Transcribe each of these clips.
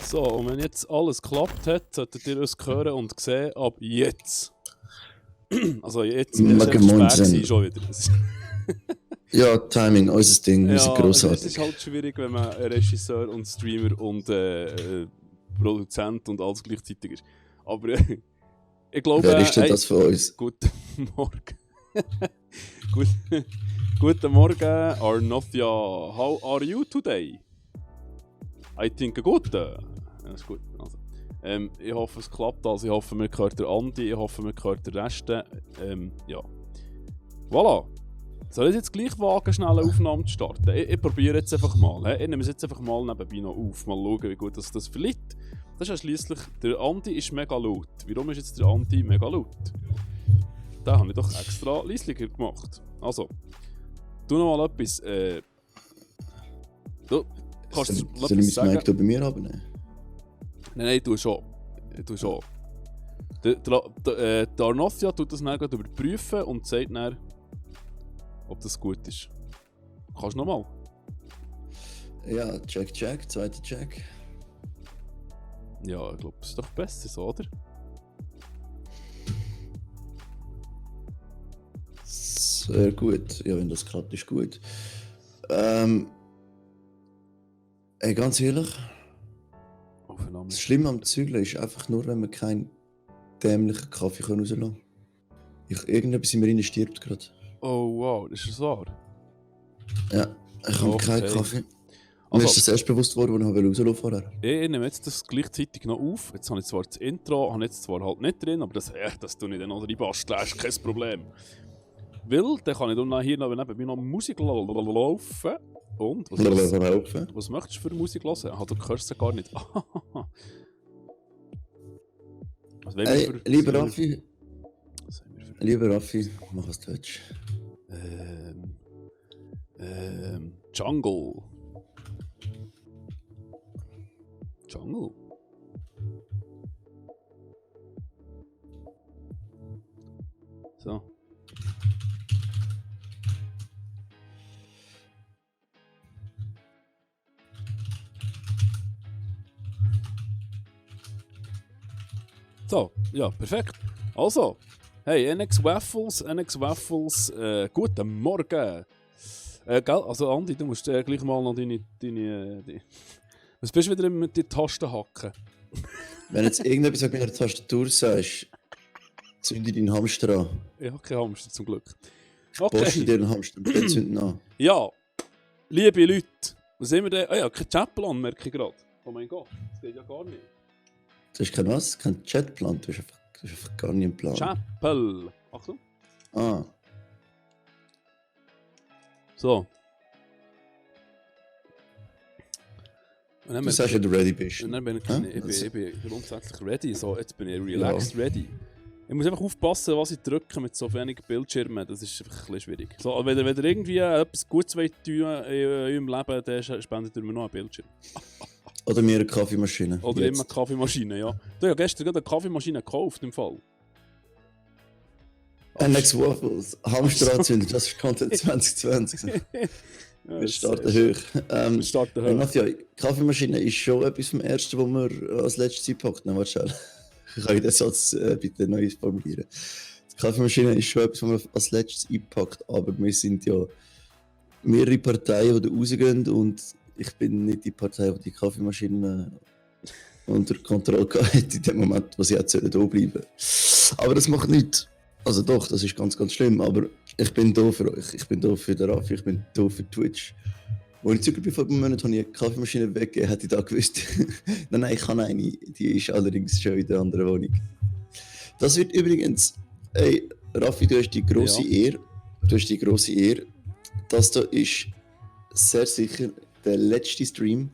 So, und wenn jetzt alles geklappt hat, solltet ihr uns hören und sehen, ab jetzt. Also jetzt ist es schwer schon wieder. Ja, Timing, unser Ding, wir sind grossartig. Es ist halt schwierig, wenn man Regisseur und Streamer und Produzent und alles gleichzeitig ist. Aber ich glaube... Wer ist denn das für uns? Guten Morgen. Guten Morgen, Arnothia. How are you today? I think good. Ja, ist gut. Also, ich hoffe, es klappt. Also, ich hoffe, wir hören den Andi. Ich hoffe, wir hören den Rest. Ja. Voilà. Soll ich jetzt gleich wagen, schnell eine Aufnahme zu starten? Ich probiere jetzt einfach mal. Ich nehme es jetzt einfach mal nebenbei noch auf. Mal schauen, wie gut das verliert. Das ist ja schliesslich, der Andi ist mega laut. Warum ist jetzt der Andi mega laut? Den habe ich doch extra leislicher gemacht. Also, tu noch mal etwas. Du kannst soll ich mein Mic bei mir haben? Nein, tu schon. Der Arnothia tut das dann überprüfen und sagt dann, ob das gut ist. Kannst du nochmal? Ja, check, zweiter Check. Ja, ich glaube, es ist doch besser so, oder? Sehr gut. Ja, wenn das klappt, ist gut. Ganz ehrlich, das Schlimme am Zügeln ist einfach nur, wenn man keinen dämlichen Kaffee rauslassen kann. Irgendetwas in mir rein stirbt gerade. Oh wow, das ist wahr? Ja, ich habe keinen Kaffee. Mir ist das erst bewusst worden, als ich rauslassen vorher. Ich nehme jetzt das gleichzeitig noch auf. Jetzt habe ich zwar das Intro, habe jetzt zwar halt nicht drin, aber das tue ich dann noch reinbasteln, ist kein Problem. Weil, dann kann ich dann hier nebenbei noch Musik laufen. Und? Was möchtest du für Musik hören? Ah, du hörst sie gar nicht. Hey, lieber Raffi, mach was Deutsch. Jungle. So. So, ja, perfekt. Also, hey, NX Waffles, guten Morgen. Gell? Also Andi, du musst gleich mal noch deine Was bist du wieder mit den Tasten hacken? Wenn jetzt irgendetwas auf meiner Tastatur sagst, zünde deinen Hamster an. Ich habe keinen Hamster zum Glück. Okay. Poste dir einen Hamster und den zünden an. Ja, liebe Leute, was sind wir denn? Ah ja, kein Chapel an, merke ich gerade. Oh mein Gott, das geht ja gar nicht. Du hast kein was? Kein Chatplan? Du hast einfach gar nicht einen Plan. Chapel. Achtung. Ah. So. Du sagst ja, du ready bist. Und dann bin ich bin grundsätzlich ready. So, jetzt bin ich relaxed ready. Ich muss einfach aufpassen, was ich drücke mit so wenigen Bildschirmen. Das ist einfach ein bisschen schwierig. So, wenn ihr irgendwie etwas Gutes tun in eurem Leben, dann spendet ihr mir noch einen Bildschirm. Oder mir eine Kaffeemaschine. Oder jetzt. Immer eine Kaffeemaschine, ja. Du hast ja gestern gerade eine Kaffeemaschine gekauft, im Fall. NX Waffles, Hamster anzünden, das ist Content 2020. Ja, wir starten hoch. Wir starten hoch. Mathieu, Kaffeemaschine ist schon etwas vom Ersten, was wir als letztes eingepackt haben. Warte schnell. Kann ich den Satz bitte neu formulieren? Die Kaffeemaschine ist schon etwas, was man als letztes eingepackt, aber wir sind ja mehrere Parteien, die rausgehen und ich bin nicht die Partei, die die Kaffeemaschine unter Kontrolle hat in dem Moment, wo sie jetzt hier bleiben. Aber das macht nichts. Also doch, das ist ganz, ganz schlimm, aber ich bin da für euch. Ich bin da für den Raffi, ich bin da für Twitch. Als ich zurück bin vor einem Monat, habe ich eine Kaffeemaschine weggegeben, hätte ich da gewusst. Nein, ich habe eine, die ist allerdings schon in der anderen Wohnung. Das wird übrigens, hey, Raffi, du hast die grosse Ehre. Das hier ist sehr sicher der letzte Stream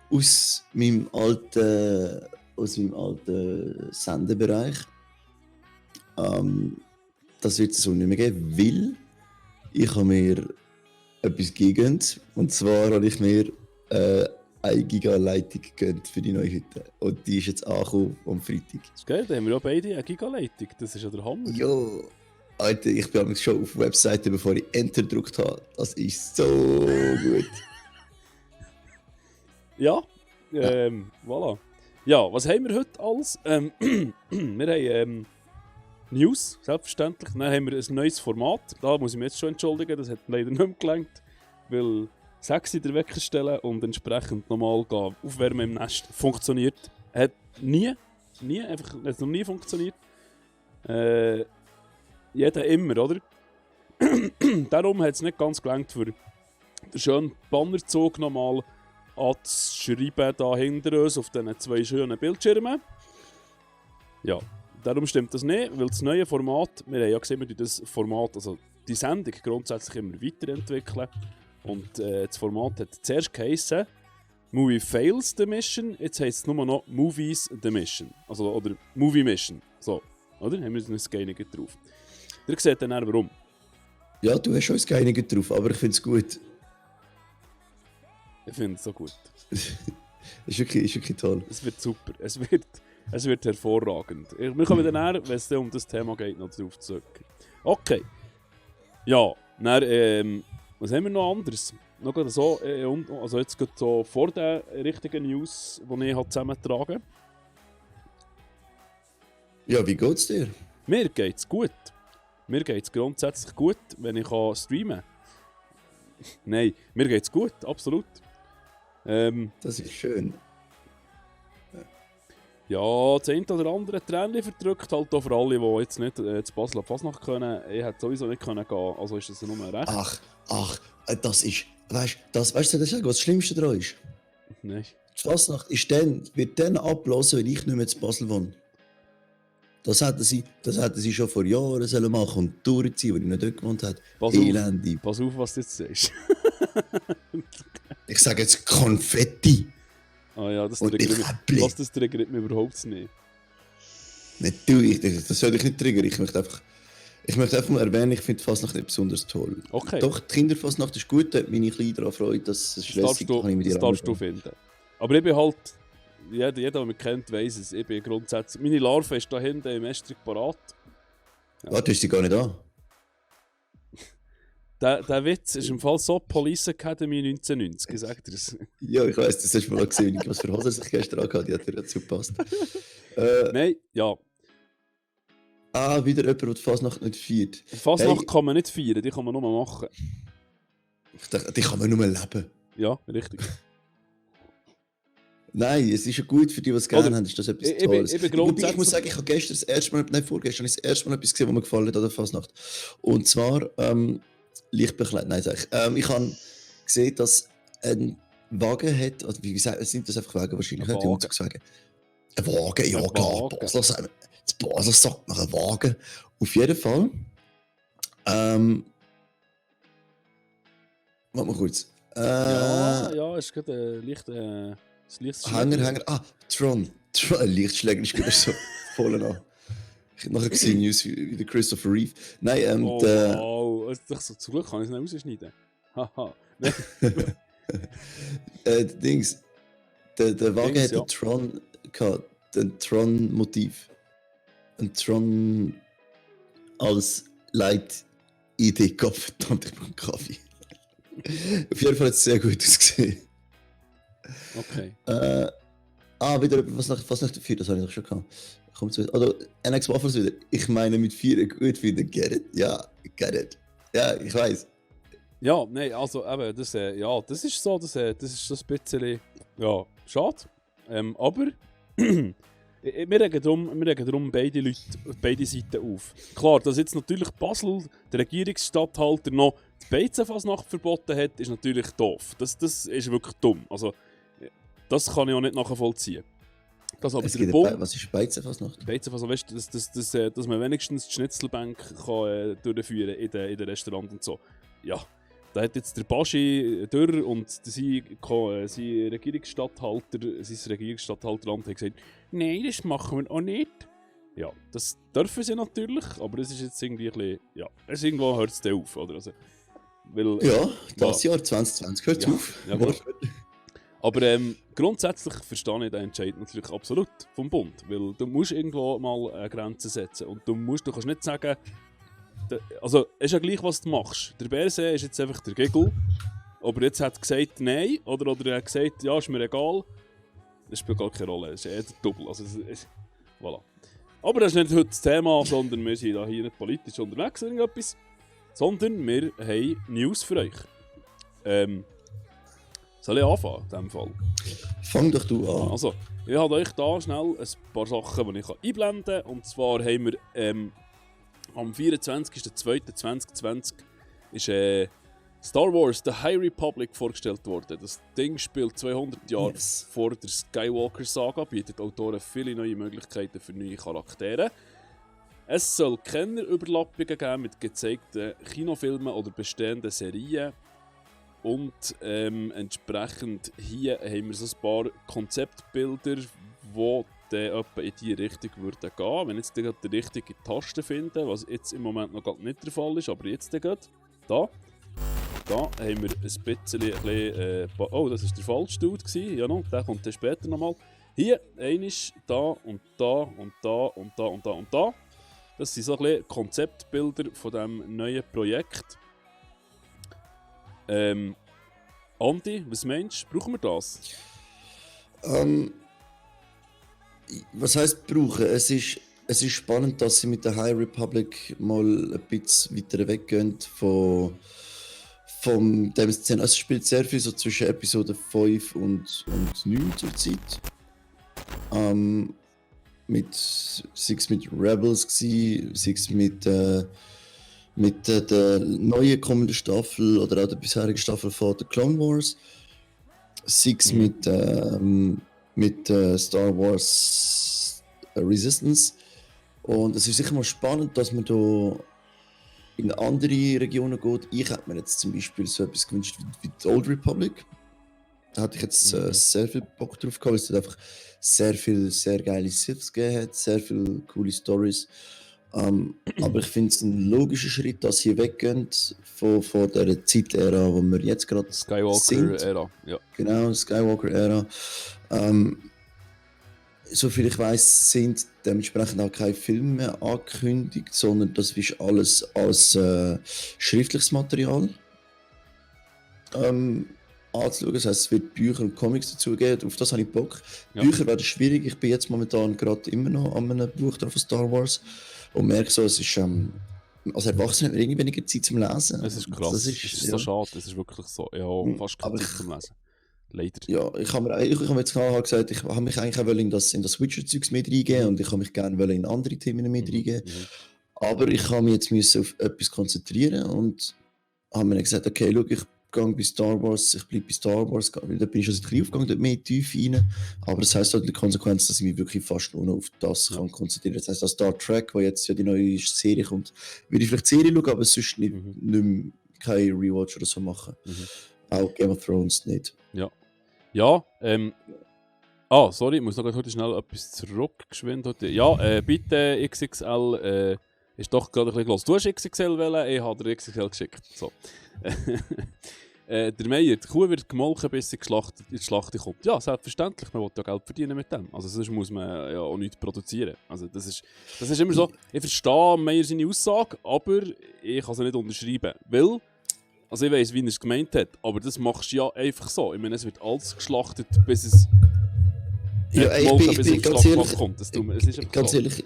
aus meinem alten Sendebereich. Das wird es so nicht mehr geben, weil ich habe mir etwas gegönnt. Und zwar habe ich mir eine Giga-Leitung gegönnt für die neue Hütte. Und die ist jetzt angekommen am Freitag. Das ist geil, da haben wir ja beide eine Giga-Leitung. Das ist ja der Hammer. Jo, Alter, ich bin schon auf der Webseite, bevor ich Enter gedrückt habe. Das ist so gut. Ja, Voilà. Ja, was haben wir heute alles? Wir haben News, selbstverständlich. Dann haben wir ein neues Format. Da muss ich mich jetzt schon entschuldigen, das hat leider nicht mehr gelangt. Weil 6 in der Wecker stellen und entsprechend nochmal aufwärmen im Nest funktioniert. Hat hat noch nie funktioniert. Jeder immer, oder? Darum hat es nicht ganz gelangt, für den schönen Bannerzug nochmal anzuschreiben, da hinter uns auf diesen 2 schönen Bildschirmen. Ja, darum stimmt das nicht, weil das neue Format, wir haben ja gesehen, wir das Format, also die Sendung grundsätzlich immer weiterentwickeln. Und das Format hat zuerst geheissen Movie Fails the Mission, jetzt heisst es nur noch Movies the Mission. Also, oder Movie Mission. So, oder? Haben wir uns geeinigt drauf. Ihr seht dann warum. Ja, du hast uns geeinigt drauf, aber ich finde es gut. Ich finde es so gut. ist wirklich toll. Es wird super. Es wird hervorragend. Wir kommen dann, wenn es um das Thema geht, noch drauf zurück. Okay. Ja, dann, was haben wir noch anderes? Noch gerade so, also jetzt gerade so vor den richtigen News, die ich zusammentragen. Ja, wie geht's dir? Mir geht's gut. Mir geht's grundsätzlich gut, wenn ich streamen kann. Nein, mir geht's gut, absolut. Das ist schön. Ja, das eine oder andere Tränchen verdrückt, halt auch für alle, die jetzt nicht zu Basel auf Fasnacht können. Ich hätte sowieso nicht können gehen, also ist das ja nur recht. Ach, das ist, weißt du, was das Schlimmste daran ist? Nein. Die Fasnacht wird dann abblasen, wenn ich nicht mehr zu Basel wohne. Das hätten sie schon vor Jahren sollen machen und durchziehen, weil ich nicht dort gewohnt habe. Pass auf, was du jetzt sagst. Ich sage jetzt Konfetti. Ah ja, das triggert mich überhaupt nicht. Natürlich, das soll ich nicht triggern. Ich möchte einfach mal erwähnen, ich finde die Fasnacht nicht besonders toll. Okay. Doch, die Kinderfasnacht ist gut, da hat meine Kleine daran Freude, dass es lässig kann ich mit ihr Das darfst du finden. Aber ich bin halt, jeder, der mich kennt, weiss es, ich bin grundsätzlich, meine Larve ist da hinten im Estrich parat. Ja. Warte, ist sie gar nicht an? Der Witz ist im Fall so Police Academy 1990, ich sag dir das. Ja, ich weiss, das hast du mal gesehen, was für Hose sich gestern angehört, die hat dir dazu gepasst. Nein, ja. Wieder jemand, der die Fasnacht nicht feiert. Fasnacht kann man nicht feiern, die kann man nur machen. Ich dachte, die kann man nur leben. Ja, richtig. Nein, es ist ja gut für die, die es gerne haben, ist das etwas Tolles. Ich muss sagen, ich habe gestern das erste Mal, vorgestern das erste Mal etwas gesehen, was mir gefallen hat an der Fasnacht. Und zwar, leicht bekleidet, nein, sag ich. Ich habe gesehen, dass ein Wagen hat, also wie gesagt, sind das einfach Wagen wahrscheinlich, nicht die Umzugswagen. Ein Wagen, ja klar, Basler sagt man ein Wagen. Auf jeden Fall, warte mal kurz. Ja, ist gerade leicht, Hänger, Tron, Lichtschläger ist gerade so voll an. Ich habe nachher gesehen, News wie der Christopher Reeve. Nein, wow, zum Glück kann ich es nicht rausschneiden. Haha. Dings, der Wagen hat den Tron gehabt, den Tron-Motiv. Ein Tron als Leitidee gehabt. Verdammt, ich brauche einen Kaffee. Auf jeden Fall hat es sehr gut ausgesehen. Okay. Wieder was nach der 4, das habe ich doch schon gehabt. Kommt wieder. Oder NX Waffles wieder. Ich meine mit 4 gut wieder. Get it? Ja, get it. Ja, ich weiß. Ja, nein, also eben, das ist so, das ist so ein bisschen, ja, schade. Aber wir regen darum beide Seiten auf. Klar, dass jetzt natürlich Basel, der Regierungsstatthalter, noch die Beizenfasnacht verboten hat, ist natürlich doof. Das ist wirklich dumm. Also, das kann ich auch nicht nachvollziehen. Das aber der Bund, was ist Beizenfasnacht? Beizenfasnacht, weißt du, dass man wenigstens die Schnitzelbank kann, durchführen in den Restaurants und so. Ja, da hat jetzt der Baschi durch und sein Regierungsstatthalteramt hat gesagt, nein, das machen wir auch nicht. Ja, das dürfen sie natürlich, aber es ist jetzt irgendwie ein bisschen, ja, irgendwo hört es auf, oder? Also, weil, ja, das Jahr 2020 hört es auf. Ja, aber grundsätzlich verstehe ich den Entscheid natürlich absolut vom Bund, weil du musst irgendwo mal eine Grenze setzen und du kannst nicht sagen, also es ist ja gleich, was du machst. Der Bärsee ist jetzt einfach der Gegel, aber jetzt hat er gesagt nein, oder er hat gesagt, ja, ist mir egal. Das spielt gar keine Rolle, es ist eher der Double. Also, voilà. Aber das ist nicht heute das Thema, sondern wir sind hier nicht politisch unterwegs oder irgendetwas, sondern wir haben News für euch. Soll ich anfangen in diesem Fall? Fang doch du an. Also, ich habe euch da schnell ein paar Sachen, die ich einblenden kann. Und zwar haben wir am 24.02.2020 ist Star Wars The High Republic vorgestellt worden. Das Ding spielt 200 Jahre vor der Skywalker-Saga, bietet Autoren viele neue Möglichkeiten für neue Charaktere. Es soll keine Überlappungen geben mit gezeigten Kinofilmen oder bestehenden Serien. Und entsprechend hier haben wir so ein paar Konzeptbilder, die dann etwa in diese Richtung würden gehen. Wenn jetzt die richtige Taste finden, was jetzt im Moment noch nicht der Fall ist, aber jetzt geht. Da haben wir ein bisschen, oh, das war der falsche Dude gewesen. Ja, no, der kommt dann später nochmal. Hier, einisch, da und da und da und da und da und da. Das sind so ein bisschen Konzeptbilder von diesem neuen Projekt. Andi, was meinst du? Brauchen wir das? Was heisst brauchen? Es ist spannend, dass sie mit der High Republic mal ein bisschen weiter weggehen von dem Szene. Also es spielt sehr viel so zwischen Episode 5 und 9 zur Zeit. Sei es mit Rebels gsi, sei es mit der neuen kommenden Staffel oder auch der bisherigen Staffel von The Clone Wars. Sei es mit Star Wars Resistance. Und es ist sicher mal spannend, dass man da in andere Regionen geht. Ich hätte mir jetzt zum Beispiel so etwas gewünscht wie die Old Republic. Da hatte ich jetzt sehr viel Bock drauf gehabt, weil es dort einfach sehr viele sehr geile Siths gegeben hat, sehr viele coole Stories. Aber ich finde es ein logischer Schritt, dass sie weggehen von dieser Zeitära, wo wir jetzt gerade Skywalker-Ära, ja. Genau, Skywalker-Ära. Soviel ich weiss, sind dementsprechend auch keine Filme mehr angekündigt, sondern das ist alles als schriftliches Material anzuschauen. Das heisst, es wird Bücher und Comics dazu geben. Auf das habe ich Bock. Ja. Bücher werden schwierig. Ich bin jetzt momentan gerade immer noch an einem Buch von Star Wars und merke so, es ist als Erwachsener hat man irgendwie weniger Zeit zum Lesen. Es ist krass. Das ist so schade. Es ist wirklich so. Ja, fast keine Zeit zum Lesen. Leider. Ja, ich habe jetzt gerade gesagt, ich habe mich eigentlich auch in das Witcher-Zeugs mit reingeben und ich habe mich gerne in andere Themen mit reingeben. Aber ich habe mich jetzt auf etwas konzentrieren und habe mir gesagt, okay, schau, ich gehe bei Star Wars, ich bleibe bei Star Wars, weil da bin ich schon seit klein aufgegangen, dort mehr tief rein. Aber das heisst halt die Konsequenz, dass ich mich wirklich fast nur noch auf das kann konzentrieren. Das heisst, dass Star Trek, wo jetzt ja die neue Serie kommt, würde ich vielleicht die Serie schauen, aber sonst nicht mehr kein Rewatch oder so machen. Auch Game of Thrones nicht. Ja. Ja, sorry, ich muss noch heute schnell etwas zurückgeschwind. Ja, bitte XXL, ist doch gerade ein bisschen los. Du hast XXL wählen, ich habe dir XXL geschickt. So. Der Meier, die Kuh wird gemolken, bis sie in die Schlacht kommt. Ja, selbstverständlich, man will ja Geld verdienen mit dem. Also sonst muss man ja auch nichts produzieren. Also das ist immer so, ich verstehe Meier seine Aussage, aber ich kann sie nicht unterschreiben, weil... Also ich weiss, wie er es gemeint hat, aber das machst du ja einfach so. Ich meine, es wird alles geschlachtet, bis es ganz ehrlich, kommt. Ganz ehrlich,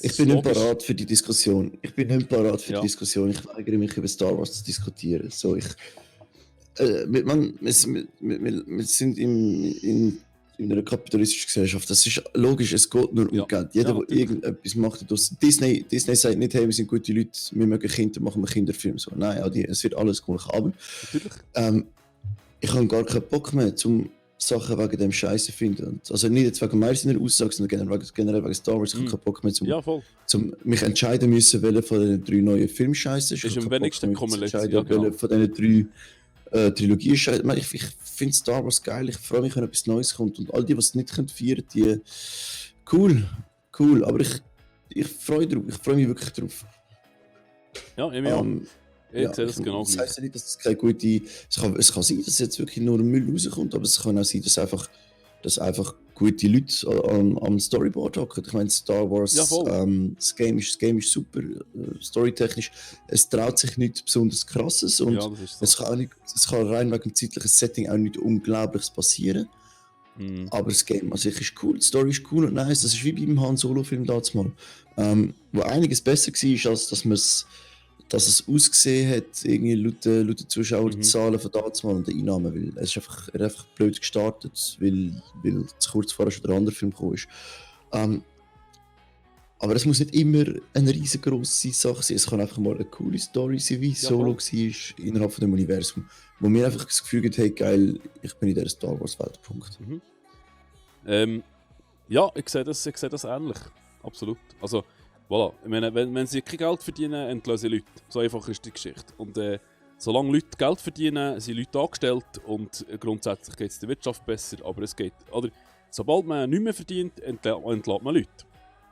ich bin nicht parat für die Diskussion. Ich weigere mich, über Star Wars zu diskutieren. So, wir sind in einer kapitalistischen Gesellschaft. Das ist logisch, es geht nur um Geld. Jeder, der irgendetwas macht, Disney sagt nicht, hey, wir sind gute Leute, wir mögen Kinder, machen wir Kinderfilme. So. Nein, es wird alles cool. Aber ich habe gar keinen Bock mehr, um Sachen wegen dem Scheiße zu finden. Also nicht jetzt wegen meiner Aussage, sondern generell wegen Star Wars. Ich habe keinen Bock mehr, zum mich entscheiden müssen, welcher von den 3 neuen Filmen scheiße ist. Ist am wenigsten kommen welcher von diesen 3 Trilogie ist. Ich finde Star Wars geil, ich freue mich, wenn etwas Neues kommt. Und all die, die es nicht feiern können, cool. Aber ich freue mich wirklich drauf. Ja, ich auch. Ich sehe das genau gleich. Das heisst ja nicht, dass es keine gute... Es kann sein, dass jetzt wirklich nur Müll rauskommt, aber es kann auch sein, dass einfach gute Leute am Storyboard hocken. Ich meine, Star Wars, das Game ist super, storytechnisch. Es traut sich nichts besonders Krasses und es kann rein wegen dem zeitlichen Setting auch nichts Unglaubliches passieren. Aber das Game an sich ist cool, die Story ist cool und nice. Das ist wie beim Han Solo-Film damals mal. Wo einiges besser war, als dass es ausgesehen hat, irgendwie laut Zuschauerzahlen von damals mal und den Einnahmen. Weil es ist einfach, er hat einfach blöd gestartet, weil zu kurz vorher schon der andere Film gekommen ist. Aber es muss nicht immer eine riesengroße Sache sein. Es kann einfach mal eine coole Story sein, wie Solo war innerhalb von dem Universum. Wo mir einfach das Gefühl gibt, hey geil, ich bin in dieser Star Wars Welt. Punkt. Ja, ich sehe das ähnlich. Absolut. Also, voilà. Ich meine, wenn sie kein Geld verdienen, entlösen sie Leute. So einfach ist die Geschichte. Und solange Leute Geld verdienen, sind Leute angestellt und grundsätzlich geht es der Wirtschaft besser. Aber es geht, oder sobald man nichts mehr verdient, entlässt man Leute.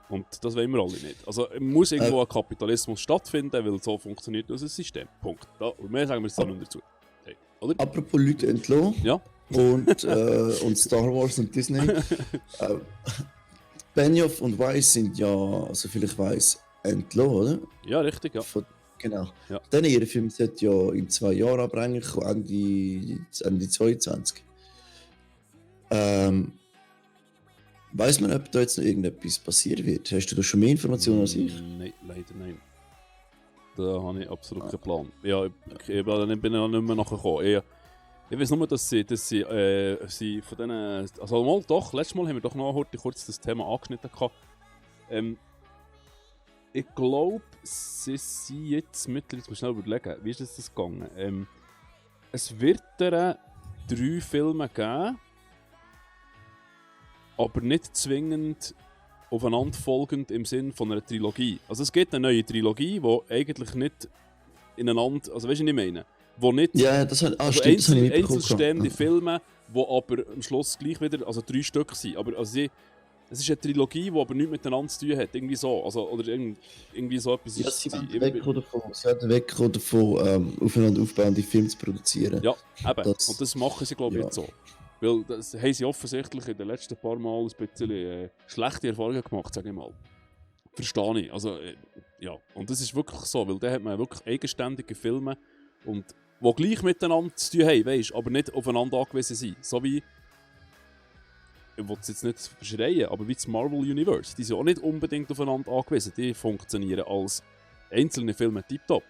Und das wollen wir alle nicht. Also muss irgendwo ein Kapitalismus stattfinden, weil so funktioniert unser System. Punkt. Und mehr sagen wir es dann nicht dazu. Hey, oder? Apropos Leute entlassen. Ja. Und Star Wars und Disney. Benioff und Weiss sind ja, soviel ich weiß, entlassen, oder? Ja, richtig, ja. Genau. Ja. Dann ihr Film sollte ja in 2 Jahren abbringen, Ende 22. Weiß man, ob da jetzt noch irgendetwas passieren wird? Hast du da schon mehr Informationen als ich? Nein, leider nein. Da habe ich absolut keinen Plan. Ja, ich bin ja nicht mehr nachgekommen. Ich weiß nur, dass sie von denen... Also mal doch, letztes Mal haben wir doch noch heute kurz das Thema angeschnitten. Ich glaube, sie sind jetzt mittlerweile... Jetzt schnell überlegen, wie ist das gegangen? Es wird 3 Filme geben, aber nicht zwingend aufeinanderfolgend im Sinn von einer Trilogie. Also es gibt eine neue Trilogie, die eigentlich nicht ineinander... Also weißt du, was ich meine? Wo nicht... Ja, das habe ich mitbekommen. Einzelstehende Filme, die aber am Schluss gleich wieder... Also 3 Stück sind. Aber also es ist eine Trilogie, die aber nichts miteinander zu tun hat. Irgendwie so. Also, oder irgendwie so etwas ja, ist sie werden wegkommen davon, aufeinander aufbauende Filme zu produzieren. Ja, eben. Und das machen sie, glaube ich, jetzt so. Weil das haben sie offensichtlich in den letzten paar Mal ein bisschen schlechte Erfahrungen gemacht, sage ich mal. Verstehe ich. Also, ja. Und das ist wirklich so, weil da hat man wirklich eigenständige Filme, und die gleich miteinander zu tun haben, weißt, aber nicht aufeinander angewiesen sind. So wie, ich will es jetzt nicht verschreien, aber wie das Marvel Universe. Die sind auch nicht unbedingt aufeinander angewiesen. Die funktionieren als einzelne Filme tiptop,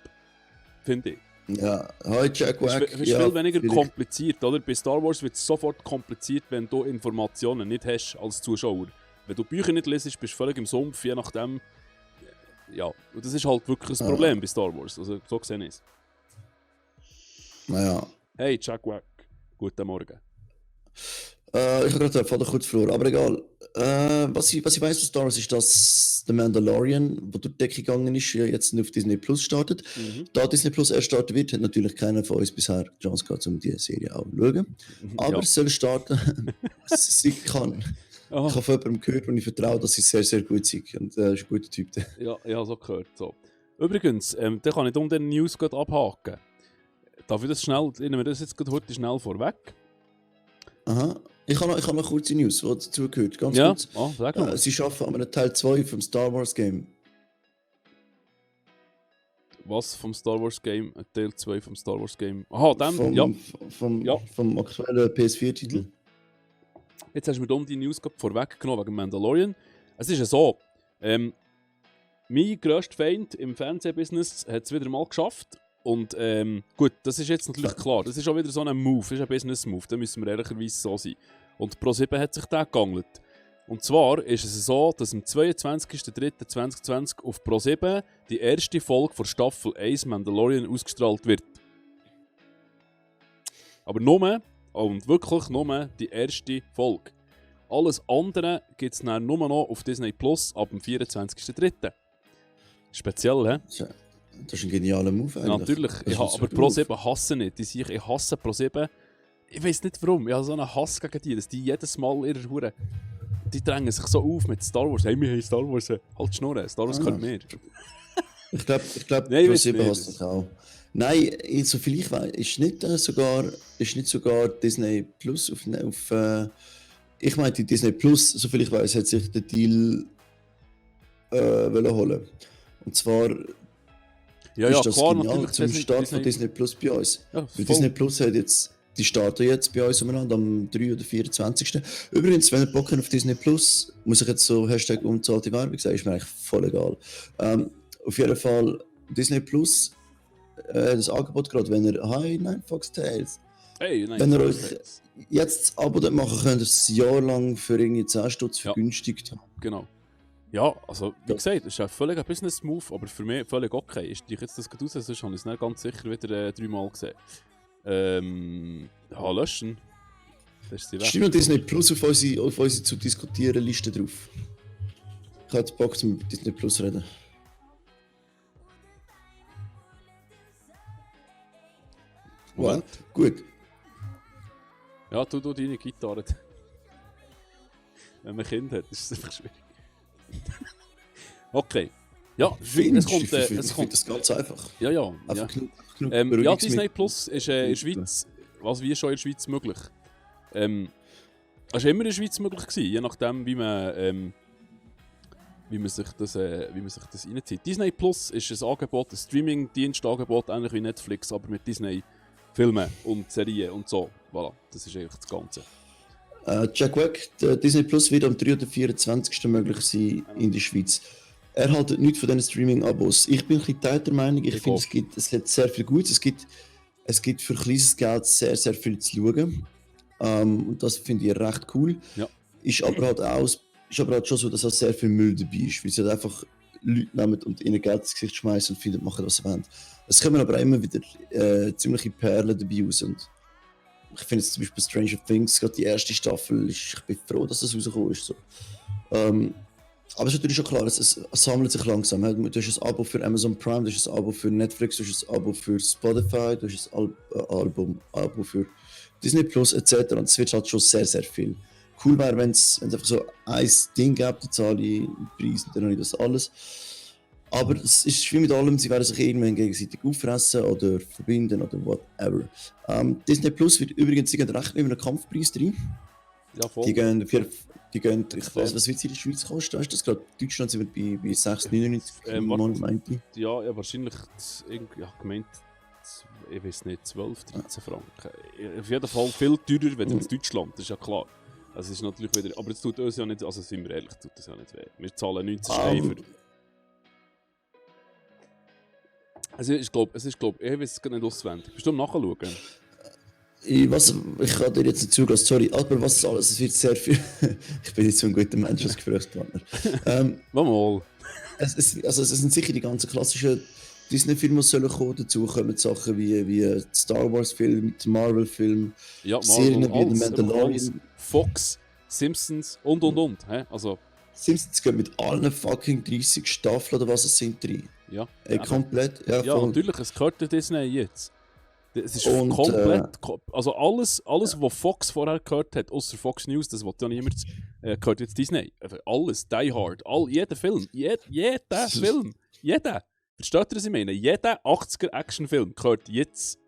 finde ich. Ja, hi Jack Wack. Es ist viel weniger kompliziert, oder? Bei Star Wars wird es sofort kompliziert, wenn du Informationen nicht hast als Zuschauer. Wenn du Bücher nicht lesest, bist du völlig im Sumpf, je nachdem. Ja, und das ist halt wirklich ein Problem bei Star Wars. Also so gesehen ist. Naja. Hey Jack Wack, guten Morgen. Ich habe gerade den Vater kurz verloren, aber egal. Was ich weiß von Star Wars ist, dass The Mandalorian, wo durch die Decke gegangen ist, ja jetzt auf Disney Plus startet. Da Disney Plus erst starten wird, hat natürlich keiner von uns bisher die Chance gehabt, um diese Serie auch zu schauen. Aber es soll starten. Ich habe von jemandem gehört, und ich vertraue, dass sie sehr, sehr gut sind. Und er ist ein guter Typ. Ja, ich habe so gehört. So. Übrigens, da kann ich den News gerade abhaken. Darf ich das schnell, nehmen wir das jetzt gerade heute schnell vorweg? Aha. Ich habe noch eine kurze News, die dazu gehört. Ganz ja? kurz. Sag mal. Sie arbeiten an einem Teil 2 vom Star Wars Game. Was vom Star Wars Game? Teil 2 vom Star Wars Game. Aha, dann, vom aktuellen PS4-Titel. Jetzt hast du mir die News vorweggenommen wegen Mandalorian. Es ist ja so, mein grösster Feind im Fernsehbusiness hat es wieder mal geschafft. Und gut, das ist jetzt natürlich klar. Das ist auch wieder so ein Move, das ist ein Business-Move. Da müssen wir ehrlicherweise so sein. Und Pro7 hat sich da gegangelt. Und zwar ist es so, dass am 22.03.2020 auf Pro7 die erste Folge von Staffel 1 Mandalorian ausgestrahlt wird. Aber nur, und wirklich nur, die erste Folge. Alles andere gibt es dann nur noch auf Disney Plus ab dem 24.03. Speziell, hä? Das ist ein genialer Move eigentlich. Ja, natürlich, aber Pro7 hasse nicht. Ich hasse Pro7. Ich weiß nicht warum. Ich habe so einen Hass gegen die, dass die jedes Mal ihre Hure. Die drängen sich so auf mit Star Wars. Hey, wir haben Star Wars. Halt Schnurren, Star Wars können mehr. Ich glaube, Pro7 hasst das auch. Nein, soviel ich weiß, ist nicht sogar Disney Plus auf ich meinte Disney Plus, soviel ich weiß, hat sich den Deal wollen holen. Und zwar ist das klar, genial zum Start von Disney Plus bei uns. Ja, Disney Plus hat jetzt die starten jetzt bei uns umeinander am 3. oder 24. Übrigens, wenn ihr Bock habt auf Disney Plus, muss ich jetzt so Hashtag unzahlte Werbung sagen, ist mir eigentlich voll egal. Auf jeden Fall Disney Plus, das Angebot gerade, wenn ihr Hi, nein, Fox Tales. Hey, nein, Wenn ihr euch jetzt das Abo dort machen könnt, ihr es ein Jahr lang für irgendwie 10 Stutz vergünstigt haben. Genau. Ja, also wie gesagt, das ist ein völliger Business-Move, aber für mich völlig okay. Ich steige jetzt das gerade raus, sonst habe ich es nicht ganz sicher wieder 3-mal gesehen. Ja, löschen. Das ist die weg. Stimmt noch Disney Plus auf unsere zu diskutieren Liste drauf. Ich habe jetzt Bock, zum über Disney Plus reden. Moment. Wow, gut. Ja, tu deine Gitarre. Wenn man Kind hat, ist es einfach schwierig. Okay. Ja, es kommt... Ich finde das ganz einfach. Ja. Einfach genug Ja, Beruhigungsmittel. Disney Plus ist in der Schweiz, was wie schon in der Schweiz möglich. Es war immer in der Schweiz möglich gewesen, je nachdem, wie man sich das reinzieht. Disney Plus ist ein Angebot, ein Streaming-Dienstangebot, ähnlich wie Netflix, aber mit Disney-Filmen und Serien und so. Voilà, das ist eigentlich das Ganze. Jack Wack, der Disney Plus wird am 3. oder 24. möglich sein in der Schweiz. Er haltet nichts von diesen Streaming-Abos. Ich bin ein bisschen Teil der Meinung, ich finde, es gibt sehr viel Gutes. Es gibt für kleines Geld sehr, sehr viel zu schauen. Und das finde ich recht cool. Ja. Ist aber halt schon so, dass auch sehr viel Müll dabei ist, weil sie halt einfach Leute nehmen und ihnen Geld ins Gesicht schmeißen und finden, machen, was sie wollen. Es kommen aber auch immer wieder ziemliche Perlen dabei raus. Und ich finde jetzt zum Beispiel Stranger Things, gerade die erste Staffel, ich bin froh, dass das rausgekommen ist. So. Aber es ist natürlich schon klar, es sammelt sich langsam. Du hast ein Abo für Amazon Prime, du hast ein Abo für Netflix, du hast ein Abo für Spotify, du hast ein Abo für Disney Plus etc. Und es wird halt schon sehr, sehr viel. Cool wäre, wenn es einfach so ein Ding gäbe, da zahle ich den Preis und dann habe ich das alles. Aber es ist wie mit allem, sie werden sich irgendwann gegenseitig auffressen oder verbinden oder whatever. Disney Plus wird übrigens, sie gehen recht mit einem Kampfpreis rein. Ja, voll. Die gehen, ich weiß, was wird sie in der Schweiz kosten? Weißt du das gerade? Deutschland sind wir bei 6,99 meinte ich. Ja, wahrscheinlich gemeint, ich weiß nicht, 12, 13 Franken. Auf jeden Fall viel teurer, wenn in Deutschland, das ist ja klar. Also es ist natürlich wieder, aber es tut uns ja nicht, also sind wir ehrlich, tut das ja nicht weh. Wir zahlen 19 Steine für... Also ich glaube, ich weiß es gar nicht auswendig. Bist du am Nachschauen? Ich kann dir jetzt nicht zugelassen, sorry, aber was alles, es wird sehr viel... Ich bin nicht so ein guter Mensch als Gesprächspartner. Mal. Es sind sicher die ganzen klassischen Disney-Filme, die sollen kommen. Dazu kommen Sachen wie Star Wars-Film, Marvel-Film, ja, Serien wie alles, The Mandalorian. Fox, Simpsons und. He? Also, Simpsons gehen mit allen fucking 30 Staffeln oder was es sind drin. Ja. Komplett. Ja, voll. natürlich, es gehört der Disney jetzt. Es ist Und, komplett. Also alles was Fox vorher gehört hat, außer Fox News, das wollte ja niemand, gehört jetzt Disney. Alles, Die Hard, jeder Film. Jeder Film. Jeder. Versteht ihr, was ich meine? Jeder 80er-Actionfilm gehört jetzt.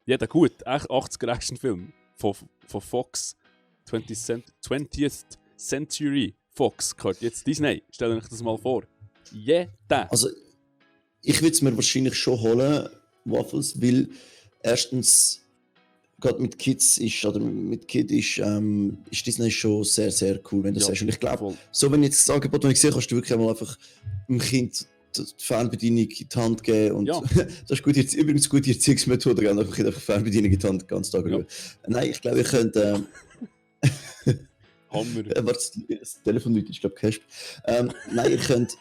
Jeder gut, 80er-Actionfilm von Fox. 20th Century Fox gehört jetzt Disney. Stellt euch das mal vor. Jeder. Also, ich würde es mir wahrscheinlich schon holen, Waffles, weil erstens, gerade mit Kids ist Disney schon sehr, sehr cool, wenn du das sagst. Und ich glaube, so wenn jetzt das Angebot, das ich sehe, kannst du wirklich einmal einfach dem Kind die Fernbedienung in die Hand geben. Und das ist übrigens eine gute Erziehungsmethode, einfach die Fernbedienung in die Hand den ganzen Tag rüber. Nein, ich glaube, ihr könnt... Hammer. Warte, das Telefon nicht, ich glaube, Cash. Nein, ihr könnt...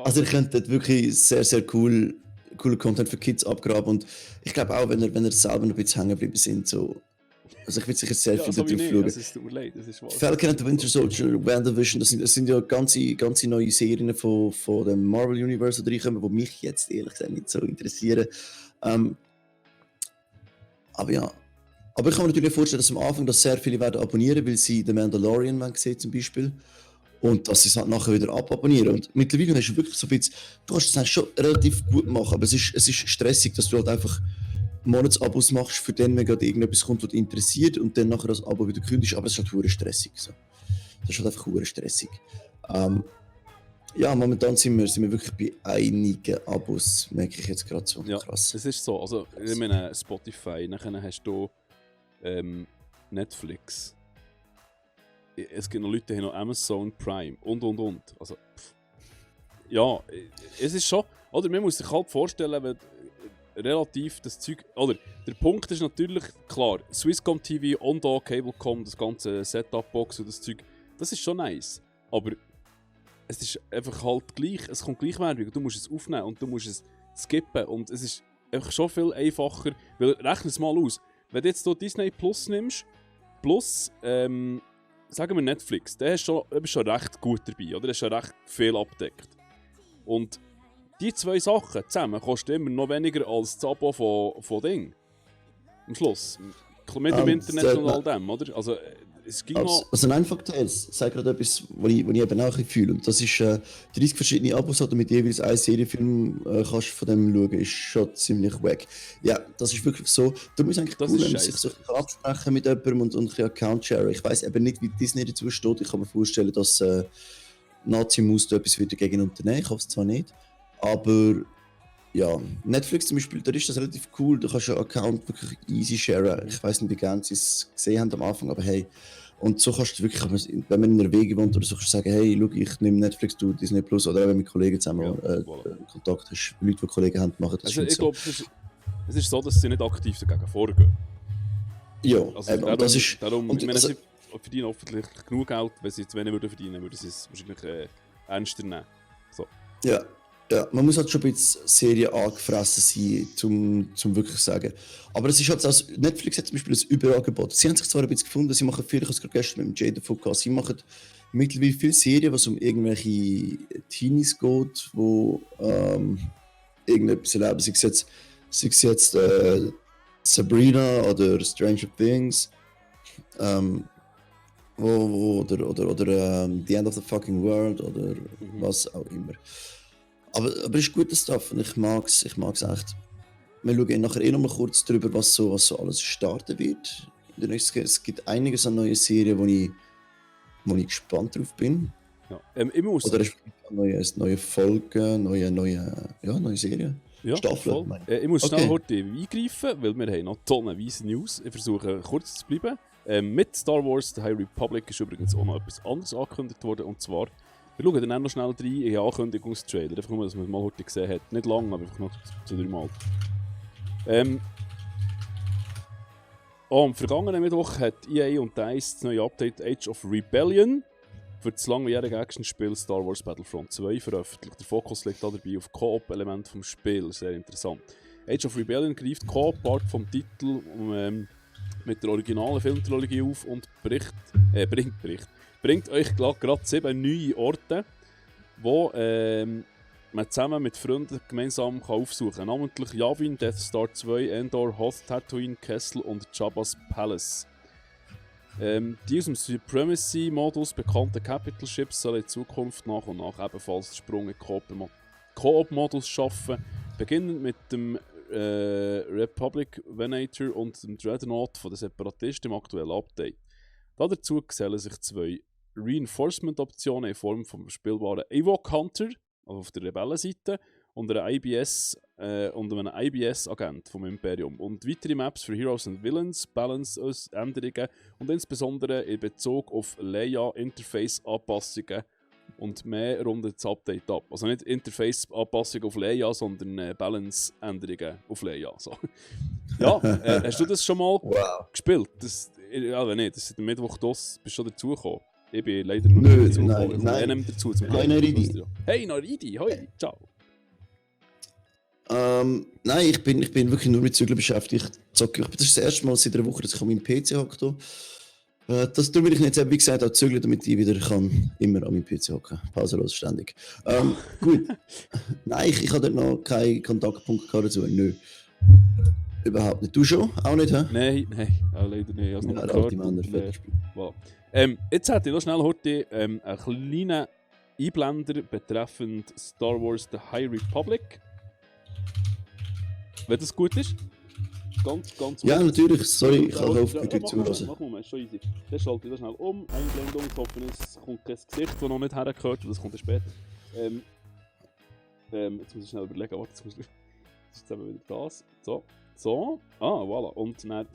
Also ihr könnt dort wirklich sehr, sehr coolen Content für Kids abgraben und ich glaube auch, wenn ihr selber noch ein bisschen hängen geblieben sind, so... Also ich würde sicher sehr viel darauf schauen. Das ist urleid, das ist wahr. Falcon and the Winter Soldier, WandaVision, das sind ja ganze neue Serien von dem Marvel Universe, die reinkommen, die mich jetzt ehrlich gesagt nicht so interessieren. Aber ja. Aber ich kann mir natürlich vorstellen, dass am Anfang das sehr viele werden abonnieren, weil sie The Mandalorian sehen zum Beispiel. Und dass sie es halt nachher wieder ababonnieren. Und mittlerweile hast du wirklich so ein bisschen, du kannst es schon relativ gut machen, aber es ist stressig, dass du halt einfach Monatsabos machst, für den, wenn gerade irgendetwas kommt, was dich interessiert und dann nachher das Abo wieder kündigst, aber es ist halt verdammt stressig. So. Das ist halt einfach verdammt stressig. Ja, momentan sind wir wirklich bei einigen Abos, merke ich jetzt gerade so. Ja, Krass. es ist so. Also, ich meine, Spotify, nachher hast du Netflix. Es gibt noch Leute, die haben noch Amazon Prime und. Also, ja, es ist schon. Oder man muss sich halt vorstellen, wenn relativ das Zeug. Oder der Punkt ist natürlich klar: Swisscom TV, Ondo, Cablecom, das ganze Setup-Box und das Zeug, das ist schon nice. Aber es ist einfach halt gleich, es kommt gleich Werbung. Du musst es aufnehmen und du musst es skippen. Und es ist einfach schon viel einfacher. Weil, rechne es mal aus. Wenn du jetzt hier Disney Plus nimmst, plus, sagen wir Netflix, der ist schon recht gut dabei, oder? Der ist schon recht viel abdeckt. Und die zwei Sachen zusammen kosten immer noch weniger als das Abo von Ding. Am Schluss. Mit dem Internet und all dem, oder? Also, es ging noch... Also nein, Faktails, sag gerade etwas, was ich eben auch ein bisschen fühle. Und das ist 30 verschiedene Abos, die mit jeweils einen Serienfilm kannst von dem schauen, ist schon ziemlich wack. Ja, das ist wirklich so. Darum ist eigentlich Das cool, ist wenn man sich so absprechen mit jemandem und ein bisschen Account share. Ich weiss eben nicht, wie Disney dazu steht. Ich kann mir vorstellen, dass Nazi-Maus da etwas wieder gegen unternehmen. Ich hoffe es zwar nicht. Aber ja, Netflix zum Beispiel, da ist das relativ cool. Du kannst einen Account wirklich easy sharen. Ich weiss nicht, wie gerne sie es gesehen haben am Anfang, aber hey. Und so kannst du wirklich, wenn man in einer Wege wohnt oder so, kannst du sagen, hey, schau, ich nehme Netflix, du Disney Plus, oder auch wenn du mit Kollegen zusammen voilà. Kontakt hast, Leute, die Kollegen haben, machen das also ich so. glaube, es ist so, dass sie nicht aktiv dagegen vorgehen. Ja, also eben, das ist... Darum, und, ich meine, also, sie verdienen hoffentlich genug Geld, wenn sie zu wenig würden verdienen, würden sie es wahrscheinlich ernster nehmen. So. Ja, man muss halt schon ein bisschen Serien angefressen sein, zum wirklich sagen. Aber es ist halt so, Netflix hat zum Beispiel ein Überangebot. Sie haben sich zwar ein bisschen gefunden, sie machen viel, ich habe es gerade gestern mit dem Jay davon gehabt, sie machen mittlerweile viele Serien, was um irgendwelche Teenies geht, wo irgendetwas erleben, sei es jetzt Sabrina oder Stranger Things, oder The End of the Fucking World oder was auch immer. Aber es ist gutes Stuff und ich mag's echt. Wir schauen nachher noch mal kurz drüber, was so alles starten wird. Es gibt einiges an neuen Serien, wo ich gespannt drauf bin. Ja. Ich muss... Oder neue Folgen, neue Serien. Ja, Staffeln. Ich muss schnell heute eingreifen, weil wir haben noch tonnenweise News. Ich versuche kurz zu bleiben. Mit Star Wars The High Republic ist übrigens auch noch etwas anderes angekündigt worden, und zwar... Wir schauen dann noch schnell rein in den Ankündigungstrailer, einfach nur, dass man es mal heute gesehen hat. Nicht lang, aber einfach noch 2-3 Mal. Am vergangenen Mittwoch hat EA und DICE das neue Update Age of Rebellion für das langjährige Actionspiel Star Wars Battlefront 2 veröffentlicht. Der Fokus liegt dabei auf Koop-Element vom Spiel, sehr interessant. Age of Rebellion greift Koop-Part vom Titel mit der originalen Filmtrilogie auf und bringt euch gerade 7 neue Orte, wo man zusammen mit Freunden gemeinsam aufsuchen kann. Namentlich Yavin, Death Star 2, Endor, Hoth, Tatooine, Kessel und Jabba's Palace. Die aus dem Supremacy-Modus bekannten Capital Ships sollen in Zukunft nach und nach ebenfalls den Sprung in Koop-Modus schaffen, beginnend mit dem Republic Venator und dem Dreadnought von den Separatisten im aktuellen Update. Dazu gesellen sich 2 Reinforcement-Optionen in Form vom spielbaren Ewok Hunter, also auf der Rebellenseite, und einem IBS-Agent vom Imperium. Und weitere Maps für Heroes and Villains, Balance-Änderungen und insbesondere in Bezug auf Leia-Interface-Anpassungen und mehr rundet das Update ab. Also nicht Interface-Anpassungen auf Leia, sondern Balance-Änderungen auf Leia. So. Ja, hast du das schon mal gespielt? Ja, nicht, das ist am Mittwoch das, bist du schon dazugekommen. Ich bin leider noch nicht dazugekommen. Nein. Dazu. Hey, Naridi. Hey, Naridi, hoi, ciao. Nein, ich bin wirklich nur mit Zügeln beschäftigt. Das ist das erste Mal seit einer Woche, dass ich an meinem PC hocke. Das tue ich jetzt, wie gesagt, auch zügeln, damit ich wieder immer an meinem PC hocken kann. Pausenlos, ständig. Gut. Nein, ich habe dort noch keinen Kontaktpunkt dazu. Nö. Überhaupt nicht. Du schon? Auch nicht, hä? Nein, leider nicht. Also Ja, voilà. Jetzt hätte ich noch schnell heute einen kleinen Einblender betreffend Star Wars The High Republic. Wenn das gut ist. Ganz ja, natürlich. Sorry, ich habe auf die Tür zuhören. Mach mal, ist schon easy. Dann schalte ich das schnell um. Einblendung, ich hoffe, es kommt kein Gesicht, das noch nicht hergehört, das kommt dann später. Jetzt muss ich schnell überlegen, warte, jetzt ist eben wieder das. So. Voilà. Und dann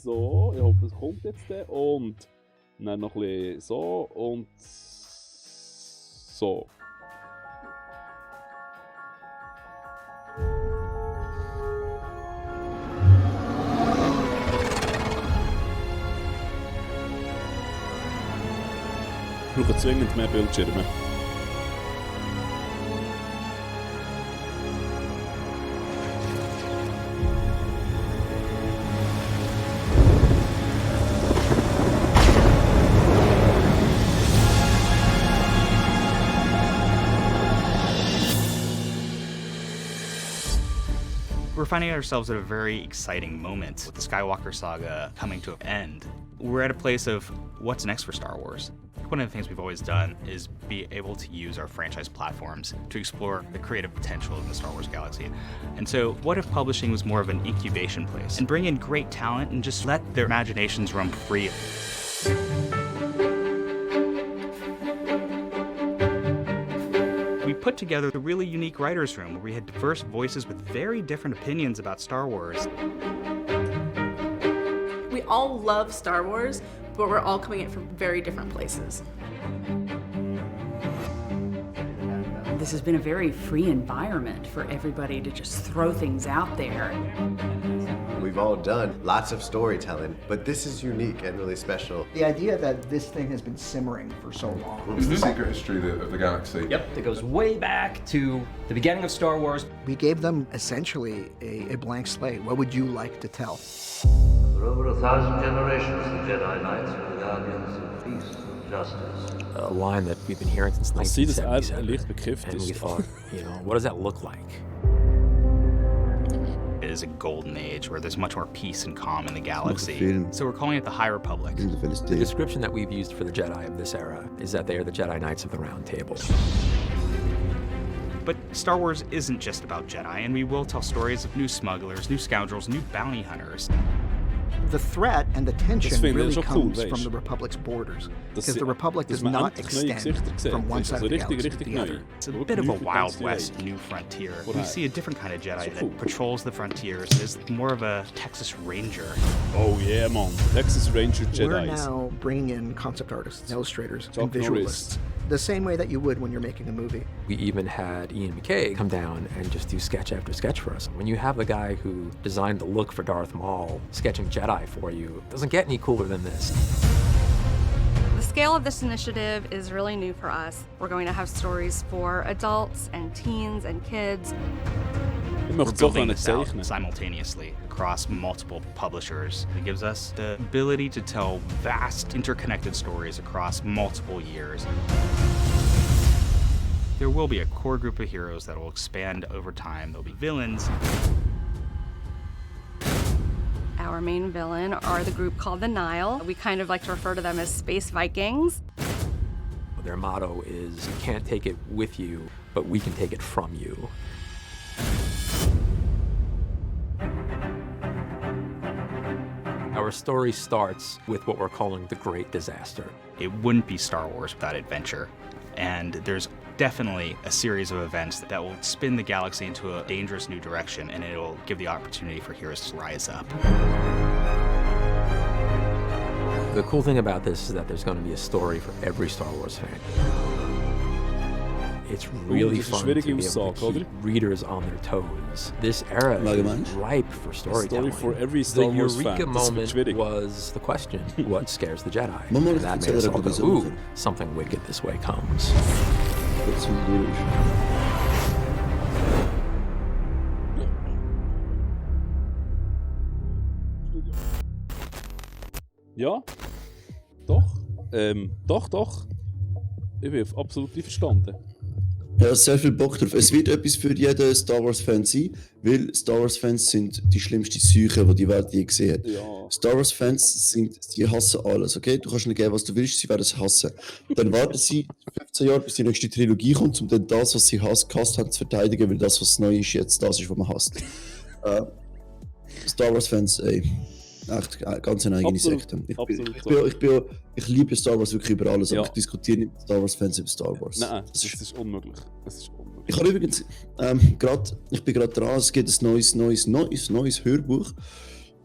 so. Ich hoffe, es kommt jetzt dann. Und dann noch ein bisschen so und so. Ich brauche zwingend mehr Bildschirme. We're finding ourselves at a very exciting moment with the Skywalker saga coming to an end. We're at a place of what's next for Star Wars. One of the things we've always done is be able to use our franchise platforms to explore the creative potential of the Star Wars galaxy. And so, what if publishing was more of an incubation place and bring in great talent and just let their imaginations roam free? We put together a really unique writer's room where we had diverse voices with very different opinions about Star Wars. We all love Star Wars, but we're all coming at it from very different places. This has been a very free environment for everybody to just throw things out there. We've all done lots of storytelling, but this is unique and really special. The idea that this thing has been simmering for so long. It's the secret history of the galaxy. Yep, it goes way back to the beginning of Star Wars. We gave them essentially a blank slate. What would you like to tell? For over 1,000 generations, the Jedi Knights were the guardians of peace and justice. A line that we've been hearing since Ich sehe, dass er 1977. leicht bekifft And we ist. thought, what does that look like? It is a golden age where there's much more peace and calm in the galaxy. Film. So we're calling it the High Republic. In der The Philistine. description that we've used for the Jedi of this era is that they are the Jedi Knights of the Round Table. But Star Wars isn't just about Jedi, and we will tell stories of new smugglers, new scoundrels, new bounty hunters. The threat and the tension Das finde ich really schon cool, comes weißt from du. the Republic's borders. Das Because the Republic dass does man not endlich neue extend Gesichter sieht, from one weißt du, side also of the richtig, galaxy to richtig the neu. other. It's a Wirklich bit of a neu für Wild ganz West Jedi. new frontier. What We I- see a different kind of Jedi So cool. that patrols the frontiers. Is more of a Texas Ranger. Oh yeah, man. Texas Ranger We're Jedis. now bringing in concept artists, illustrators, Chuck and visualists. Norris. The same way that you would when you're making a movie. We even had Ian McKay come down and just do sketch after sketch for us. When you have the guy who designed the look for Darth Maul sketching Jedi for you, it doesn't get any cooler than this. The scale of this initiative is really new for us. We're going to have stories for adults and teens and kids. Ich We're möchte es auch building können this out zeichnen. simultaneously across multiple publishers. It gives us the ability to tell vast interconnected stories across multiple years. There will be a core group of heroes that will expand over time. There'll be villains. Our main villain are the group called the Nile. We kind of like to refer to them as space Vikings. Their motto is, you can't take it with you, but we can take it from you. Our story starts with what we're calling the Great Disaster. It wouldn't be Star Wars without adventure. And there's definitely a series of events that will spin the galaxy into a dangerous new direction, and it'll give the opportunity for heroes to rise up. The cool thing about this is that there's going to be a story for every Star Wars fan. It's really das ist eine fun to be schwierige able Aussage, to keep oder? readers on their toes. This era Allgemein? is ripe for storytelling. for every Star the Wars fan. Eureka Das wird moment schwierig. was the question, what scares the Jedi? Man muss And that erzählen, made us all aber go, wieso ooh, nicht? something wicked this way comes. Das ist gut. Ja, doch. Doch. Ich bin absolut einverstanden. Ich habe sehr viel Bock drauf. Es wird etwas für jeden Star Wars-Fan sein, weil Star Wars-Fans sind die schlimmste Seuche, die die Welt je gesehen hat. Ja. Star Wars-Fans die hassen alles, okay? Du kannst ihnen geben, was du willst, sie werden es hassen. Dann warten sie 15 Jahre, bis die nächste Trilogie kommt, um dann das, was sie gehasst haben, zu verteidigen, weil das, was neu ist, jetzt das ist, was man hasst. Star Wars-Fans, ey. echt ganz eine eigene Absolut, Sekte. Ich liebe Star Wars wirklich über alles, aber ich diskutiere nicht mit Star Wars-Fans über Star Wars. Nein, das ist unmöglich. Ich habe übrigens, ich bin gerade dran, es gibt ein neues Hörbuch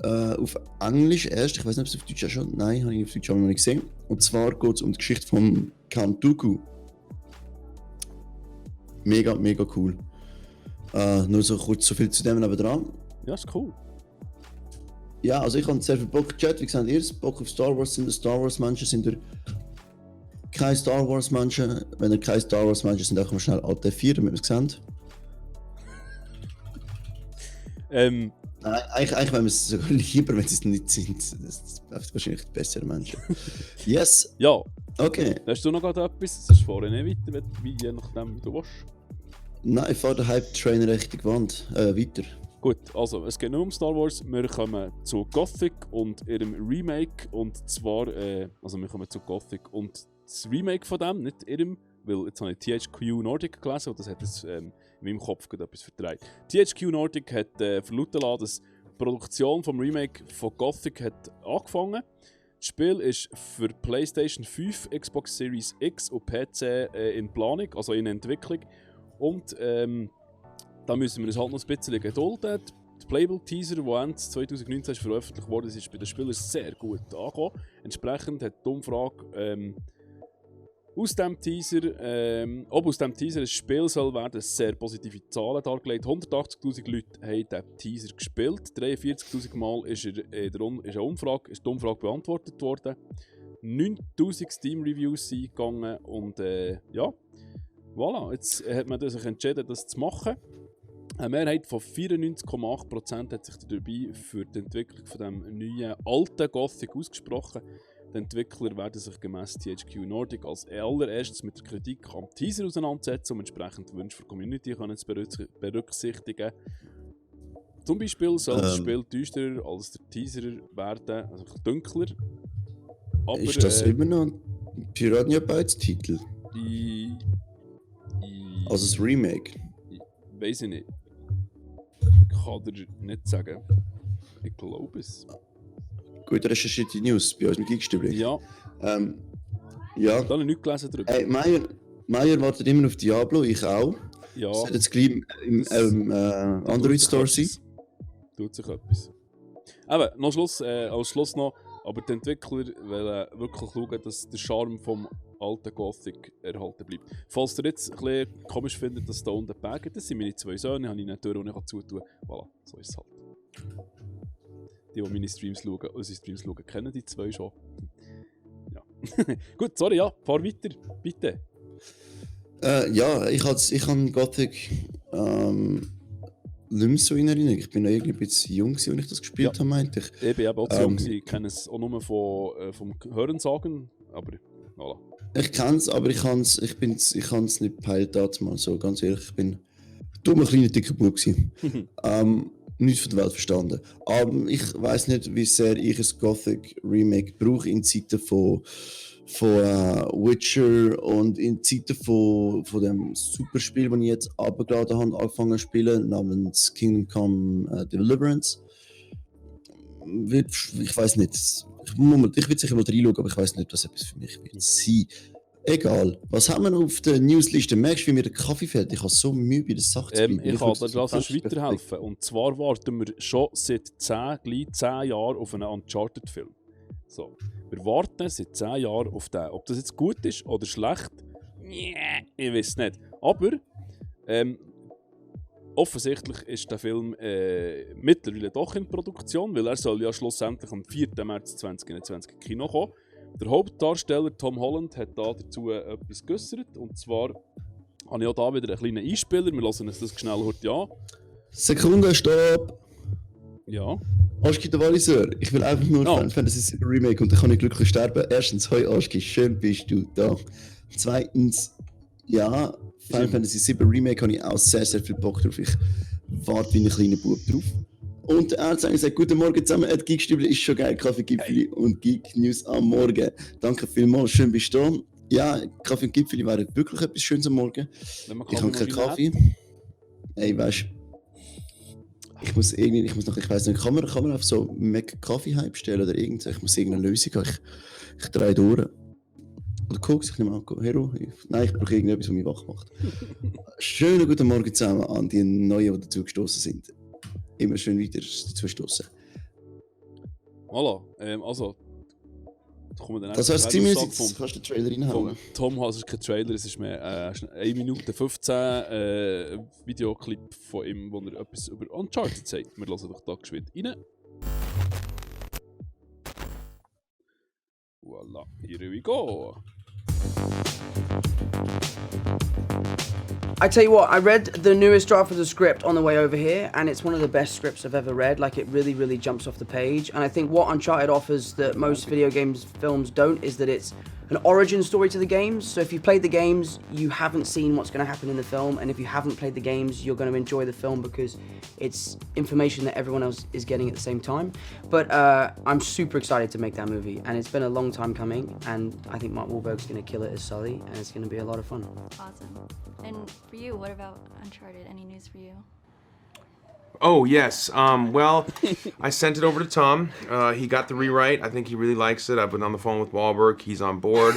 auf Englisch erst, ich weiß nicht, ob es auf Deutsch auch schon, nein, habe ich auf Deutsch auch noch nicht gesehen. Und zwar geht es um die Geschichte von Count Dooku. Mega, mega cool. Nur so kurz so viel zu dem nebenan. Ja, ist cool. Ja, also ich habe sehr viel Bock gechattet. Wie gesagt, ihr Bock auf Star Wars, sind ihr Star Wars Menschen, sind ihr keine Star Wars Menschen? Wenn ihr keine Star Wars Menschen sind, dann mal schnell Alt F4, damit wir es sehen. Nein, eigentlich wäre es sogar lieber, wenn sie es nicht sind. Das sind wahrscheinlich die besseren Menschen. Yes! Ja. Okay. Hast du noch gerade etwas? Sonst fahre ich nicht weiter, wie je nachdem du willst. Nein, ich fahre den Hype-Train richtig weiter. Gut, also es geht nur um Star Wars. Wir kommen zu Gothic und ihrem Remake. Und zwar, also wir kommen zu Gothic und das Remake von dem, nicht ihrem, weil jetzt habe ich THQ Nordic gelesen und das hat es in meinem Kopf gerade etwas verdreht. THQ Nordic hat verlauten lassen, dass die Produktion vom Remake von Gothic hat angefangen. Das Spiel ist für PlayStation 5, Xbox Series X und PC in Planung, also in Entwicklung. Und da müssen wir uns halt noch ein bisschen gedulden. Der Playable-Teaser, der Ende 2019 veröffentlicht wurde, ist bei den Spielern sehr gut angekommen. Entsprechend hat die Umfrage aus dem Teaser, ob aus dem Teaser ein Spiel soll werden, sehr positive Zahlen dargelegt. 180'000 Leute haben diesen Teaser gespielt. 43'000 Mal ist die Umfrage beantwortet worden. 9'000 Steam-Reviews sind eingegangen und ja, voilà, jetzt hat man sich entschieden, das zu machen. Eine Mehrheit von 94,8% hat sich dabei für die Entwicklung von dem neuen alten Gothic ausgesprochen. Die Entwickler werden sich gemäss THQ Nordic als allererstes mit der Kritik am Teaser auseinandersetzen, um entsprechend die Wünsche der Community zu berücksichtigen. Zum Beispiel soll das Spiel düsterer als der Teaser werden, also dunkler. Aber, ist das immer noch ein Piranha Bytes Titel? Also das Remake? Weiß ich nicht. Kann dir nicht sagen. Ich glaube es. Gut recherchierte News bei uns mit Geekstübli. Ja. Ja. Da habe ich nichts gelesen drüber. Hey, Meier wartet immer auf Diablo, ich auch. Ja. Das wird jetzt gleich im Android Store sein. Tut sich etwas. Aber noch als Schluss noch, aber die Entwickler wollen wirklich schauen, dass der Charme vom alten Gothic erhalten bleibt. Falls ihr jetzt ein bisschen komisch findet, dass da unten Berge, das sind meine zwei Söhne, habe ich eine Tür, die ich zutun kann. Voilà, so ist es halt. Die meine Streams schauen, unsere Streams schauen, kennen die zwei schon. Ja. Gut, sorry, ja, fahr weiter, bitte. Ja, ich habe Gothic nicht mehr so in Erinnerung. Ich bin noch irgendwie ein bisschen jung, als ich das gespielt habe, meinte ich. Ich bin eben auch zu jung, ich kenne es auch nur vom Hörensagen, aber voilà. Ich kenne es, aber ich habe es nicht gepeilt damals, so ganz ehrlich. Ich bin ein dummer, kleiner, dicker Bub gewesen. Nichts von der Welt verstanden. Aber ich weiss nicht, wie sehr ich ein Gothic Remake brauche in Zeiten von Witcher und in Zeiten von dem Superspiel, das ich jetzt abgeladen habe, angefangen zu spielen, namens Kingdom Come Deliverance. Ich weiss nicht. Ich will sicher mal reinschauen, aber ich weiss nicht, was etwas für mich wird sein. Egal. Was haben wir auf der Newsliste? Merkst du, wie mir der Kaffee fällt? Ich habe so Mühe bei der Sache zu bieten. Ich kann dir da weiterhelfen. Und zwar warten wir schon seit 10 Jahren auf einen Uncharted-Film. So. Wir warten seit 10 Jahren auf den. Ob das jetzt gut ist oder schlecht, ich weiß nicht. Aber offensichtlich ist der Film mittlerweile doch in Produktion, weil er soll ja schlussendlich am 4. März 2021 in Kino kommen. Der Hauptdarsteller Tom Holland hat da dazu etwas geäußert. Und zwar habe ich auch da wieder einen kleinen Einspieler. Wir lassen uns das schnell heute an. Sekunde, stopp! Ja. Aschki, der Walliseur, ich will einfach nur Final Fantasy VII Remake und dann kann ich glücklich sterben. Erstens, hoi Aschki, schön bist du da. Zweitens, ja, Final Fantasy VII Remake habe ich auch sehr, sehr viel Bock drauf. Ich warte wie ein kleiner Bub drauf. Und der Arzt sagt, guten Morgen zusammen, Geekstübli ist schon geil, Kaffee Gipfeli und Geek News am Morgen. Danke vielmals, schön bist du da. Ja, Kaffee und Gipfeli wäre wirklich etwas Schönes am Morgen. Ich habe keinen Kaffee. Ey, weißt Ich weiß nicht, kann man auf so Mac Kaffee-Hype stellen oder irgendwas? Ich muss irgendeine Lösung haben. Ich drehe durch. Oder Koks, ich nehme an, Hero. Nein, ich brauche irgendetwas, was mich wach macht. Schönen guten Morgen zusammen an die Neuen, die dazu gestoßen sind. Immer schön weiter dazu stoßen. Voilà, also... Das heißt, ziemlich kannst du den Trailer reinhauen. Tom, also es ist kein Trailer, es ist mehr 1 Minute 15 Videoclip von ihm, wo er etwas über Uncharted sagt. Wir hören doch da geschwind rein. Voilà, here we go. I tell you what, I read the newest draft of the script on the way over here, and it's one of the best scripts I've ever read. Like, it really, really jumps off the page. And I think what Uncharted offers that most video games films don't is that it's an origin story to the games. So if you played the games, you haven't seen what's going to happen in the film, and if you haven't played the games, you're going to enjoy the film because it's information that everyone else is getting at the same time. But I'm super excited to make that movie, and it's been a long time coming, and I think Mark Wahlberg's going to kill it as Sully, and it's going to be a lot of fun. Awesome. And for you, what about Uncharted? Any news for you? Oh, yes. Well, I sent it over to Tom. He got the rewrite. I think he really likes it. I've been on the phone with Wahlberg. He's on board.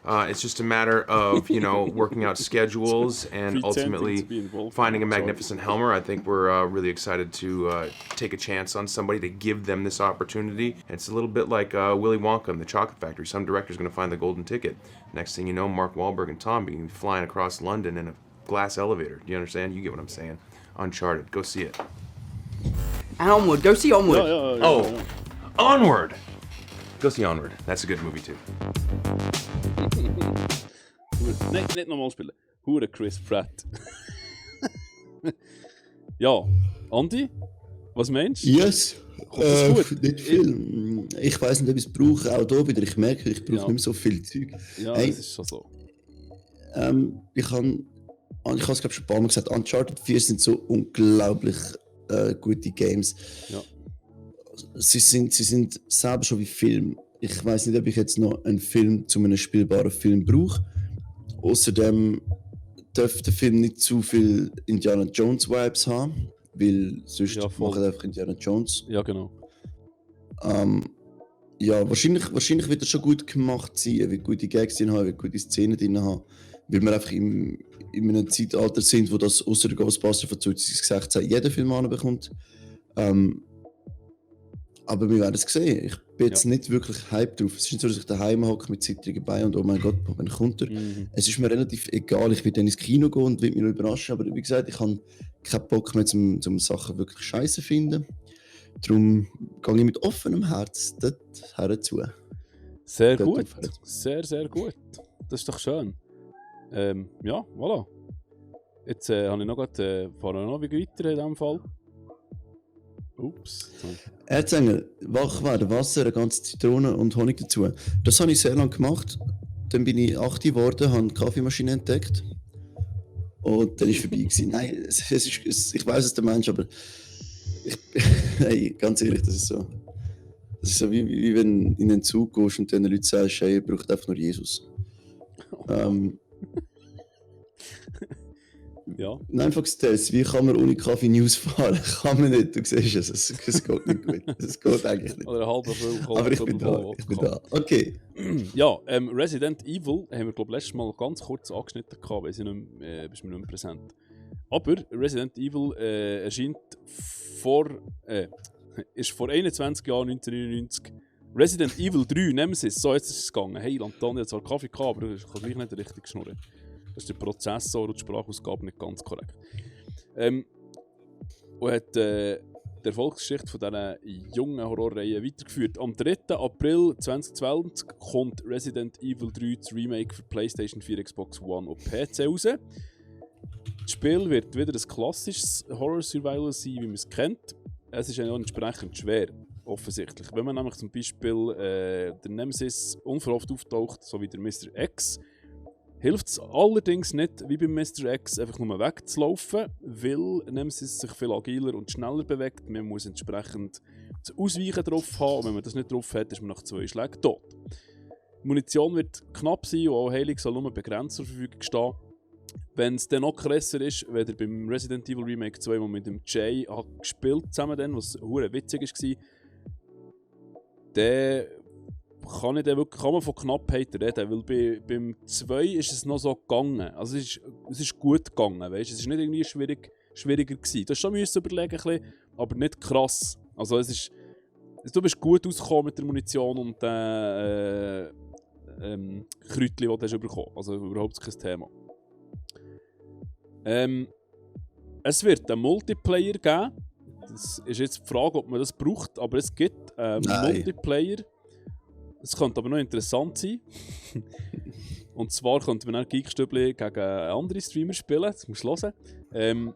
It's just a matter of, working out schedules and ultimately finding a magnificent Helmer. I think we're really excited to take a chance on somebody to give them this opportunity. It's a little bit like Willy Wonka and the Chocolate Factory. Some director's going to find the golden ticket. Next thing you know, Mark Wahlberg and Tom be flying across London in a glass elevator. Do you understand? You get what I'm saying. Uncharted. Go see it. And Onward. Go see Onward. Oh, Onward. Go see Onward. That's a good movie too. Nicht nochmal spielen. Hure Chris Pratt. Ja, Andi, was meinst du? Yes. Kommt das gut? Nicht viel. Ich weiss nicht, ob ich es brauche. Auch hier wieder. Ich merke, ich brauche nicht mehr so viel Zeug. Ja, das ist schon so. Ich habe es glaube schon ein paar Mal gesagt, Uncharted 4 sind so unglaublich gute Games. Ja. Sie sind selber schon wie Film. Ich weiß nicht, ob ich jetzt noch einen Film zu einem spielbaren Film brauche. Außerdem darf der Film nicht zu viel Indiana Jones Vibes haben, weil sonst machen einfach Indiana Jones. Ja, genau. Ja, wahrscheinlich wird er schon gut gemacht sein, er wird gute Gags drin haben, er wird gute Szenen drin haben, weil wir einfach in einem Zeitalter sind, wo das außer der Ghostbusters von 2016 jeder Film anbekommt. Aber wir werden es sehen. Ich bin jetzt nicht wirklich hyped drauf. Es ist nicht so, dass ich daheim hocke mit zittrigen Beinen und oh mein Gott, wann kommt er? Es ist mir relativ egal, ich will dann ins Kino gehen und will mich noch überraschen, aber wie gesagt, ich habe keinen Bock mehr, zum Sachen wirklich scheiße finden. Darum gehe ich mit offenem Herz dort herzu. Sehr gut. Sehr, sehr gut. Das ist doch schön. Ja, voilà. Jetzt habe ich noch gerade noch wie weiter in diesem Fall. Ups. Erzengel, wach werden, Wasser, eine ganze Zitrone und Honig dazu. Das habe ich sehr lange gemacht. Dann bin ich 8 geworden, habe die Kaffeemaschine entdeckt. Und dann war es vorbei gewesen. Nein, ich weiss es der Mensch, aber hey, ganz ehrlich, das ist so wie wenn du in einen Zug gehst und den Leuten sagst, hey, ihr braucht einfach nur Jesus. Ja. Ein einfaches Test, wie kann man ohne Kaffee News fahren? Kann man nicht, du siehst es, es geht nicht gut. Es geht eigentlich nicht. Oder ein halber Füll. Aber ich bin da, okay. Ja, Resident Evil haben wir, glaube ich, letztes Mal ganz kurz angeschnitten gehabt, weil sie bist mir nicht mehr präsent. Aber Resident Evil erscheint ist vor 21 Jahren, 1999, Resident Evil 3 Nemesis, so jetzt ist es gegangen. Hey, Antonio hat zwar Kaffee gehabt, aber ich kann gleich nicht richtig schnurren. Das ist der Prozessor und die Sprachausgabe nicht ganz korrekt. Und hat die Erfolgsgeschichte von dieser jungen Horrorreihe weitergeführt. Am 3. April 2020 kommt Resident Evil 3 das Remake für PlayStation 4, Xbox One und PC raus. Das Spiel wird wieder ein klassisches Horror-Survival sein, wie man es kennt. Es ist auch entsprechend schwer, offensichtlich. Wenn man nämlich zum Beispiel der Nemesis unverhofft auftaucht, so wie der Mr. X, hilft es allerdings nicht, wie beim Mr. X, einfach nur wegzulaufen, weil Nemesis sich viel agiler und schneller bewegt. Man muss entsprechend das Ausweichen drauf haben und wenn man das nicht drauf hat, ist man nach 2 Schlägen tot. Die Munition wird knapp sein und auch Heilung soll nur begrenzt zur Verfügung stehen. Wenn es dann noch krasser ist, wenn ihr beim Resident Evil Remake 2 mal mit dem Jay gespielt zusammen, dann, was hure witzig war, dann kann man von Knappheit reden, weil beim 2 ist es noch so gegangen. Also es ist gut gegangen, weißt? Es ist nicht irgendwie schwieriger gewesen. Du musst schon überlegen, ein bisschen, aber nicht krass. Also du bist gut ausgekommen mit der Munition und Kräutchen, die du hast bekommen. Also überhaupt kein Thema. Es wird einen Multiplayer geben. Das ist jetzt die Frage, ob man das braucht, aber es gibt einen Multiplayer. Es könnte aber noch interessant sein. Und zwar könnte man auch Geekstübli gegen andere Streamer spielen, das musst du hören.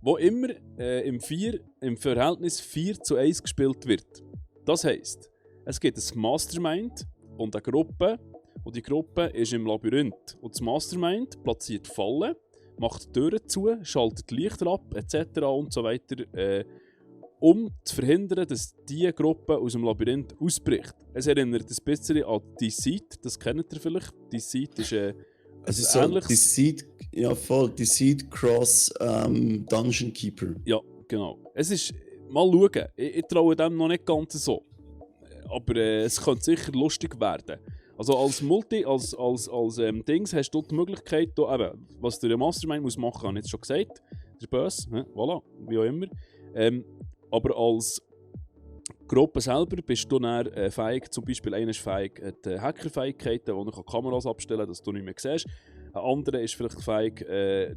Wo immer im Verhältnis 4:1 gespielt wird. Das heisst, es gibt ein Mastermind und eine Gruppe. Und die Gruppe ist im Labyrinth. Und das Mastermind platziert Fallen, macht Türen zu, schaltet Lichter ab, etc. und so weiter, um zu verhindern, dass diese Gruppe aus dem Labyrinth ausbricht. Es erinnert ein bisschen an Deceit, das kennt ihr vielleicht. Deceit ist es ist so Deceit, ja voll, Deceit Cross Dungeon Keeper. Ja, genau. Es ist, mal schauen, ich traue dem noch nicht ganz so. Aber es könnte sicher lustig werden. Also als Dings hast du die Möglichkeit, da, eben, was der Mastermind muss machen, habe ich jetzt schon gesagt. Der Böse, voilà, wie auch immer. Aber als Gruppe selber bist du dann fähig, zum Beispiel einer ist fähig, die Hackerfähigkeiten, wo du Kameras abstellen kann, dass du nicht mehr siehst. Ein anderer ist vielleicht fähig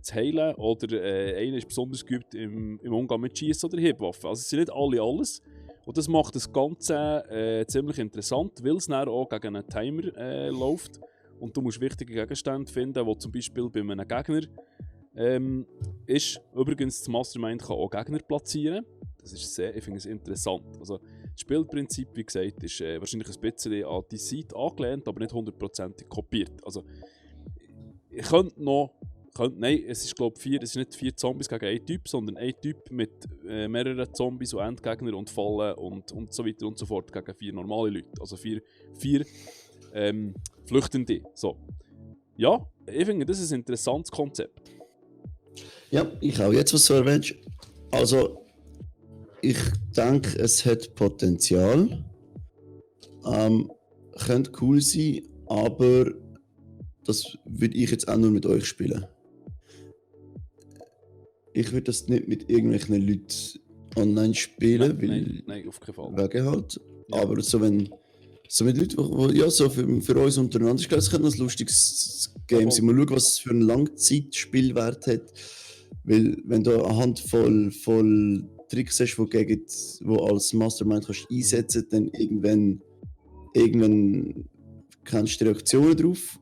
zu heilen oder einer ist besonders geübt im Umgang mit Schiessen oder Hebwaffen. Also es sind nicht alle alles. Und das macht das Ganze ziemlich interessant, weil es dann auch gegen einen Timer läuft. Und du musst wichtige Gegenstände finden, die zum Beispiel bei einem Gegner ist. Übrigens, das Mastermind kann auch Gegner platzieren. Das ist ich finde es interessant. Also, das Spielprinzip, wie gesagt, ist wahrscheinlich ein bisschen an die Seite angelehnt, aber nicht 100% kopiert. Also, ich könnte noch... Nein, es ist glaube ich es ist nicht 4 Zombies gegen einen Typ, sondern ein Typ mit mehreren Zombies und Endgegner und Fallen und so weiter und so fort gegen 4 normale Leute. Also 4 Flüchtende. So. Ja, ich finde, das ist ein interessantes Konzept. Ja, ich auch. Jetzt, was du erwähnst. Also, ich denke, es hat Potenzial. Könnte cool sein, aber das würde ich jetzt auch nur mit euch spielen. Ich würde das nicht mit irgendwelchen Leuten online spielen, nein, auf keinen Fall. Wegen halt. Ja. Aber so mit Leuten, die ja, so für uns untereinander, ich glaube, es könnte ein lustiges Game sein. Mal schauen, was es für einen Langzeitspielwert hat. Weil, wenn du eine Handvoll voll Tricks hast, die als Mastermind kannst einsetzen, dann irgendwann kennst du die Reaktionen drauf.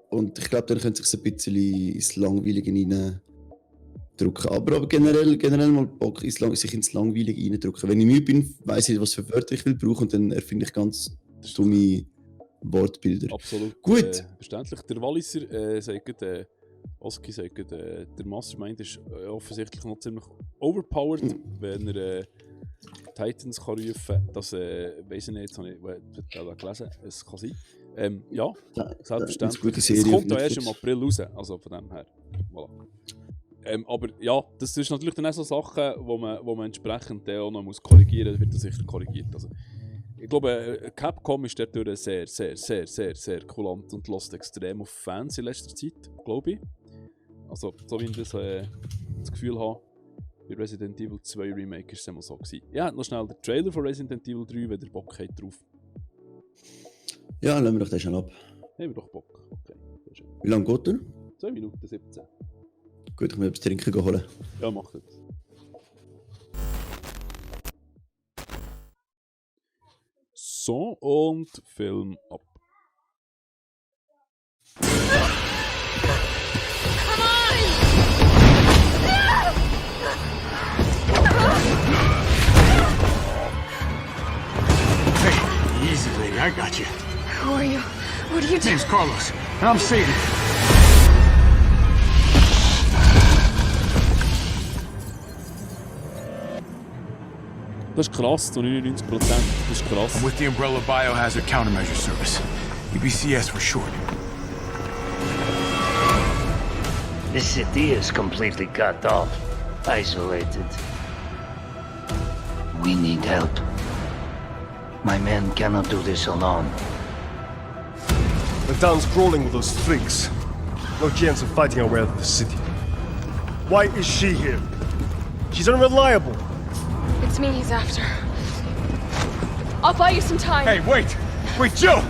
Und ich glaube, dann könnte sich ein bisschen ins Langweilige reindrücken. Aber generell mal Bock, sich ins Langweilige reindrücken. Wenn ich müde bin, weiss ich, was für Wörter ich will brauchen und dann erfinde ich ganz dumme Wortbilder. Absolut. Gut. Verständlich. Der Walliser sagt, Oski sagt, der Mastermind ist offensichtlich noch ziemlich overpowered, wenn er Titans kann rufen kann. Das weiss ich nicht, das habe ich gelesen. Es kann sein. Ja, selbstverständlich. Es kommt ja erst im April raus, also von dem her. Voilà. Aber ja, das ist natürlich dann auch so Sachen, wo man entsprechend auch noch korrigieren muss, wird das sicher korrigiert. Also, ich glaube, Capcom ist dadurch sehr, sehr, sehr, sehr, sehr kulant und lässt extrem auf Fans in letzter Zeit, glaube ich. Also, so wie ich das Gefühl habe, bei Resident Evil 2 Remake war es immer so gewesen. Ja, noch schnell den Trailer von Resident Evil 3, wenn ihr Bock habt drauf. Ja, lassen wir doch den schon ab. Haben wir doch Bock. Okay. Wie lange geht der? 2 Minuten 17. Gut, ich muss etwas trinken holen. Ja, mach das. So, und Film ab. Hey, easy, lady. I got you. Who are you? What are you doing? Name's Carlos, and I'm Satan. Das ist krass, zu 99%. Das ist krass. I'm with the Umbrella Biohazard Countermeasure Service. UBCS for short. This city is completely cut off, isolated. We need help. My men cannot do this alone. The town's crawling with those freaks. No chance of fighting our way out of the city. Why is she here? She's unreliable. It's me he's after. I'll buy you some time. Hey, wait! Wait, Joe!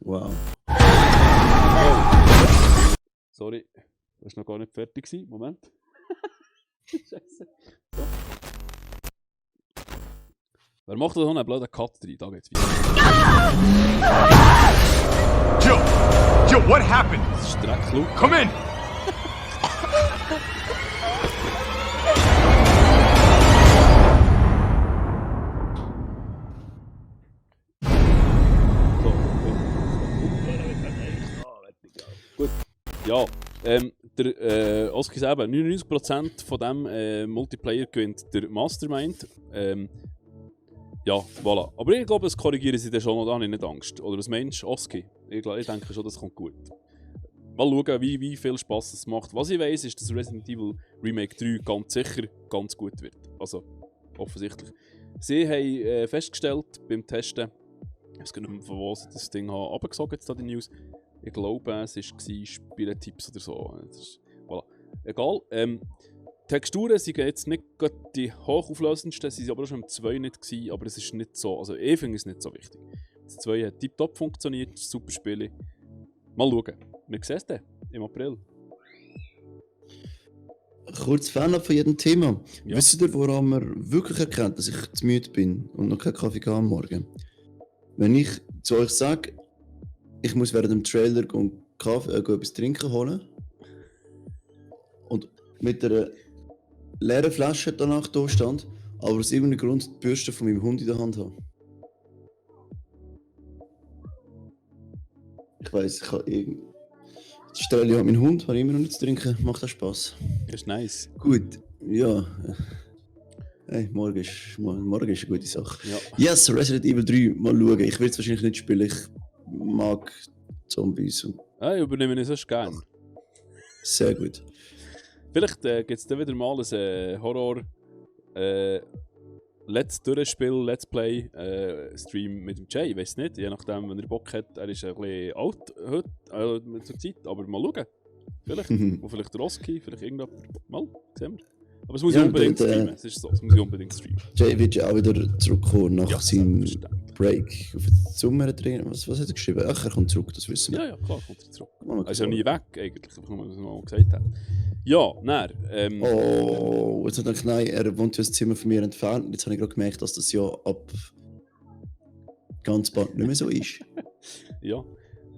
Wow. Sorry, das war noch gar nicht fertig. Moment. Scheiße. So. Wer macht da so einen blöden Cut rein? Da geht's wieder. Joe, what happened? Das ist Dreckklug. Come in! Gut. Ja, der Oski sagt eben, 99% von dem Multiplayer gewinnt der Mastermind. Ja, voilà. Aber ich glaube, das korrigieren sie dann schon noch, da habe ich nicht Angst. Oder was meinst du, Oski? Ich denke schon, das kommt gut. Mal schauen, wie viel Spaß es macht. Was ich weiss, ist, dass Resident Evil Remake 3 ganz sicher ganz gut wird. Also, offensichtlich. Sie haben festgestellt beim Testen, ich weiß gar nicht mehr, von wo sie das Ding haben runtergesogen, jetzt da die News. Ich glaube, es war Spieltipps oder so. Voilà. Egal. Texturen sind jetzt nicht die hochauflösendsten, sie waren aber auch schon im 2 nicht gewesen, aber es ist nicht so, also ich finde es nicht so wichtig. Das 2 hat tiptop funktioniert, das ist ein super Spiel. Mal schauen. Wir sehen es dann im April. Kurz Fan von jedem Thema. Ja. Wisst ihr, woran man wirklich erkennt, dass ich zu müde bin und noch keinen Kaffee habe am Morgen? Wenn ich zu euch sage, ich muss während dem Trailer etwas trinken holen und mit einer leeren Flasche danach da stand, aber aus irgendeinem Grund die Bürste von meinem Hund in der Hand habe. Ich weiss, ich habe Jetzt stelle ich meinen Hund, habe immer noch nichts zu trinken, macht auch Spass. Ist nice. Gut, ja. Hey, morgen ist eine gute Sache. Ja. Yes, Resident Evil 3, mal schauen. Ich will es wahrscheinlich nicht spielen, ich mag Zombies. Und Ich übernehme es sonst gerne. sehr gut. Vielleicht gibt es dann wieder mal ein Horror Let's Play Stream mit dem Jay. Ich weiß nicht, je nachdem, wenn er Bock hat. Er ist ein bisschen alt heute, zur Zeit, aber mal schauen. Vielleicht. Und vielleicht der Oski, vielleicht irgendjemand. Mal, sehen wir. Aber es muss ja unbedingt streamen. Es ist so, es muss ja unbedingt streamen. Jay wird ja auch wieder zurückkommen nach seinem Break. Auf den Sommer drin. Was hat er geschrieben? Ach, er kommt zurück, das wissen wir. Ja, klar, kommt er zurück. Er ist ja nie weg, eigentlich, einfach nur, was er mal gesagt hat. Ja, nein. Oh, jetzt hat er gedacht, nein, er wohnt ja ein Zimmer von mir entfernt. Jetzt habe ich gerade gemerkt, dass das ja ab ganz bald nicht mehr so ist. Ja.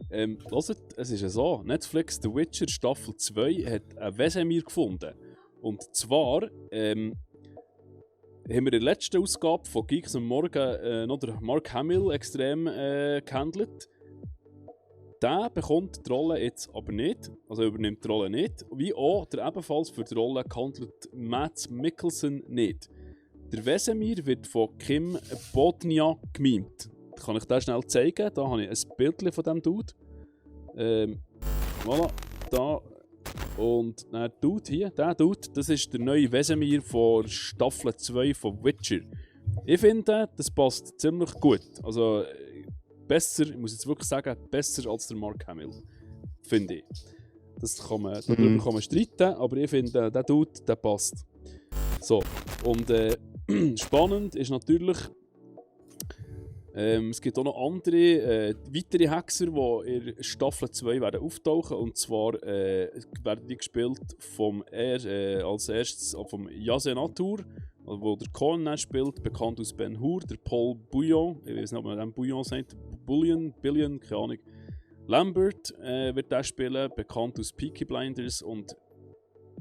Hört, es ist ja so, Netflix The Witcher Staffel 2 hat einen Wesemir gefunden. Und zwar haben wir in der letzten Ausgabe von Geeks am Morgen noch der Mark Hamill extrem gehandelt. Der bekommt die Rolle jetzt aber nicht, also übernimmt die Rolle nicht, wie auch der ebenfalls für die Rolle gehandelt Mads Mikkelsen nicht. Der Wesemir wird von Kim Bodnia gemimt. Kann ich das schnell zeigen? Da habe ich ein Bild von diesem Dude. Voilà, da. Und der Dude hier, das ist der neue Wesemir von Staffel 2 von Witcher. Ich finde, das passt ziemlich gut. Also besser, ich muss jetzt wirklich sagen, besser als der Mark Hamill. Finde ich. Darüber kann man streiten, aber ich finde, der Dude, der passt. So, und spannend ist natürlich, es gibt auch noch andere, weitere Hexer, die in Staffel 2 werden auftauchen. Und zwar werden die gespielt als erstes vom Yasen Atur, wo der Conan spielt, bekannt aus Ben Hur, der Paul Bouillon, ich weiß nicht, ob man den Bouillon sagt, Billion, keine Ahnung. Lambert wird der spielen, bekannt aus Peaky Blinders, und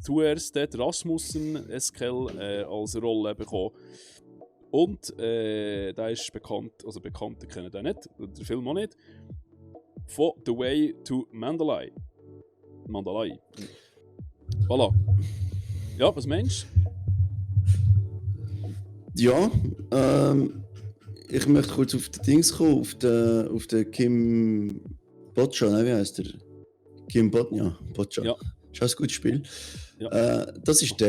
zuerst der Rasmussen Eskel als Rolle bekommen. Und der ist bekannt, also Bekannte kennen den nicht, der Film auch nicht, von The Way to Mandalay. Voilà. Ja, was meinst du? Ja, ich möchte kurz auf die Dings kommen, auf den Kim Botcha, ne, wie heißt der? Kim Botcha. Ja. Ist auch ein gutes Spiel. Ja. Das ist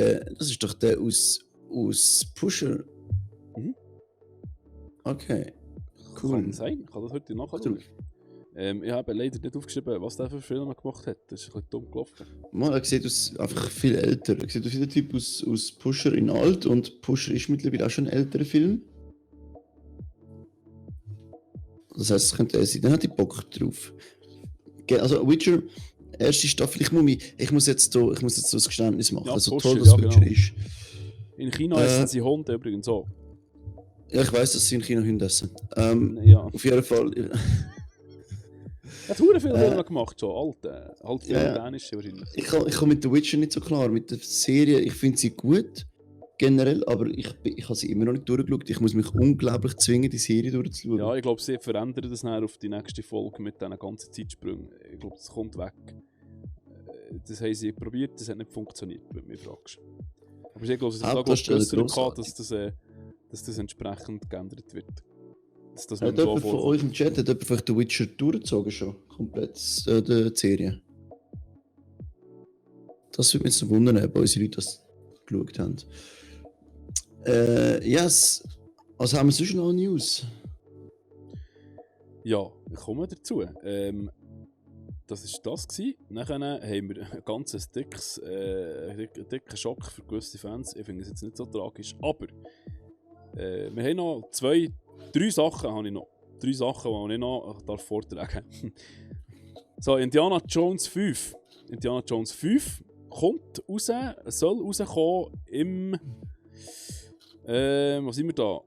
doch der aus Pusher. Mhm. Okay. Cool. Kann sein, ich kann das heute nachschauen. Ich habe leider nicht aufgeschrieben, was der für Filme gemacht hat. Das ist ein bisschen dumm gelaufen. Er sieht einfach viel älter. Er sieht aus wie der Typ aus Pusher in alt und Pusher ist mittlerweile auch schon ein älterer Film. Das heisst, es könnte er sein. Dann hat ich Bock drauf. Also Witcher, erste Staffel, ich muss jetzt so ein Geständnis machen. Ja, so Pusher, toll das Witcher genau. ist. In China essen sie Hunde übrigens auch. Ja, ich weiss, dass sie in China Hunde essen. Ja. Auf jeden Fall. Er hat viele Filme gemacht, so alte, halt dänische wahrscheinlich. Ich komme mit The Witcher nicht so klar. Mit der Serie, ich finde sie gut, generell, aber ich habe sie immer noch nicht durchgeschaut. Ich muss mich unglaublich zwingen, die Serie durchzuschauen. Ja, ich glaube, sie verändern das nachher auf die nächste Folge mit diesen ganzen Zeitsprüngen. Ich glaube, das kommt weg. Das haben sie probiert, das hat nicht funktioniert, wenn du mich fragst. Aber ich glaube, es hat auch gehabt, dass das entsprechend geändert wird. Dass Hat jemand von euch im Chat vielleicht The Witcher durchgezogen schon? Komplett die Serie? Das würde mich jetzt wundern, ob unsere Leute das geschaut haben. Yes. Also haben wir sonst noch News? Ja, ich komme dazu. Das war das gewesen. Nachher haben wir ein ganz dicken Schock für gewisse Fans. Ich finde es jetzt nicht so tragisch, aber wir haben noch drei Sachen habe ich noch. Drei Sachen, die ich noch vortragen darf. So, Indiana Jones 5. Indiana Jones 5 kommt raus, soll rauskommen im... was sind wir da?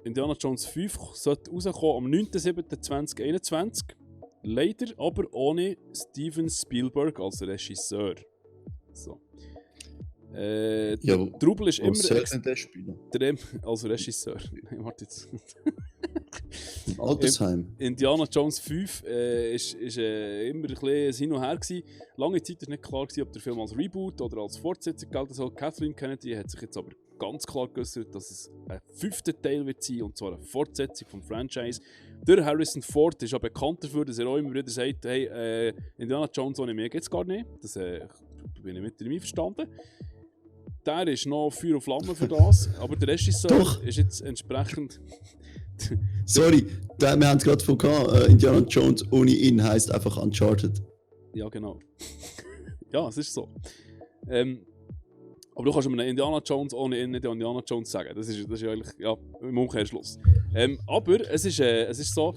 Indiana Jones 5 sollte rauskommen am 9.7.2021. Leider aber ohne Steven Spielberg als Regisseur. So. Der Trubel ist immer extrem als Regisseur. Warte jetzt. Altersheim. Indiana Jones 5 ist immer ein bisschen Hin und Her gewesen. Lange Zeit war nicht klar, ob der Film als Reboot oder als Fortsetzung gelten soll. Kathleen Kennedy hat sich jetzt aber ganz klar geäußert, dass es ein 5. Teil wird sein, und zwar eine Fortsetzung vom Franchise. Der Harrison Ford ist auch bekannt dafür, dass er auch immer wieder sagt, hey, Indiana Jones ohne mich geht es gar nicht. Das bin ich mit ihm einverstanden. Der ist noch Feuer und Flamme für das, aber der Regisseur ist jetzt entsprechend... Sorry, wir haben es gerade von Indiana Jones ohne ihn heisst einfach Uncharted. Ja, genau. Ja, es ist so. Aber du kannst mir einen Indiana Jones ohne ihn nicht Indiana Jones sagen. Das ist eigentlich im Umkehrschluss. Aber es ist so,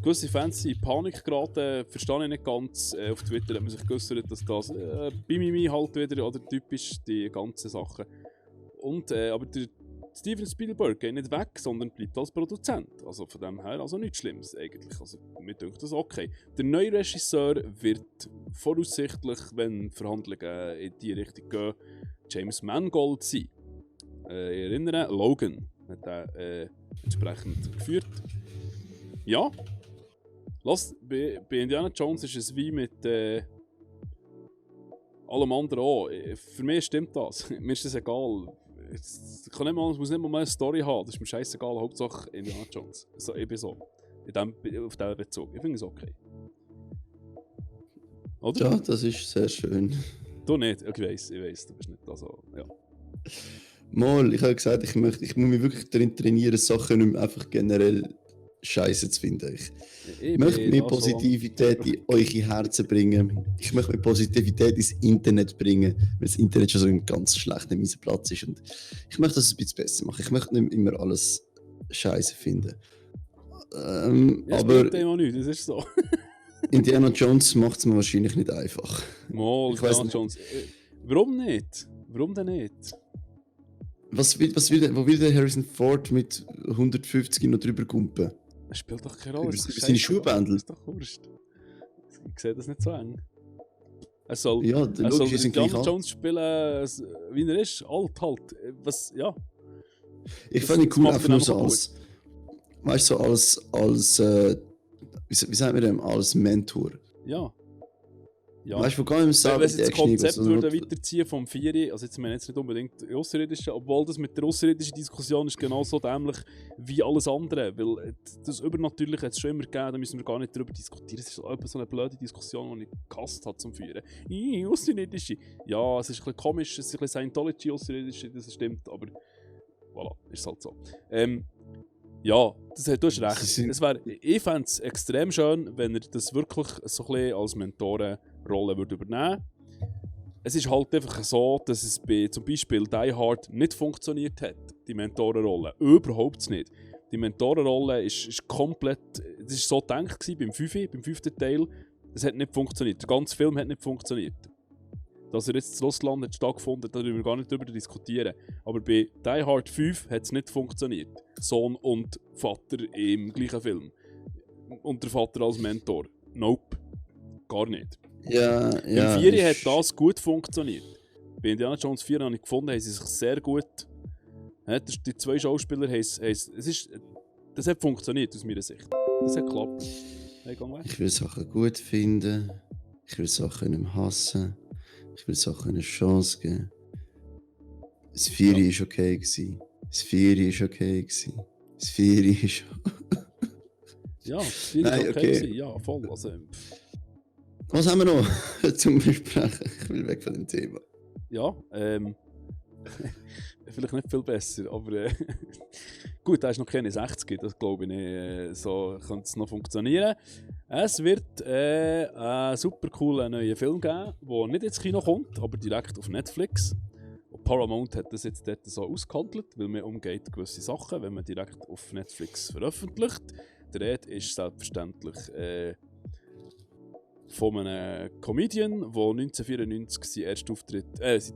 gewisse Fans sind in Panik geraten, verstehe ich nicht ganz. Auf Twitter hat man sich geäußert, dass das Bimimi halt wieder, oder typisch die ganzen Sachen. Und, aber der Steven Spielberg geht nicht weg, sondern bleibt als Produzent. Also von dem her also nichts Schlimmes eigentlich. Also mir denkt das okay. Der neue Regisseur wird voraussichtlich, wenn Verhandlungen in die Richtung gehen, James Mangold sein. Ich erinnere, Logan hat er entsprechend geführt. Ja, bei Indiana Jones ist es wie mit allem anderen auch. Für mich stimmt das. Mir ist das egal. Es muss nicht mal eine Story haben, das ist mir scheißegal, Hauptsache Indiana Jones. So, ich bin so. Auf diesen Bezug. Ich finde es okay. Oder? Ja, das ist sehr schön. Du nicht? Ich weiss, du bist nicht da so. Ja. Mal, ich habe gesagt, ich muss mich wirklich darin trainieren, Sachen nicht mehr einfach generell scheiße zu finden. Ich möchte mehr Positivität in eure Herzen bringen. Ich möchte mehr Positivität ins Internet bringen, weil das Internet schon so ein ganz schlechter miesen Platz ist. Und ich möchte das ein bisschen besser machen. Ich möchte nicht immer alles scheiße finden. Aber Thema nicht, das ist so. Indiana Jones macht es mir wahrscheinlich nicht einfach. Mal, Indiana Jones. Warum nicht? Warum denn nicht? Wo will der Harrison Ford mit 150 noch drüber kumpen? Das spielt doch keine Rolle. Über seine Schuhbändel. Das ist doch wurscht. Ich sehe das nicht so eng. Er soll Indiana Jones spielen, wie er ist, alt halt. Was, ja. Ich fand ihn cool, einfach nur so als, weißt du, wie sagt man dem, als Mentor. Ja. Ja. Weißt du, wo gar nicht Wenn mehr sie das Konzept würde weiterziehen vom Vieri, also jetzt meine jetzt nicht unbedingt Außerirdischen, obwohl das mit der außerirdischen Diskussion ist genauso dämlich wie alles andere, weil das Übernatürliche hat es schon immer gegeben, da müssen wir gar nicht darüber diskutieren. Es ist so eine blöde Diskussion, die ich gehasst habe zum Führen. Außerirdische. Ja, es ist ein bisschen komisch, es ist ein bisschen Scientology Außerirdische, das stimmt, aber voilà, ist halt so. Ja, du hast recht. Ich fände es extrem schön, wenn er das wirklich so ein bisschen als Mentorenrolle übernehmen würde. Es ist halt einfach so, dass es bei zum Beispiel Die Hard nicht funktioniert hat, die Mentorenrolle. Überhaupt nicht. Die Mentorenrolle ist komplett, das war so gedacht beim 5. Teil. Es hat nicht funktioniert. Der ganze Film hat nicht funktioniert. Dass er jetzt in Russland hat stattgefunden, da dürfen wir gar nicht darüber diskutieren. Aber bei Die Hard 5 hat es nicht funktioniert. Sohn und Vater im gleichen Film. Und der Vater als Mentor. Nope. Gar nicht. Ja. Im 4 hat das gut funktioniert. Bei Indiana Jones 4 habe ich gefunden, haben sie sich sehr gut... Die 2 Schauspieler das hat funktioniert aus meiner Sicht. Das hat geklappt. Hey, ich will Sachen gut finden. Ich will Sachen nicht hassen. Ich will Sachen eine Chance geben. Das 4 war okay. Das 4 war okay. Das 4 ist... Ja, das 4 war okay. Ja, voll. Also, was haben wir noch zum Besprechen? Ich will weg von dem Thema. Ja, vielleicht nicht viel besser, aber gut, da ist noch keine 60, das glaube ich nicht. So könnte es noch funktionieren. Es wird einen super coolen neuen Film geben, der nicht ins Kino kommt, aber direkt auf Netflix. Und Paramount hat das jetzt dort so ausgehandelt, weil man umgeht gewisse Sachen, wenn man direkt auf Netflix veröffentlicht. Der Rede ist selbstverständlich von einem Comedian, der 1994 seinen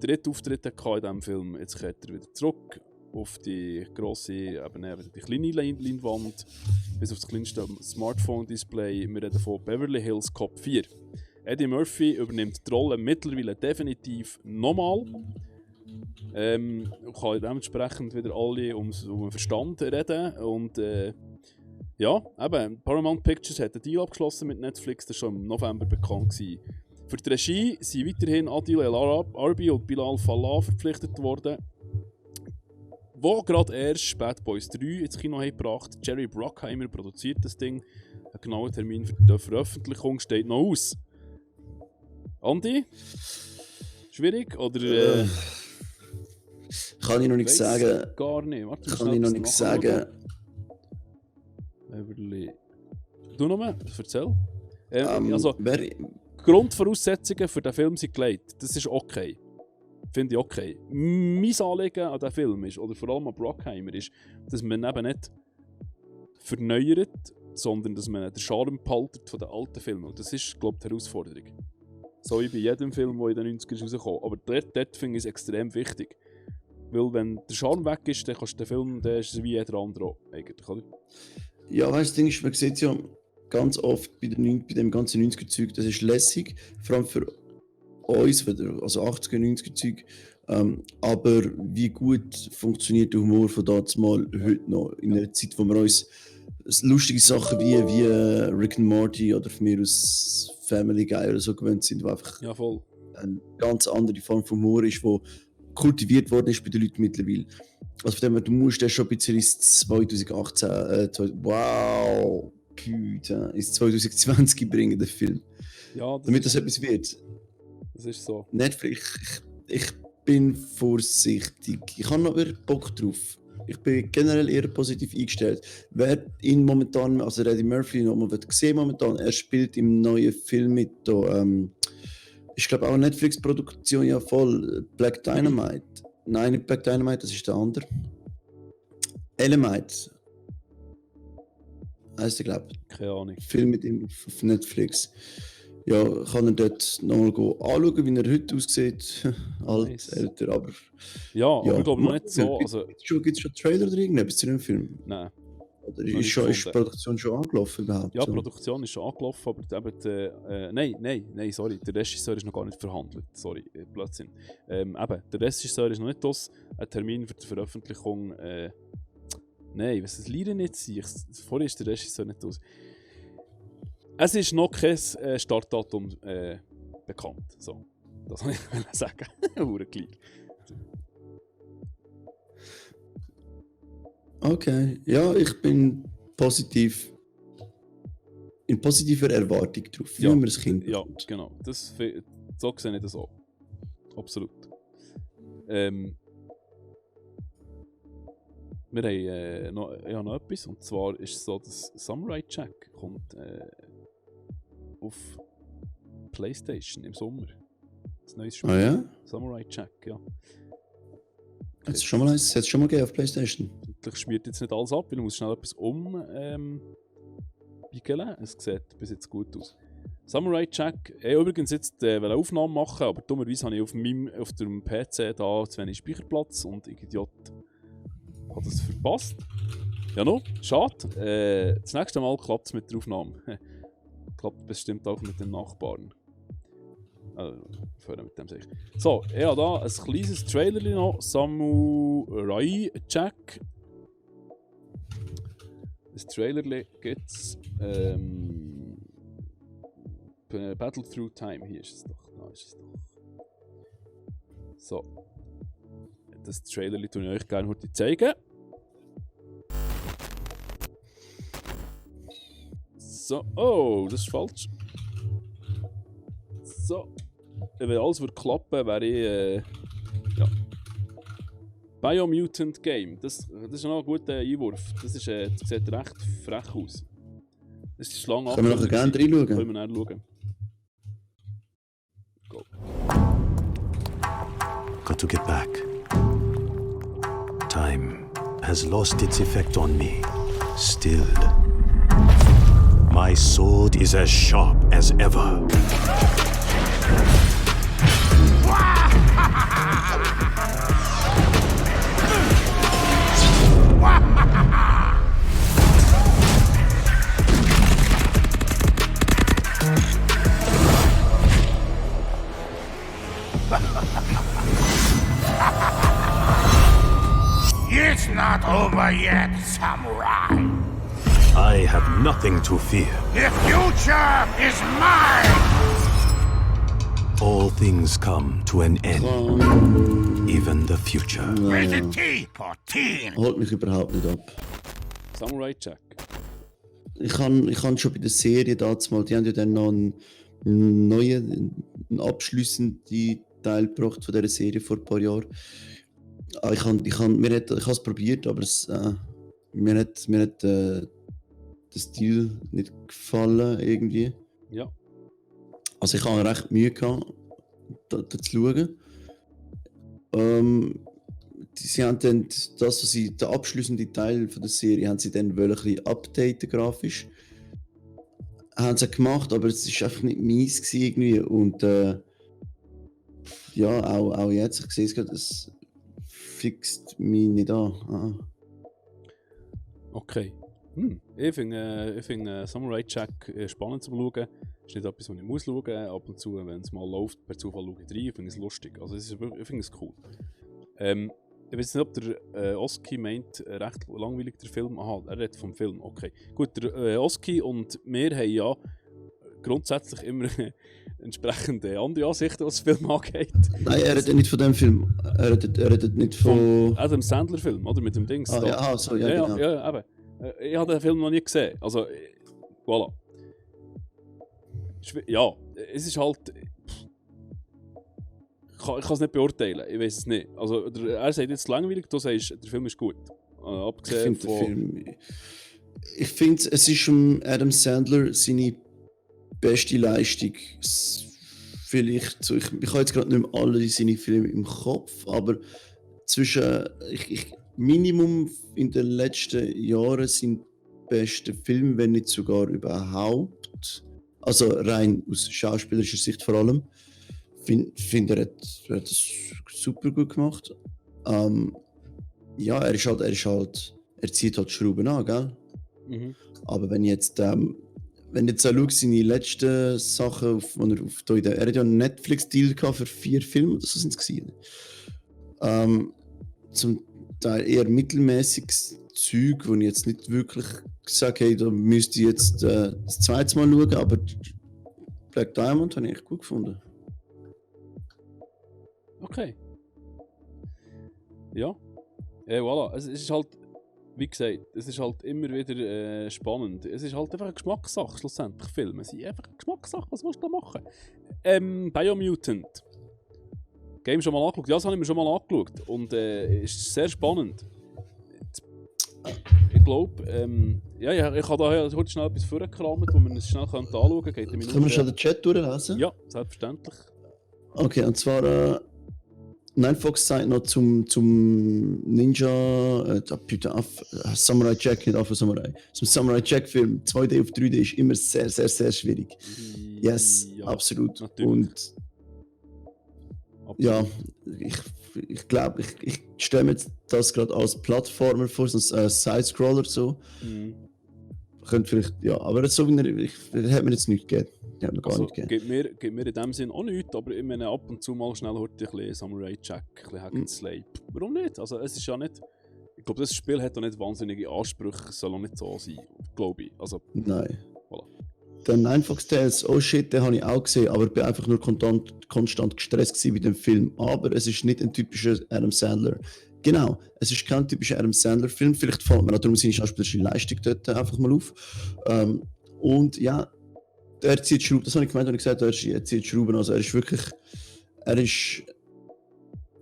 dritten Auftritt hatte in diesem Film. Jetzt kehrt er wieder zurück auf die grosse, die kleine Leinwand, bis auf das kleinste Smartphone-Display. Wir reden von Beverly Hills Cop 4. Eddie Murphy übernimmt die Rolle mittlerweile definitiv nochmal. Kann dementsprechend wieder alle um den Verstand reden. Und ja, eben, Paramount Pictures hat einen Deal abgeschlossen mit Netflix, das war schon im November bekannt gewesen. Für die Regie sind weiterhin Adil El-Arbi und Bilal Fallah verpflichtet worden, wo gerade erst Bad Boys 3 ins Kino haben gebracht. Jerry Bruckheimer produziert das Ding. Ein genauer Termin für die Veröffentlichung steht noch aus. Andi? Schwierig? Oder? Kann ich noch nichts sagen. Gar nicht. Warte, kann ich noch nichts sagen. Du nochmal, erzähl. Also, Grundvoraussetzungen für den Film sind gelegt. Das ist okay. Finde ich okay. Mein Anliegen an diesem Film ist, oder vor allem an Bruckheimer, ist, dass man eben nicht verneuert, sondern dass man den Charme behaltet von den alten Filmen. Und das ist, glaube ich, die Herausforderung. So wie bei jedem Film, der in den 90ern rauskam. Aber dort finde ich es extrem wichtig. Weil wenn der Charme weg ist, dann kannst du den Film, der ist wie jeder andere auch, eigentlich, oder? Ja, weißt du, man sieht es ja ganz oft bei dem ganzen 90er-Zeug, das ist lässig, vor allem für uns, also 80er, 90er-Zeug, aber wie gut funktioniert der Humor von damals heute noch, in einer Zeit, wo wir uns lustige Sachen wie Rick and Morty oder von mir aus Family Guy oder so gewöhnt sind, wo einfach eine ganz andere Form von Humor ist, die kultiviert worden ist bei den Leuten mittlerweile. Also von dem her, du musst den schon ein bisschen ins 2018, wow, Güte, ins 2020 bringen, den Film. Ja, damit das etwas wird. Das ist so. Netflix, ich bin vorsichtig. Ich habe noch eher Bock drauf. Ich bin generell eher positiv eingestellt. Wer ihn momentan, also Eddie Murphy, nochmal gesehen momentan, er spielt im neuen Film mit da, ich glaube auch eine Netflix-Produktion, ja voll, Black Dynamite. Nein, nicht Black Dynamite, das ist der andere. Element. Heißt er, glaube ich. Keine Ahnung. Film mit ihm auf Netflix. Ja, kann er dort nochmal anschauen, wie er heute aussieht. Alt, nice. Älter, aber... Ja, aber ich glaube noch nicht so... Also... Gibt es schon Trailer oder irgendetwas zu dem Film? Nein. Oder ist die Produktion schon angelaufen überhaupt? Ja, die Produktion ist schon angelaufen, aber eben nein, sorry, der Regisseur ist noch gar nicht verhandelt. Sorry, Blödsinn. Eben, der Regisseur ist noch nicht aus. Ein Termin für die Veröffentlichung. Nein, was das Lieder nicht sein. Vorher ist der Regisseur nicht aus. Es ist noch kein Startdatum bekannt. So, das wollte ich sagen. Gleich. Okay, ja, ich bin positiv. In positiver Erwartung drauf, wie man das Kind. Ja, genau. So sehe ich das auch. Absolut. Wir haben noch etwas, und zwar ist es so, dass Samurai Jack kommt auf PlayStation im Sommer. Das neues Spiel. Ah ja? Samurai Jack, ja. Hat es schon mal gegeben auf PlayStation? Ich schmiert jetzt nicht alles ab, weil ich muss schnell etwas bickeln. Es sieht bis jetzt gut aus. Samurai Jack, übrigens jetzt will eine Aufnahme machen, aber dummerweise habe ich auf dem PC da zu wenig Speicherplatz und ich Idiot habe das verpasst. Ja no, schade. Das nächste Mal klappt es mit der Aufnahme. Klappt bestimmt auch mit den Nachbarn. Mit dem sicher. So, ich habe da ein kleines Trailer noch. Samurai Jack. Das Trailer gibt es. Battle Through Time. Hier ist es doch. Da ist es doch. So. Das Trailer tue ich euch gerne heute zeigen. So. Oh, das ist falsch. So. Wenn alles würde klappen, wäre ich. Ja. Biomutant Game. Das ist noch ein guter Einwurf. Das sieht recht frech aus. Das ist lang. Können wir nachher gerne reinschauen? Können wir nachher schauen. Go. Got to get back. Time has lost its effect on me. Still, my sword is as sharp as ever. It's not over yet, samurai. I have nothing to fear. The future is mine! All things come to an end. Even the future. Rated T for teen. Holt mich überhaupt nicht ab. Samurai Jack. Ich kann schon bei der Serie damals, die haben ja dann noch einen neuen, einen abschliessenden Teil gebracht von dieser Serie vor ein paar Jahren. Ich habe es probiert, aber mir hat der Stil nicht gefallen irgendwie. Ja. Also ich habe recht Mühe gehabt, da zu schauen. Sie haben dann den abschliessenden Teil von der Serie haben sie dann ein bisschen updaten grafisch. Haben sie gemacht, aber es war einfach nicht meins irgendwie. Und ja, auch jetzt, ich sehe es gerade, es fixt mich nicht an. Okay. Ich finde Samurai Jack spannend zu schauen. Es ist nicht etwas, was ich muss schauen. Ab und zu, wenn es mal läuft, per Zufall schaue ich rein. Ich finde es lustig. Also ich finde es cool. Ich weiß nicht, ob der Oski meint, recht langweilig der Film. Aha, er redet vom Film. Okay. Gut, der Oski und wir haben ja grundsätzlich immer entsprechende andere Ansichten, was den Film angeht. Nein, er redet nicht von dem Film. Er redet nicht von Adam Sandler Film, oder? Mit dem Dings. Ah, da. ja, so, ja, genau. Ja, eben. Ich habe den Film noch nie gesehen. Also, voilà. Ja, es ist halt. Ich kann es nicht beurteilen, ich weiß es nicht. Also, er sagt jetzt langweilig, du sagst, der Film ist gut. Abgesehen von. Ich finde, es ist Adam Sandler seine beste Leistung. Vielleicht so, ich habe jetzt gerade nicht mehr alle seine Filme im Kopf, aber zwischen. Minimum in den letzten Jahren sind beste Filme, wenn nicht sogar überhaupt. Also rein aus schauspielerischer Sicht vor allem. Finde, er hat das super gut gemacht. Ja, er zieht halt Schrauben an, gell? Aber wenn jetzt auch schaue, seine letzten Sachen, er hat ja einen Netflix-Deal für 4 Filme, oder so sind es gewesen. Zum Teil eher mittelmäßiges Zeug, wo ich jetzt nicht wirklich gesagt habe, hey, da müsste ich jetzt das zweite Mal schauen, aber Black Diamond habe ich echt gut gefunden. Okay. Ja. Voilà. Es ist halt, wie gesagt, es ist halt immer wieder spannend. Es ist halt einfach eine Geschmackssache, schlussendlich. Filme sind einfach eine Geschmackssache. Was willst du da machen? Biomutant. Game schon mal angeschaut? Ja, das habe ich mir schon mal angeschaut. Und ist sehr spannend. Ich glaube, ich habe da heute schnell etwas vorgekramt, wo man es schnell anschauen könnte. Können wir schon den Chat durchlesen? Ja, selbstverständlich. Okay, und zwar Ninefox sagt noch zum Ninja, Samurai Jack, nicht Afro Samurai. Zum Samurai Jack Film 2D auf 3D ist immer sehr, sehr, sehr schwierig. Yes, ja, absolut. Natürlich. Und ja, ich glaube, ich stelle mir das gerade als Plattformer vor, so ein Sidescroller so. Könnte vielleicht, ja, aber so wie hat mir jetzt nichts gegeben. Ja, noch gar nicht gegeben. Gibt mir in dem Sinn auch nichts, aber ich meine, ab und zu mal schnell heute ein bisschen Samurai Jack, ein bisschen Hack and Slay. Warum nicht? Also es ist ja nicht, ich glaube, das Spiel hat auch nicht wahnsinnige Ansprüche, soll auch nicht so sein, glaube ich. Also, nein. Voilà. Der Ninefox Tales, oh shit, den habe ich auch gesehen, aber ich bin einfach nur konstant gestresst gewesen bei dem Film. Aber es ist nicht ein typischer Adam Sandler. Genau, es ist kein typischer Adam Sandler-Film. Vielleicht fällt mir darum seine schauspielerische Leistung dort einfach mal auf. Und ja, er zieht Schrauben, das habe ich gemeint, als ich gesagt habe, er zieht Schrauben. Also er ist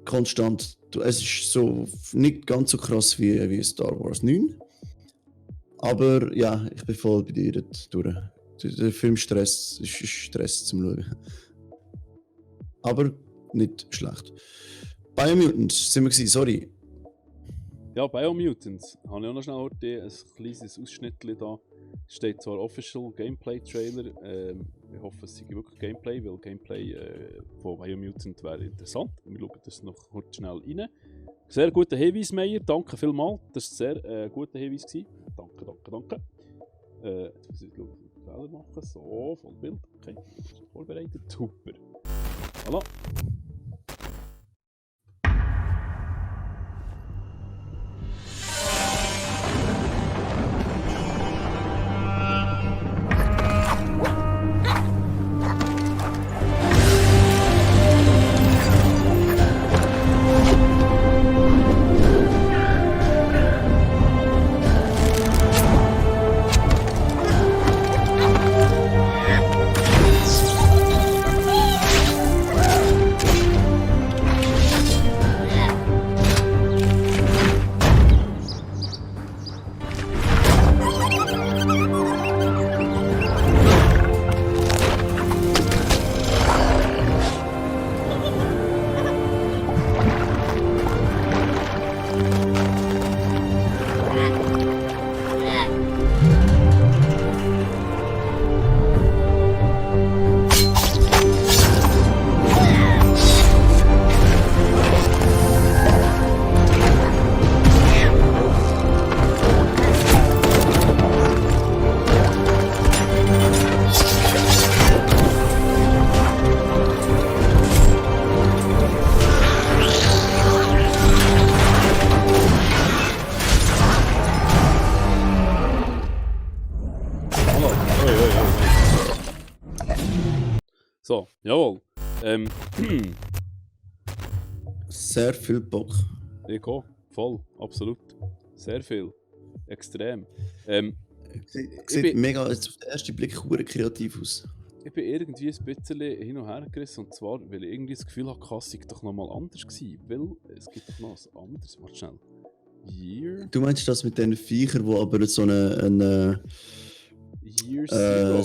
konstant. Es ist so nicht ganz so krass wie Star Wars 9. Aber ja, ich bin voll bei dir dort durch. Der Filmstress ist Stress zum Schauen. Aber nicht schlecht. Biomutant sind wir gewesen, sorry. Ja, Biomutant. Habe ich auch noch schnell heute ein kleines Ausschnitt da. Steht zwar Official Gameplay Trailer. Ich hoffe, es sei wirklich Gameplay, weil Gameplay von Biomutant wäre interessant. Wir schauen das noch heute schnell rein. Sehr guter Hinweis, Meier. Danke vielmals. Das war ein sehr guter Hinweis gewesen. Danke. Jetzt muss ich Fehler machen. So, Vollbild. Okay, vorbereitet. Super. Voilà. So, jawohl. Sehr viel Bock. Ich auch, voll, absolut. Sehr viel. Extrem. Sieht mega, auf den ersten Blick hure kreativ aus. Ich bin irgendwie ein bisschen hin und her gerissen, und zwar, weil ich irgendwie das Gefühl hatte, Kasse sei doch nochmal anders gewesen, weil es gibt doch noch was anderes. Warte schnell. Year? Du meinst das mit den Viechern, die aber so eine Year Zero.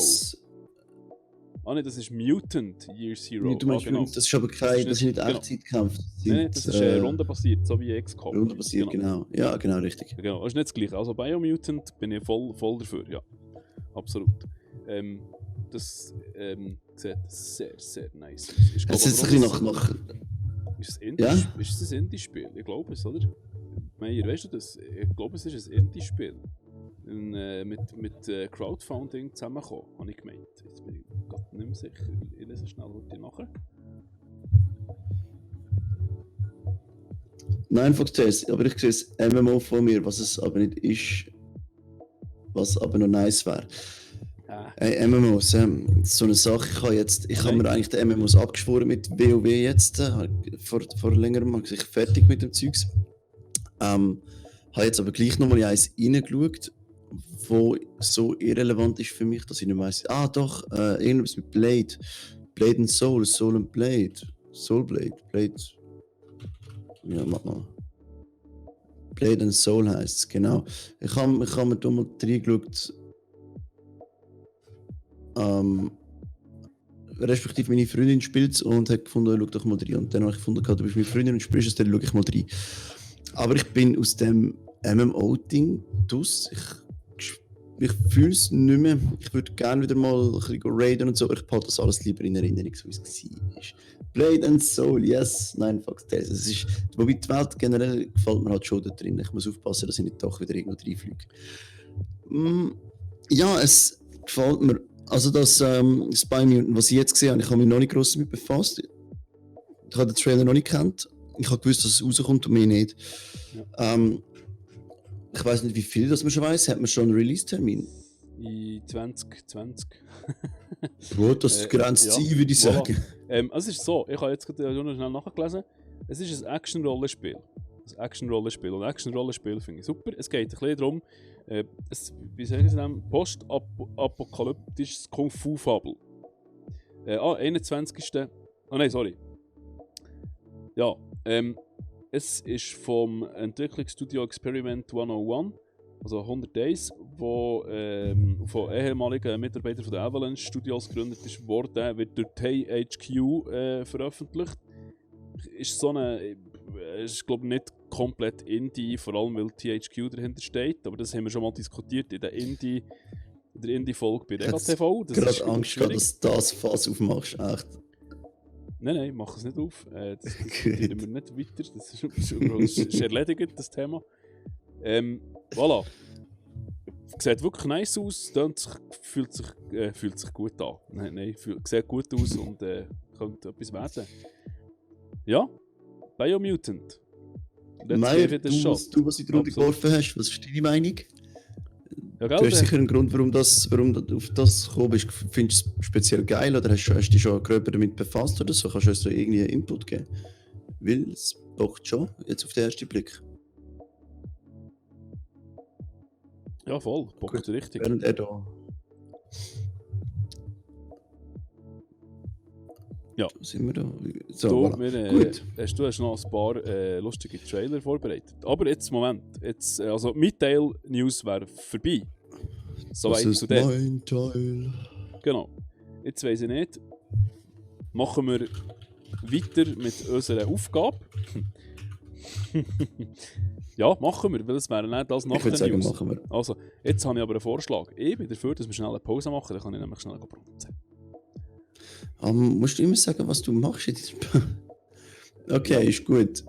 Nein, das ist Mutant Year Zero. Du meinst, genau. Das ist aber kein, das ist nicht Echtzeitkampf. Nein, das ist rundenbasiert, so wie XCOM. Rundenbasiert, genau. Ja, genau, richtig. Genau, das ist nicht das Gleiche. Also Biomutant bin ich voll dafür, ja. Absolut. Das sieht sehr, sehr nice aus. Es ist ein bisschen nach... Ist es ein Indie-Spiel? Ich glaube es, oder? Meier, weißt du das? Ich glaube, es ist ein Indie-Spiel. mit Crowdfunding zusammenkommen, habe ich gemeint. Jetzt bin ich gerade nicht mehr sicher. Ich lese schnell nachher. Nein, Fox Tales, aber ich sehe das MMO von mir, was es aber nicht ist, was aber noch nice wäre. Hey, MMOs, so eine Sache, ich habe mir eigentlich die MMOs abgeschworen mit WoW jetzt, vor längerem, habe ich fertig mit dem Zeugs. Habe jetzt aber gleich nochmal in eins reingeschaut, wo so irrelevant ist für mich, dass ich nicht weiss, doch, irgendwas mit Blade. Blade and Soul, Soul and Blade. Soulblade, Blade. Ja, mach mal. Blade and Soul heisst es, genau. Ich hab mir da mal reingeschaut. Respektive meine Freundin spielt es und hat gefunden, schau doch mal rein. Und dann habe ich gefunden, du bist meine Freundin und spielst es, dann schaue ich mal rein. Aber ich bin aus dem MMO-Ding draus. Ich fühle es nicht mehr. Ich würde gerne wieder mal ein bisschen raiden und so. Ich behalte das alles lieber in Erinnerung, so wie es war. Blade and Soul, yes. Nein, Fox Tales. Es ist, wobei die Welt generell gefällt mir halt schon da drin. Ich muss aufpassen, dass ich nicht doch wieder irgendwo reinfliege. Ja, es gefällt mir. Also das Spy Mutant, was ich jetzt gesehen habe, ich habe mich noch nicht gross damit befasst. Ich habe den Trailer noch nicht gekannt. Ich habe gewusst, dass es rauskommt und mir nicht. Ja. Ich weiß nicht, wie viel das man schon weiß. Hat man schon einen Release-Termin? In 2020. Gut, das grenzt sein, würde ich sagen. Es ist so, ich habe jetzt gerade noch schnell nachgelesen. Es ist ein Action-Rollenspiel. Und Action-Rollenspiel finde ich super. Es geht ein bisschen darum, wie sagen sie das? Post-apokalyptisches Kung-Fu-Fabel. 21. Nein, sorry. Ja, es ist vom Entwicklungsstudio Experiment 101, also 100 Days, wo von ehemaligen Mitarbeitern von der Avalanche Studios gegründet ist worden, wird durch THQ veröffentlicht. Ist so eine, ist glaube ich nicht komplett Indie, vor allem weil THQ dahinter steht, aber das haben wir schon mal diskutiert in der Indie-Folge bei Rega TV. Ich habe gerade Angst gehabt, dass du das Fass aufmachst, echt. Nein, mach es nicht auf. Das diskutieren wir nicht weiter. Das ist erledigt, das Thema. Voilà. Sieht wirklich nice aus, fühlt sich gut an. Nein, sieht gut aus und könnte etwas werden. Ja, Biomutant. Meier, du, was du in die Runde geworfen hast, was ist deine Meinung? Ja, du hast sicher einen Grund, warum du auf das gekommen bist. Findest du es speziell geil oder hast du dich schon gröber damit befasst oder so? Kannst du uns da irgendwie einen Input geben? Weil es bockt schon, jetzt auf den ersten Blick. Ja, voll. Bockt richtig. Während er da... Ja. Sind wir da? So, du, voilà. Gut. Du hast noch ein paar lustige Trailer vorbereitet. Aber jetzt, Moment. Jetzt, also, Midtail-News wäre vorbei. Soweit zu dem. Mein Teil. Genau. Jetzt weiss ich nicht. Machen wir weiter mit unserer Aufgabe. Ja, machen wir, weil es wäre nicht das nach der News. Machen wir. Also, jetzt habe ich aber einen Vorschlag. Ich bin dafür, dass wir schnell eine Pause machen, dann kann ich nämlich schnell bronzen. Musst du immer sagen, was du machst? Okay, ja. Ist gut.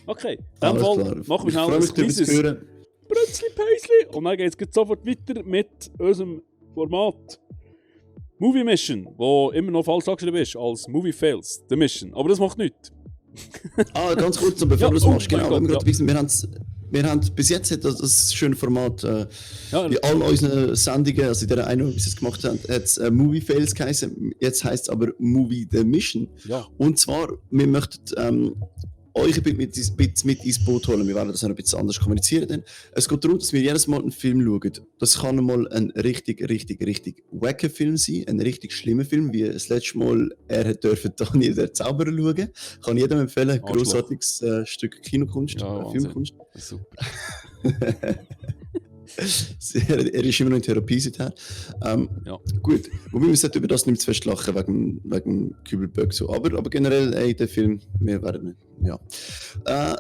Okay, in dem Fall machen wir schnell ein kleines Brötzli-Päusli und dann geht es sofort weiter mit unserem Format Movie Mission, wo immer noch falsch angeschrieben ist als Movie Fails, The Mission. Aber das macht nichts. Ganz kurz, bevor du das machst, genau. Wir haben bis jetzt das schöne Format in all unseren Sendungen, also in der einen, die wir es gemacht haben, hat es Movie Fails geheißen. Jetzt heisst es aber Movie The Mission. Ja. Und zwar, wir möchten euch ein bisschen mit ins Boot holen. Wir werden das noch ein bisschen anders kommunizieren. Denn es geht darum, dass wir jedes Mal einen Film schauen. Das kann mal ein richtig wacker Film sein, ein richtig schlimmer Film, wie das letzte Mal durfte Daniel der Zauberer schauen. Kann jedem empfehlen, grossartiges Stück Kinokunst, Filmkunst. Super. Er ist immer noch in Therapie seither. Gut, wobei wir sollten über das nicht zu fest lachen, wegen Kübelböck so. Aber generell, der Film, wir werden nicht. Ja.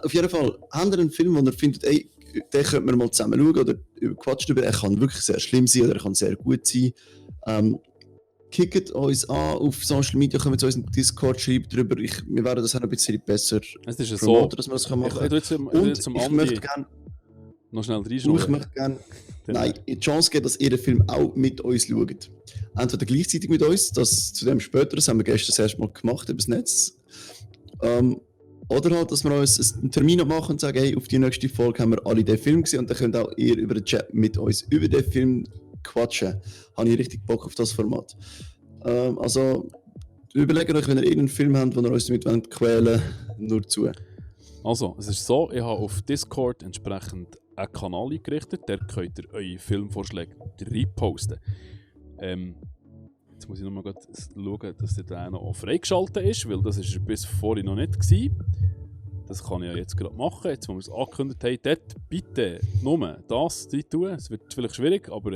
Auf jeden Fall, haben ihr einen Film, wo ihr findet, den könnte man mal zusammen schauen oder quatschen über. Er kann wirklich sehr schlimm sein oder er kann sehr gut sein. Kickt uns an auf Social Media, können wir zu uns in Discord schreiben drüber. Wir werden das auch ein bisschen besser promoten, dass wir das machen können. Ich möchte gerne... Noch schnell reinschauen. Ich möchte gerne die Chance geben, dass ihr den Film auch mit uns schaut. Entweder gleichzeitig mit uns, das zu dem später, das haben wir gestern das erste Mal gemacht über das Netz. Oder halt, dass wir uns einen Termin machen und sagen, hey, auf die nächste Folge haben wir alle den Film gesehen und dann könnt auch ihr über den Chat mit uns über den Film quatschen. Habe ich richtig Bock auf das Format. Also überlegt euch, wenn ihr irgendeinen Film habt, wo ihr uns damit quälen wollt, nur zu. Also, es ist so, ich habe auf Discord entsprechend einen Kanal eingerichtet, der könnt ihr eure Filmvorschläge reinposten. Jetzt muss ich nochmal schauen, dass der noch freigeschaltet ist, weil das ist bis vorhin noch nicht gewesen. Das kann ich ja jetzt gerade machen, jetzt wo wir es angekündigt haben. Dort bitte nur das tun. Es wird vielleicht schwierig, aber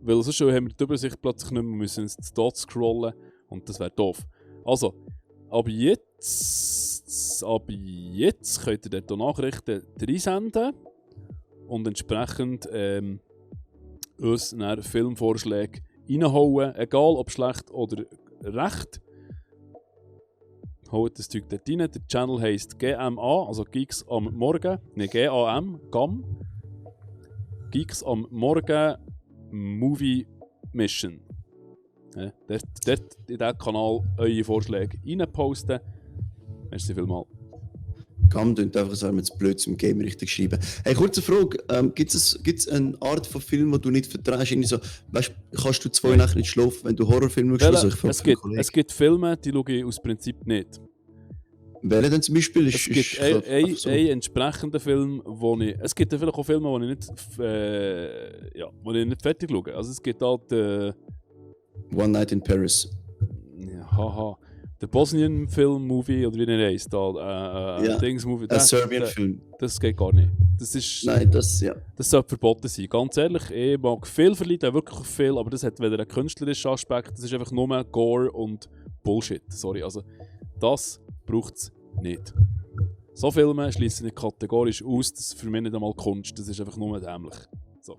weil sonst haben wir die Übersicht plötzlich nicht mehr, müssen ins Dot scrollen und das wäre doof. Also, ab jetzt könnt ihr dort Nachrichten reinsenden und entsprechend uns dann Filmvorschläge reinhauen, egal ob schlecht oder recht. Holt das Zeug dort rein. Der Channel heisst GMA, also Geeks am Morgen. Ne, GAM. Geeks am Morgen Movie Mission. Ja, dort in diesen Kanal eure Vorschläge reinposten. Merci vielmals. GAM klingt einfach, als wenn wir jetzt blöd zum Game richtig schreiben. Hey, kurze Frage. Gibt es eine Art von Film, die du nicht verträgst? So, weißt, kannst du 2 Nächte nicht schlafen, wenn du Horrorfilme schaust? Also es gibt Filme, die schaue ich aus Prinzip nicht. Welche denn zum Beispiel? Es gibt einen entsprechenden Film, wo ich... Es gibt vielleicht auch Filme, wo ich nicht fertig schaue. Also es gibt halt... One Night in Paris. Haha. Der Bosnien-Film-Movie, oder wie er heisst, Dings-Movie. Ein Serbian-Film. Das geht gar nicht. Das ist... Nein, das sollte verboten sein. Ganz ehrlich, ich mag viel verleiden, wirklich viel, aber das hat weder einen künstlerischen Aspekt, das ist einfach nur Gore und Bullshit. Sorry, also das braucht es nicht. So Filme schließen nicht kategorisch aus, das ist für mich nicht einmal Kunst, das ist einfach nur dämlich. So.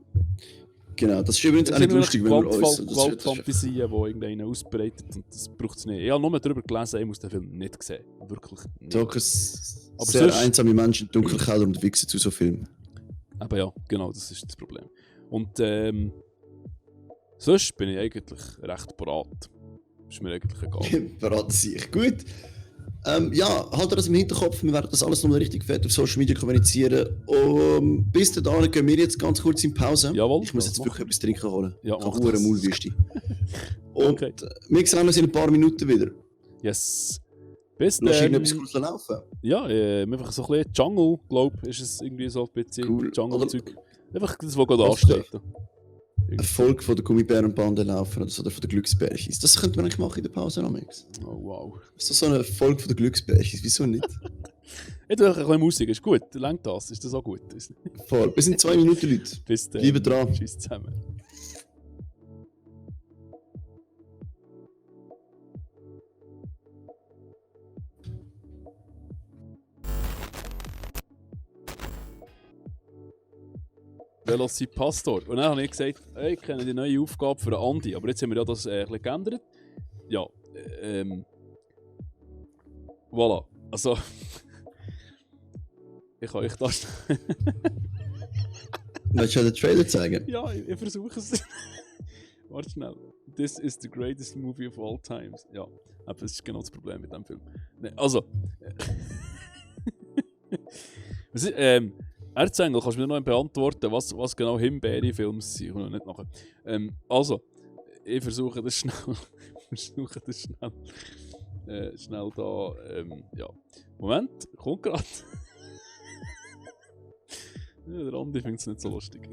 Genau, das ist übrigens auch nicht lustig, wenn wir uns... Gewaltfantasien, die irgendeiner ausbreitet und das braucht es nicht. Ich habe nur darüber gelesen, ich muss den Film nicht sehen. Wirklich nicht. Doch, sehr einsame Menschen in dunklen Keller und wichsen zu so Filmen. Aber ja, genau, das ist das Problem. Und sonst bin ich eigentlich recht parat. Ist mir eigentlich egal. Parat sich. Gut. Ja, haltet das im Hinterkopf. Wir werden das alles nochmal richtig fett auf Social Media kommunizieren. Bis dahin gehen wir jetzt ganz kurz in Pause. Jawohl, ich muss jetzt wirklich etwas trinken holen. Ja, ich habe eine Maulwüste. Und wir sehen uns in ein paar Minuten wieder. Yes. Bis dann. Etwas Cooles laufen? Ja, einfach so ein bisschen Jungle, glaube ich, ist es irgendwie so ein bisschen cool. Jungle-Zeug. Einfach das, was gerade ansteht. Eine Folge von der Gummibärenbande laufen oder von der Glücksbärchis. Das könnte man eigentlich machen in der Pause, Amix. Oh wow. Ist das so eine Folge von der Glücksbärchis? Wieso nicht? Ich tue ein bisschen Musik, ist gut. Langt das? Ist das auch gut? Voll. Bis in 2 Minuten, Leute. Bis dann. Bleiben dran. Tschüss zusammen. Velocipastor. Und dann habe ich gesagt, hey, ich kenne die neue Aufgabe für Andi. Aber jetzt haben wir ja das ein bisschen geändert. Ja, voilà. Also, ich kann euch das... Willst du den Trailer zeigen? Ja, ich versuche es. Warte schnell. This is the greatest movie of all times. Ja, aber das ist genau das Problem mit dem Film. Nee, also... was ist, Erzengel, kannst du mir noch beantworten, was genau Himbeere-Films sind? Ich kann noch nicht nachher. Also, ich versuche das schnell. Schnell da. Ja. Moment, kommt gerade. Ja, der Andi findet es nicht so lustig.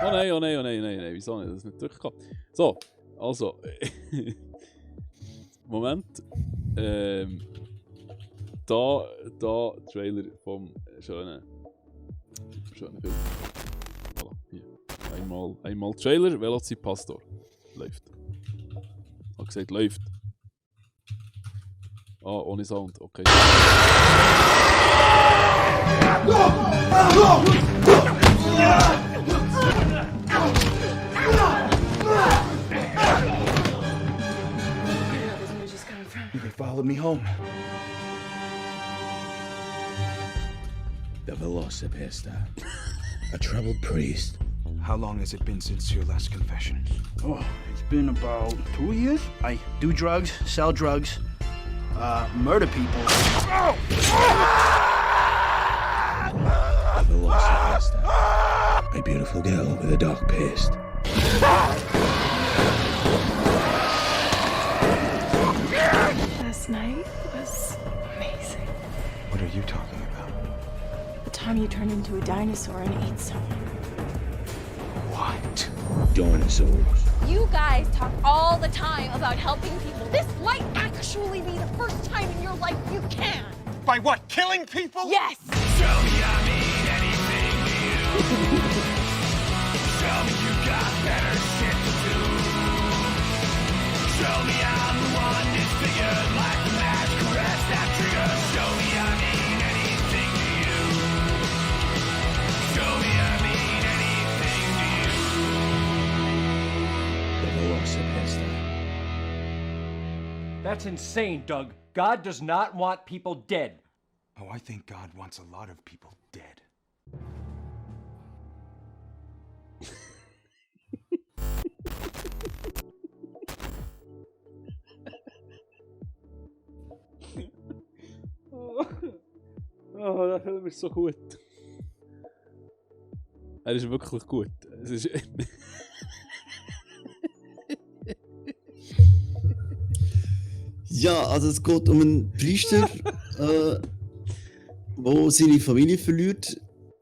Oh nein, wieso nicht? Das nicht durchgekommen. So, also. Moment. Da Trailer vom schönen Film. Voilà, hier. Einmal Trailer, Velocipastor. Läuft. Ich habe gesagt, läuft. Ah, ohne Sound, okay. You can follow me home. The Velocipasta. A troubled priest. How long has it been since your last confession? Oh, it's been about 2 years. I do drugs, sell drugs, murder people. The Velocipasta. A beautiful girl with a dark past. Last night was amazing. What are you talking about? The time you turned into a dinosaur and ate someone. What? Dinosaurs. You guys talk all the time about helping people. This might actually be the first time in your life you can. By what? Killing people? Yes! Show me I mean anything to you. Show me you got better shit to do. Show me I'm the one disfigured like the mad caress that triggers. Show me I mean anything to you. Show me I mean anything to you. The Velocipasta. That's insane, Doug. God does not want people dead. Oh, I think God wants a lot of people dead. Oh, der Film ist so gut. Er ist wirklich gut. Es ist Ja, also es geht um einen Priester, der seine Familie verliert.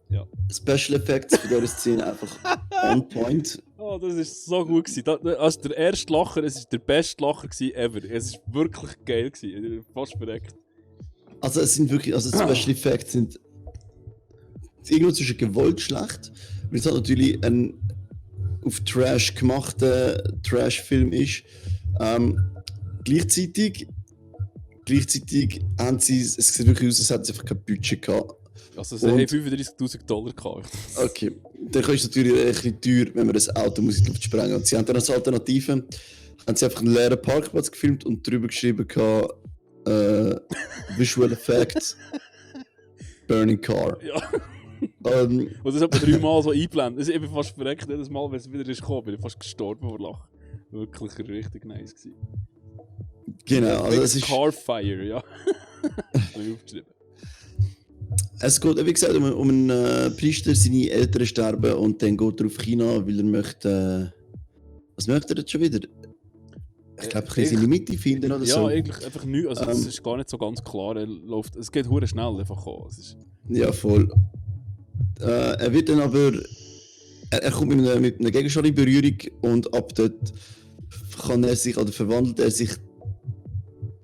Ja. Special Effects für diese Szene einfach on point. Oh, das ist so gut gewesen. Also der erste Lacher, es war der beste Lacher gewesen ever. Es war wirklich geil gewesen. Ich bin fast verreckt. Also es sind wirklich, also Special Effects sind irgendwo zwischen gewollt schlecht, weil es halt natürlich ein auf Trash gemachter Trash-Film ist. Gleichzeitig haben sie, es sieht wirklich aus, als hätten sie einfach kein Budget gehabt. Also sie haben $35.000 gehabt. Okay, dann ist es natürlich ein bisschen teuer, wenn man das Auto muss in die Luft sprengen muss. Und sie haben dann als Alternative haben sie einfach einen leeren Parkplatz gefilmt und drüber geschrieben gehabt, Visual Effects, Burning Car. Ja. Und das hat man 3 Mal so eingeblendet. Ich bin fast verreckt, jedes Mal, wenn es wieder ist gekommen, bin ich fast gestorben vor Lachen. Wirklich richtig nice gewesen. Genau, also es ist... Carfire, ja. Habe ich aufgeschrieben. Es geht, wie gesagt, um einen Priester, seine Eltern sterben und dann geht er auf China, weil er möchte... was möchte er jetzt schon wieder? Ich glaube, ein bisschen seine Mitte finden oder so. Ja, eigentlich einfach nichts. Also es ist gar nicht so ganz klar. Es geht hure schnell einfach an. Ja, voll. Er wird dann aber... Er kommt mit einer Gegenstand in Berührung und ab dort kann er sich, oder verwandelt er sich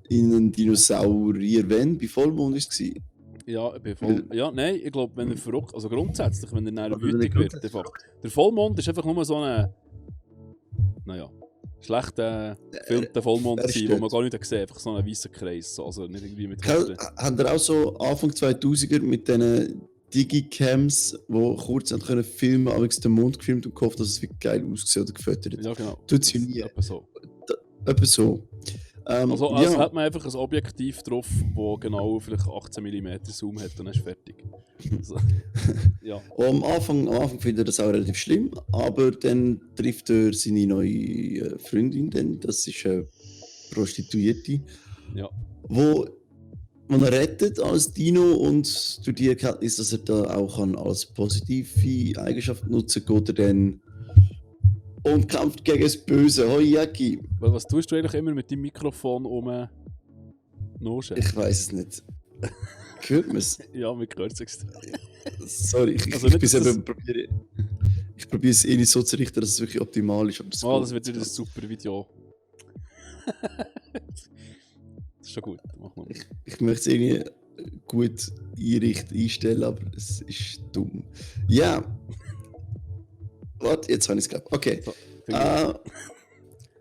in einen Dinosaurier, wenn bei Vollmond ist es. Ja, ja, nein, ich glaube, wenn er verrückt, also grundsätzlich, wenn er dann wütig wird, einfach. Der Vollmond ist einfach nur so eine, naja, schlechter gefilmter Vollmond gewesen, wo man gar nicht gesehen hat, einfach so ein weißer Kreis, also nicht irgendwie mit... Haben ihr auch so Anfang 2000er mit diesen Digicams, die kurz können filmen, aber den Mond gefilmt und gehofft, dass es wirklich geil aussieht oder gefüttert. Ja, genau. Tut sie nie. Etwa so. Etwa so. Also hat man einfach ein Objektiv drauf, das genau vielleicht 18 mm Zoom hat und dann ist fertig. Also, ja. Am Anfang findet er das auch relativ schlimm, aber dann trifft er seine neue Freundin, denn das ist eine Prostituierte, ja. wo man rettet als Dino und durch die Erkenntnis, dass er da auch als positive Eigenschaft nutzen kann, geht er dann und kämpft gegen das Böse. Hoi Jacki. Was tust du eigentlich immer mit deinem Mikrofon noschen? Ich weiß es nicht. Hört man es? Ja, man hört es extrem. Sorry, ich probiere es nicht so zu richten, dass es wirklich optimal ist. Aber das wird wieder ein super Video. Das ist schon gut. Ich möchte es irgendwie gut einstellen, aber es ist dumm. Ja. Warte, jetzt habe ich es geglaubt. Okay.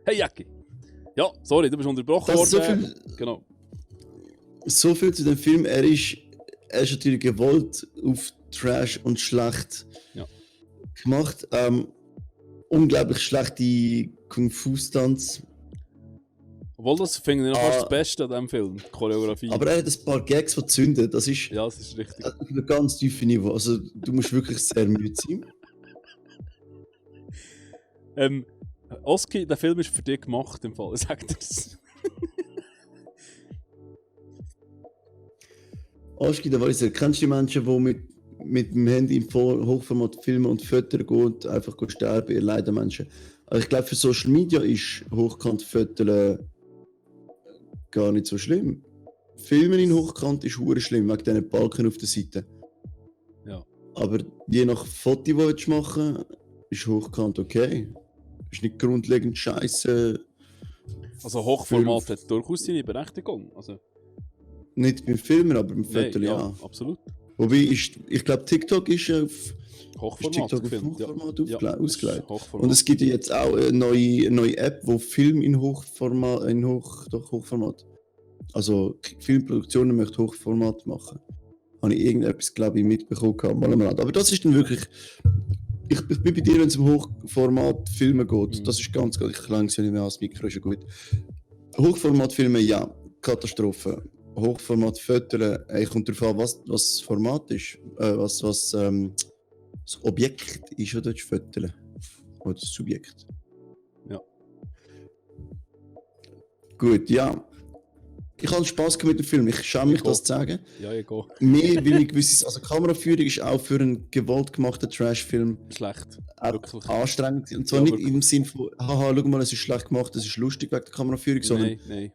Hey Jacki! Ja, sorry, du bist unterbrochen worden. So viel, genau. So viel zu dem Film. Er ist natürlich gewollt auf Trash und schlecht gemacht. Unglaublich schlechte Kung-Fu-Stunts. Obwohl, das finde ich noch fast das Beste an diesem Film, die Choreografie. Aber er hat ein paar Gags, die zünden. Das ist, ja, das ist richtig. Auf einem ganz tiefen Niveau. Also, du musst wirklich sehr müde sein. Oski, der Film ist für dich gemacht, im Fall. Sag das. Oski, der Weiser, kennst du die Menschen, die mit dem Handy im Hochformat filmen und Fotos gehen und einfach sterben, ihr leider Menschen? Also ich glaube, für Social Media ist Hochkant-Fotos gar nicht so schlimm. Filmen in Hochkant ist hure schlimm, wegen diesen Balken auf der Seite. Ja. Aber je nach Foto, das du machen willst, ist Hochkant okay. Ist nicht grundlegend scheiße. Also Hochformat hat durchaus seine Berechtigung. Also nicht beim Filmen, aber beim Foto ja. Absolut. Wobei, ich glaube, TikTok ist auf Hochformat, ausgelegt. Und es gibt jetzt auch eine neue App, wo Film in Hochformat, also Filmproduktionen möchte Hochformat machen. Habe ich irgendetwas, glaube ich, mitbekommen. Aber das ist dann wirklich, ich bin bei dir, wenn es um Hochformat Filme geht, das ist ganz gut, ich lange es ja nicht mehr als Mikro, ist ja gut. Hochformat Filme, ja, Katastrophe. Hochformat Fotos, kommt darauf an, was das Format ist, was das Objekt ist, oder das Fotos. Oder das Subjekt. Ja. Gut, ja. Ich habe Spaß gehabt mit dem Film, ich schäme mich, das zu sagen. Ja, ich gehe. Mehr, weil ich gewisse, also Kameraführung ist auch für einen gewollt gemachten Trash-Film schlecht. Wirklich anstrengend. Und zwar nicht im Sinne von, haha, schau mal, es ist schlecht gemacht, es ist lustig wegen der Kameraführung, sondern nein.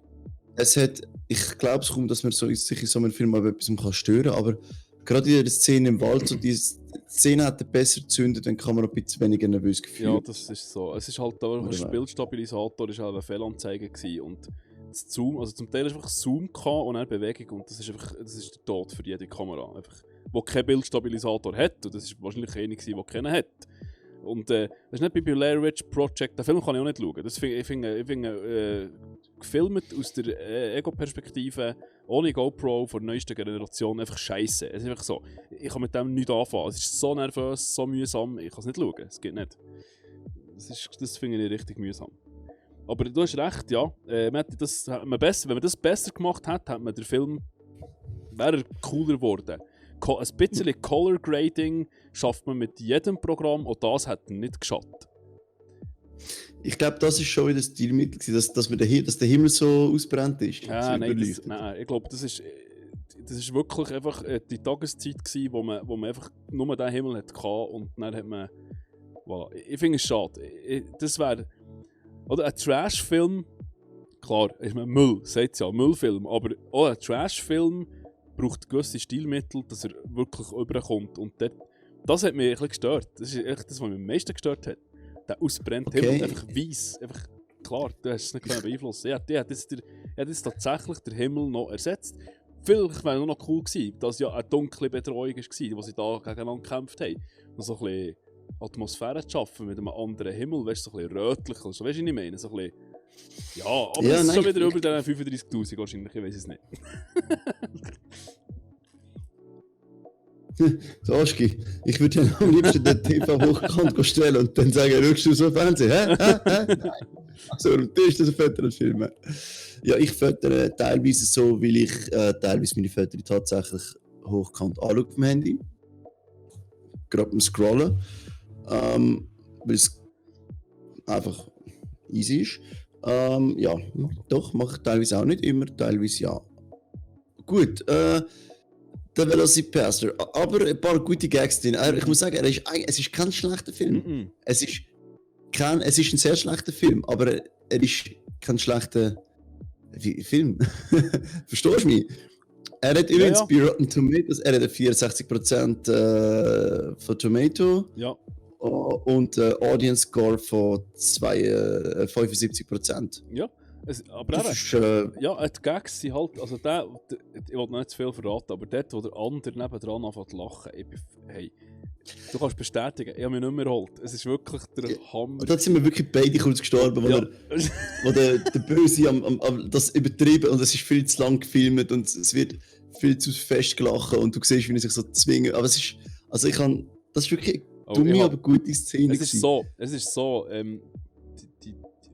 Es hat, ich glaube es kaum, dass man sich in so einem Film mal etwas stören kann, aber gerade in der Szene im Wald, so die Szene hat besser gezündet, dann kann man ein bisschen weniger nervös gefühlt. Ja, das ist so. Es ist halt der Bildstabilisator ist halt eine Fehlanzeige gewesen und das Zoom, also zum Teil ist einfach Zoom und dann Bewegung und das ist der Tod für jede Kamera, einfach, wo kein Bildstabilisator hat und das ist wahrscheinlich einer gewesen, der keinen hat. Und das ist nicht bei Blair Witch Project, den Film kann ich auch nicht schauen. Ich finde gefilmt aus der Ego-Perspektive, ohne GoPro von der neuesten Generation, einfach scheiße. Es ist einfach so, ich kann mit dem nichts anfangen. Es ist so nervös, so mühsam, ich kann es nicht schauen. Es geht nicht. Das finde ich richtig mühsam. Aber du hast recht, ja. Wenn man das besser gemacht hat, hat man der Film wäre cooler geworden. Ein bisschen Color Grading schafft man mit jedem Programm und das hat nicht geschafft. Ich glaube, das ist schon wieder das Stilmittel, dass der Himmel so ausbrennt ist. Ja, nein, ich glaube, das ist wirklich einfach die Tageszeit gewesen, wo man einfach nur den Himmel hatte und dann hat man... Voilà. Ich finde es schade. Das wäre... Oder ein Trash-Film, klar, ist man Müll, sagt es ja, Müllfilm, aber auch ein Trash-Film braucht gewisse Stilmittel, dass er wirklich rüberkommt. Und das hat mich ein bisschen gestört. Das ist echt das, was mich am meisten gestört hat. Der ausbrennte Himmel, einfach weiss. Einfach, klar, du hast es nicht beeinflussen. Ich hätte jetzt tatsächlich den Himmel noch ersetzt. Vielleicht wäre es noch cool gewesen, dass ja eine dunkle Betreuung war, wo sie da gegeneinander gekämpft haben. Und so ein bisschen Atmosphäre zu schaffen mit einem anderen Himmel, weißt du, so ein bisschen rötlich. So, weißt du, was ich meine? So ein bisschen, ja, aber ja, es ist schon wieder über den 35'000 wahrscheinlich, ich weiß es nicht. Oski, ich würde ja am liebsten den TV hochkant stellen und dann sagen, schaust du so Fernsehen? Hä? Nein. So, und das ist das ein Fotografieren. Ja, ich fotere teilweise so, weil ich teilweise meine Fotos tatsächlich hochkant anschaue auf dem Handy. Gerade beim Scrollen. Weil es einfach easy ist. Ja, doch, mache ich teilweise auch nicht immer, teilweise ja. Gut, der Velocipastor, aber ein paar gute Gags drin. Ich muss sagen, es ist kein schlechter Film. Es ist ein sehr schlechter Film, aber er ist kein schlechter Film. Verstehst du mich? Er hat übrigens bei Rotten Tomatoes, er hat 64% von Tomato und Audience Score von 75%. Ja. Aber eben, die Gags sind halt, also ich will noch nicht zu viel verraten, aber dort, wo der andere nebendran anfängt zu lachen, hey, du kannst bestätigen, ich habe mich nicht mehr geholt. Es ist wirklich der Hammer. Da sind wir wirklich beide kurz gestorben, wo der Böse das übertrieben und es ist viel zu lang gefilmt und es wird viel zu fest gelachen und du siehst, wie er sich so zwingen. Aber es ist, also das ist wirklich dumme, aber gute Szene. Es ist so,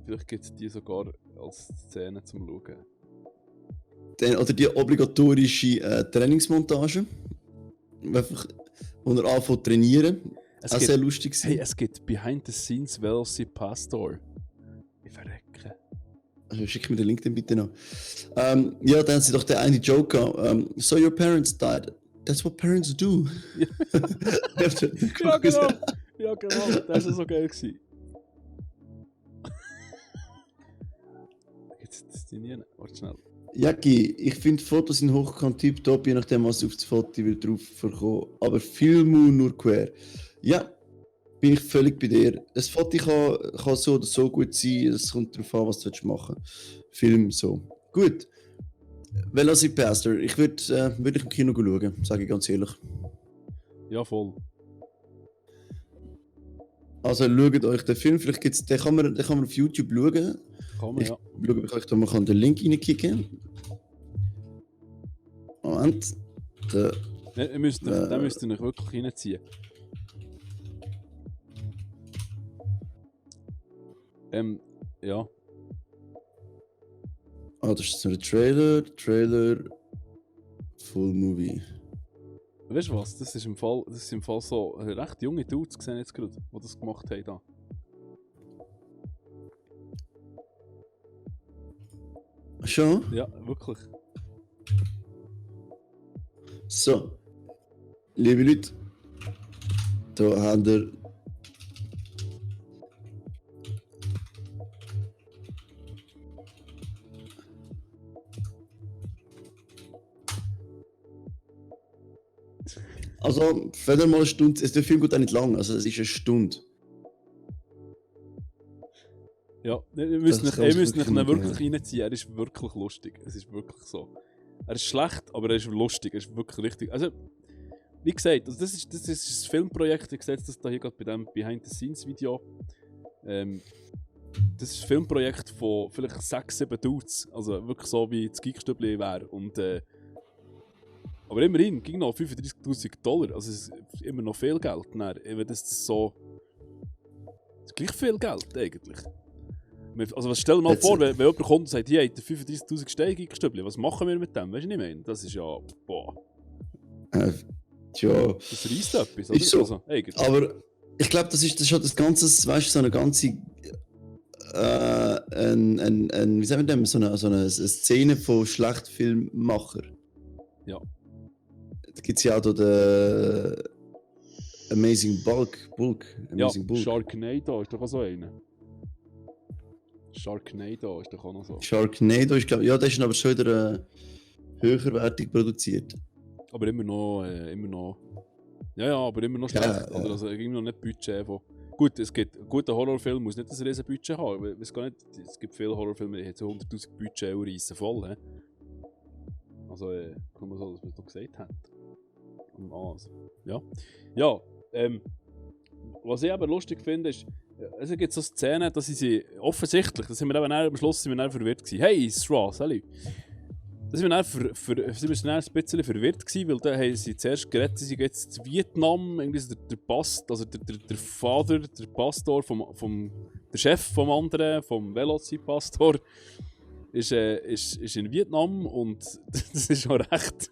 Vielleicht gibt es die sogar als Szene zum Schauen. Oder die obligatorische Trainingsmontage. Einfach, wo er anfängt zu trainieren. Es auch gibt, sehr lustig gewesen. Hey, es gibt Behind the Scenes Velocipastor. Ich verrecke. Also schick mir den Link dann bitte noch. Ja, dann haben sie doch den eine Joke gehabt. So your parents died. That's what parents do. Ja, genau. Ja, genau. Das war so geil gewesen. Jetzt das nie. Warte schnell. Jacki, ich finde Fotos sind hochkant tiptop, je nachdem was auf das Foto wird drauf verkommen. Aber Filmu nur quer. Ja, bin ich völlig bei dir. Das Foto kann so oder so gut sein, es kommt darauf an, was du machen willst. Film so. Gut. Velocipastor, ich würde im Kino schauen, sage ich ganz ehrlich. Ja, voll. Also schaut euch den Film, vielleicht gibt's, den kann man auf YouTube schauen. Kann man, ich ja. schaue, ob ich euch da mal den Link reinkicken kann. Moment. Den müsst ihr euch wirklich reinziehen. Ja. Ah, das ist so der Trailer, Full Movie. Weißt du was? Das ist im Fall so recht junge Dudes gesehen jetzt gerade, die das gemacht haben da. Schon? Ja, wirklich. So. Liebe Leute, da habt ihr also, wenn ihr mal eine Stunde, der Film geht auch nicht lang, also es ist eine Stunde. Ja, ihr müsst euch wirklich ja. reinziehen, er ist wirklich lustig, es ist wirklich so. Er ist schlecht, aber er ist lustig, er ist wirklich richtig. Also, wie gesagt, also das ist ein Filmprojekt, ich sehe das da hier gerade bei diesem Behind-the-Scenes-Video. Das ist ein Filmprojekt von vielleicht 6-7 Dudes, also wirklich so wie das Geekstübli wäre. Und aber immerhin ging noch $35.000, also es ist immer noch viel Geld. Wenn das so... Das ist gleich viel Geld eigentlich. Also stell dir mal vor, wenn jemand kommt und sagt, hier hat 35.000 Steine Geekstübli, was machen wir mit dem? Weißt du, was ich meine? Das ist ja... Boah. Tja. Das reisst etwas, oder? Ist so. Also, aber ich glaube, das ist schon das Ganze, weißt du, so eine ganze... wie sagen wir das? So eine Szene von Schlechtfilmmacher. Ja. Da gibt es ja auch den Amazing Bulk. Amazing Bulk. Sharknado ist doch auch so einer. Sharknado ist doch auch noch so. Sharknado ist, glaube ich, ja, der ist aber schon wieder höherwertig produziert. Aber immer noch. Ja, aber immer noch schlecht. Ja. Also immer noch nicht Budget von. Gut, es gibt ein guter Horrorfilm, muss nicht ein riesen Budget haben. Ich weiß gar nicht, es gibt viele Horrorfilme, die haben so 100.000 Budget und reissen voll. He? Also, kann man so, dass man es doch gesagt hat. Also, ja. Ja, was ich eben lustig finde, ist, es gibt so Szenen, dass sie offensichtlich, da sind wir eben am Schluss verwirrt gewesen. Hey, Sra, salut! Da sind wir dann ein bisschen verwirrt gewesen, weil da haben sie zuerst geredet, sie sind jetzt in Vietnam, irgendwie der Vater, der Pastor der Chef vom anderen, vom Velocipastor, ist in Vietnam und das ist schon recht,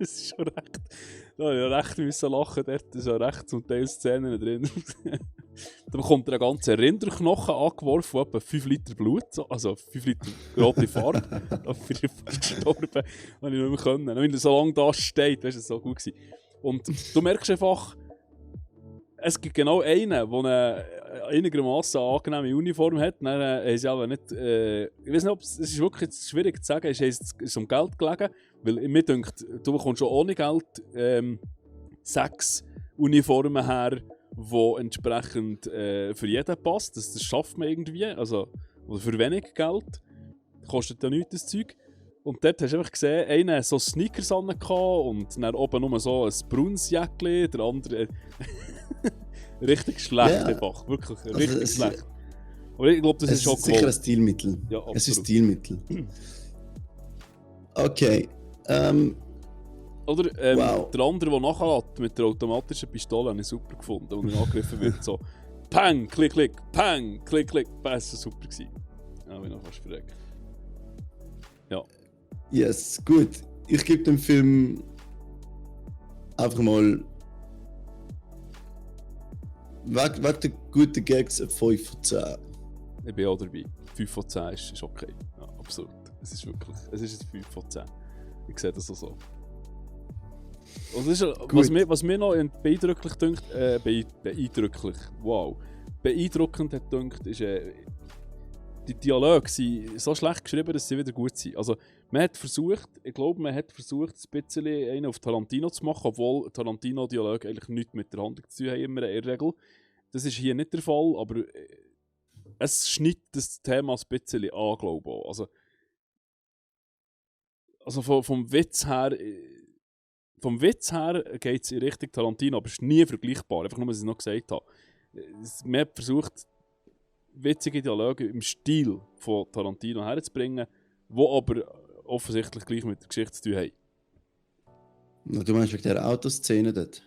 da habe ich ja recht müssen lachen, dort ist ja recht zum Teil Szenen drin. Da bekommt er einen ganzen Rinderknochen angeworfen, von etwa 5 Liter Blut, also 5 Liter rote Farbe. Da bin ich fast gestorben, habe ich nicht mehr können. Wenn er so lange da steht, weißt du, das war so gut gewesen. Und du merkst einfach, es gibt genau einen, der eine einigermaßen angenehme Uniform hat. Dann haben sie aber nicht, ich weiß nicht, es ist wirklich schwierig zu sagen, es ist um Geld gelegen, weil mir denkt, du bekommst schon ohne Geld 6 Uniformen her, die entsprechend für jeden passt. Das schafft man irgendwie, also oder für wenig Geld. Kostet ja nichts das Zeug. Und dort hast du einfach gesehen, einer hatte so Sneakers an und dann oben nur so ein braunes Jäckchen, der andere richtig schlecht einfach, wirklich richtig schlecht. Aber ich glaube, das ist schon cool. Es ist sicher ein Stilmittel. Ja, es ist ein Stilmittel. Okay. Oder wow. Der andere, der nachlässt mit der automatischen Pistole, habe ich super gefunden, wo er angegriffen wird. So, pang, klick, klick, pang, klick, klick. Das war super gewesen. Ja, bin noch fast verreckt. Ja. Yes, gut. Ich gebe dem Film einfach mal wegen der guten Gags ein 5 von 10. Ich bin auch dabei. 5 von 10 ist okay. Ja, absolut. Es ist wirklich, es ist ein 5 von 10. Ich sehe das auch so. Und das ist, was mir noch beeindrucklich dünkt, beeindrucklich, wow. Beeindruckend hat dünkt, ist, die Dialoge sind so schlecht geschrieben, dass sie wieder gut sind. Also, man hat versucht, ich glaube, ein bisschen einen auf Tarantino zu machen, obwohl Tarantino-Dialoge eigentlich nichts mit der Handlung zu tun haben, immer in der Regel. Das ist hier nicht der Fall, aber es schneidet das Thema ein bisschen an, glaube ich. Also vom Witz her geht es in Richtung Tarantino, aber es ist nie vergleichbar, einfach nur, was ich noch gesagt habe. Man hat versucht, witzige Dialoge im Stil von Tarantino herzubringen, die aber offensichtlich gleich mit der Geschichte zu tun haben. Du meinst wegen der Autoszene dort?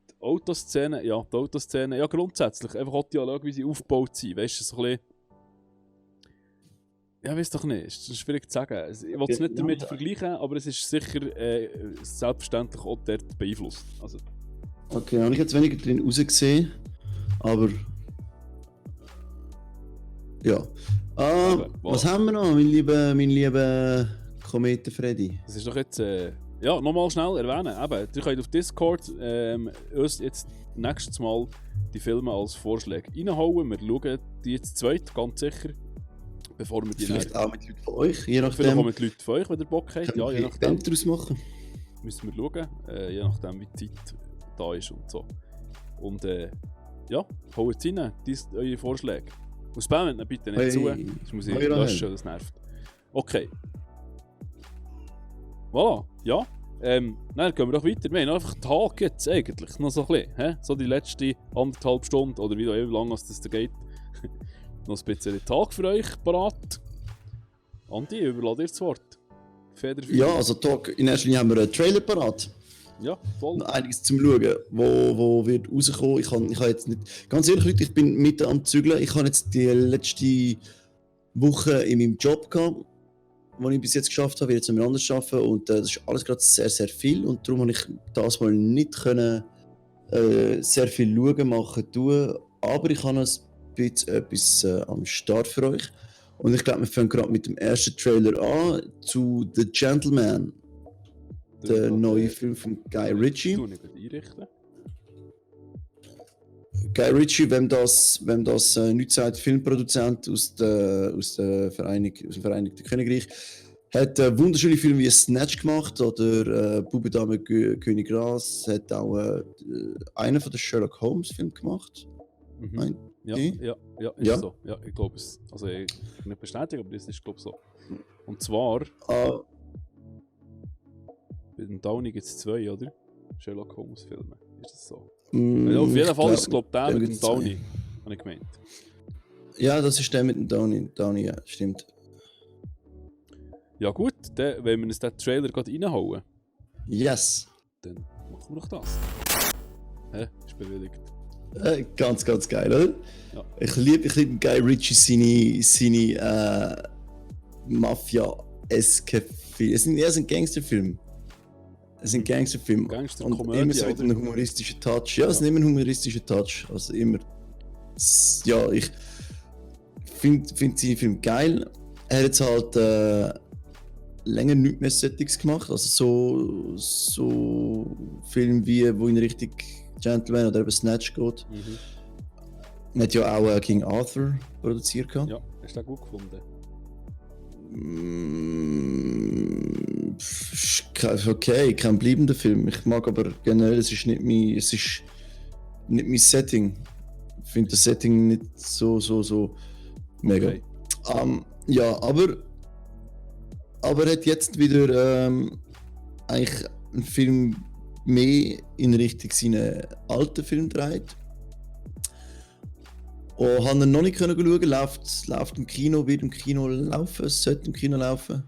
Die Autoszene, ja, grundsätzlich. Einfach auch die Dialoge, wie sie aufgebaut sind. Weißt du, so ein bisschen. Ja, weiß doch nicht. Es ist schwierig zu sagen. Ich will es nicht damit vergleichen, aber es ist sicher selbstverständlich auch dort beeinflusst. Also. Okay, habe ich jetzt weniger drin rausgesehen, aber. Ja. Was haben wir noch, mein lieber Kometen Freddy? Das ist doch jetzt. Ja, nochmal schnell erwähnen. Eben, ihr könnt auf Discord uns jetzt nächstes Mal die Filme als Vorschläge reinhauen. Wir schauen die jetzt zweit, ganz sicher. Bevor wir die vielleicht auch mit Leuten von euch, je nachdem. Vielleicht auch mit Leuten von euch, wenn ihr Bock habt. Ja, je nachdem. Daraus machen. Müssen wir schauen, je nachdem wie die Zeit da ist und so. Und ja, haut es rein, eure Vorschläge. Und spammt bitte nicht zu, das muss ich löschen, das nervt. Okay. Voilà, ja. Dann gehen wir doch weiter. Wir haben einfach Tag jetzt eigentlich, noch so ein bisschen. He? So die letzte 1,5 Stunden oder wie lange das da geht. Noch ein bisschen Tag für euch parat. Andi, überlade dir das Wort. Ja, also Tag, in erster Linie haben wir einen Trailer parat. Ja, voll. Einiges zum Schauen, wo wird rauskommen. Ich habe jetzt nicht... Ganz ehrlich, Leute, ich bin mitten am Zügeln. Ich habe jetzt die letzte Woche in meinem Job gehabt, den ich bis jetzt geschafft habe, jetzt noch anders arbeiten. Und das ist alles gerade sehr, sehr viel. Und darum habe ich das mal nicht können, sehr viel schauen, machen, tun. Aber ich habe noch ein bisschen etwas am Start für euch. Und ich glaube, wir fangen gerade mit dem ersten Trailer an zu The Gentleman. Der neue Film von Guy Ritchie. Guy Ritchie, wem das nicht sagt, Filmproduzent aus dem Vereinigten Königreich, hat wunderschöne Filme wie Snatch gemacht oder Bube, Dame, König Gras, hat auch einen von den Sherlock Holmes Filmen gemacht. Mhm. Ja, so. Ja, ich glaube es. Also ich kann nicht bestätigen, aber das ist glaube ich so. Und zwar bei dem Downey gibt es 2, oder? Sherlock Holmes Filme. Ist das so? Auf jeden Fall ist es glaube ich der mit dem Downey, habe ich gemeint. Ja, das ist der mit dem Downey, ja, stimmt. Ja gut, wenn wir uns den Trailer gerade reinhauen. Yes. Dann machen wir doch das. Ist bewilligt. Ganz, ganz geil, oder? Ja. Ich liebe Guy Ritchie seine Mafia-eske Filme. Es ist ein Gangsterfilm. Es sind Gangsterfilme. Und immer so mit einem humoristischen Touch. Ja, es ist immer ein humoristischer Touch. Also immer. Ja, ich finde seinen Film geil. Er hat jetzt halt länger nichts mehr Settings gemacht. Also so Filme wie, wo in Richtung Gentleman oder eben Snatch geht. Er hat ja auch King Arthur produziert. Ja, hast du den gut gefunden? Okay, kein bleibender Film. Ich mag aber generell, es ist nicht mein Setting. Ich finde das Setting nicht so mega. Okay. Ja, aber er hat jetzt wieder eigentlich einen Film mehr in Richtung seinen alten Film gedreht. Und habe ihn noch nicht schauen können. Läuft im Kino, wird im Kino laufen, sollte im Kino laufen.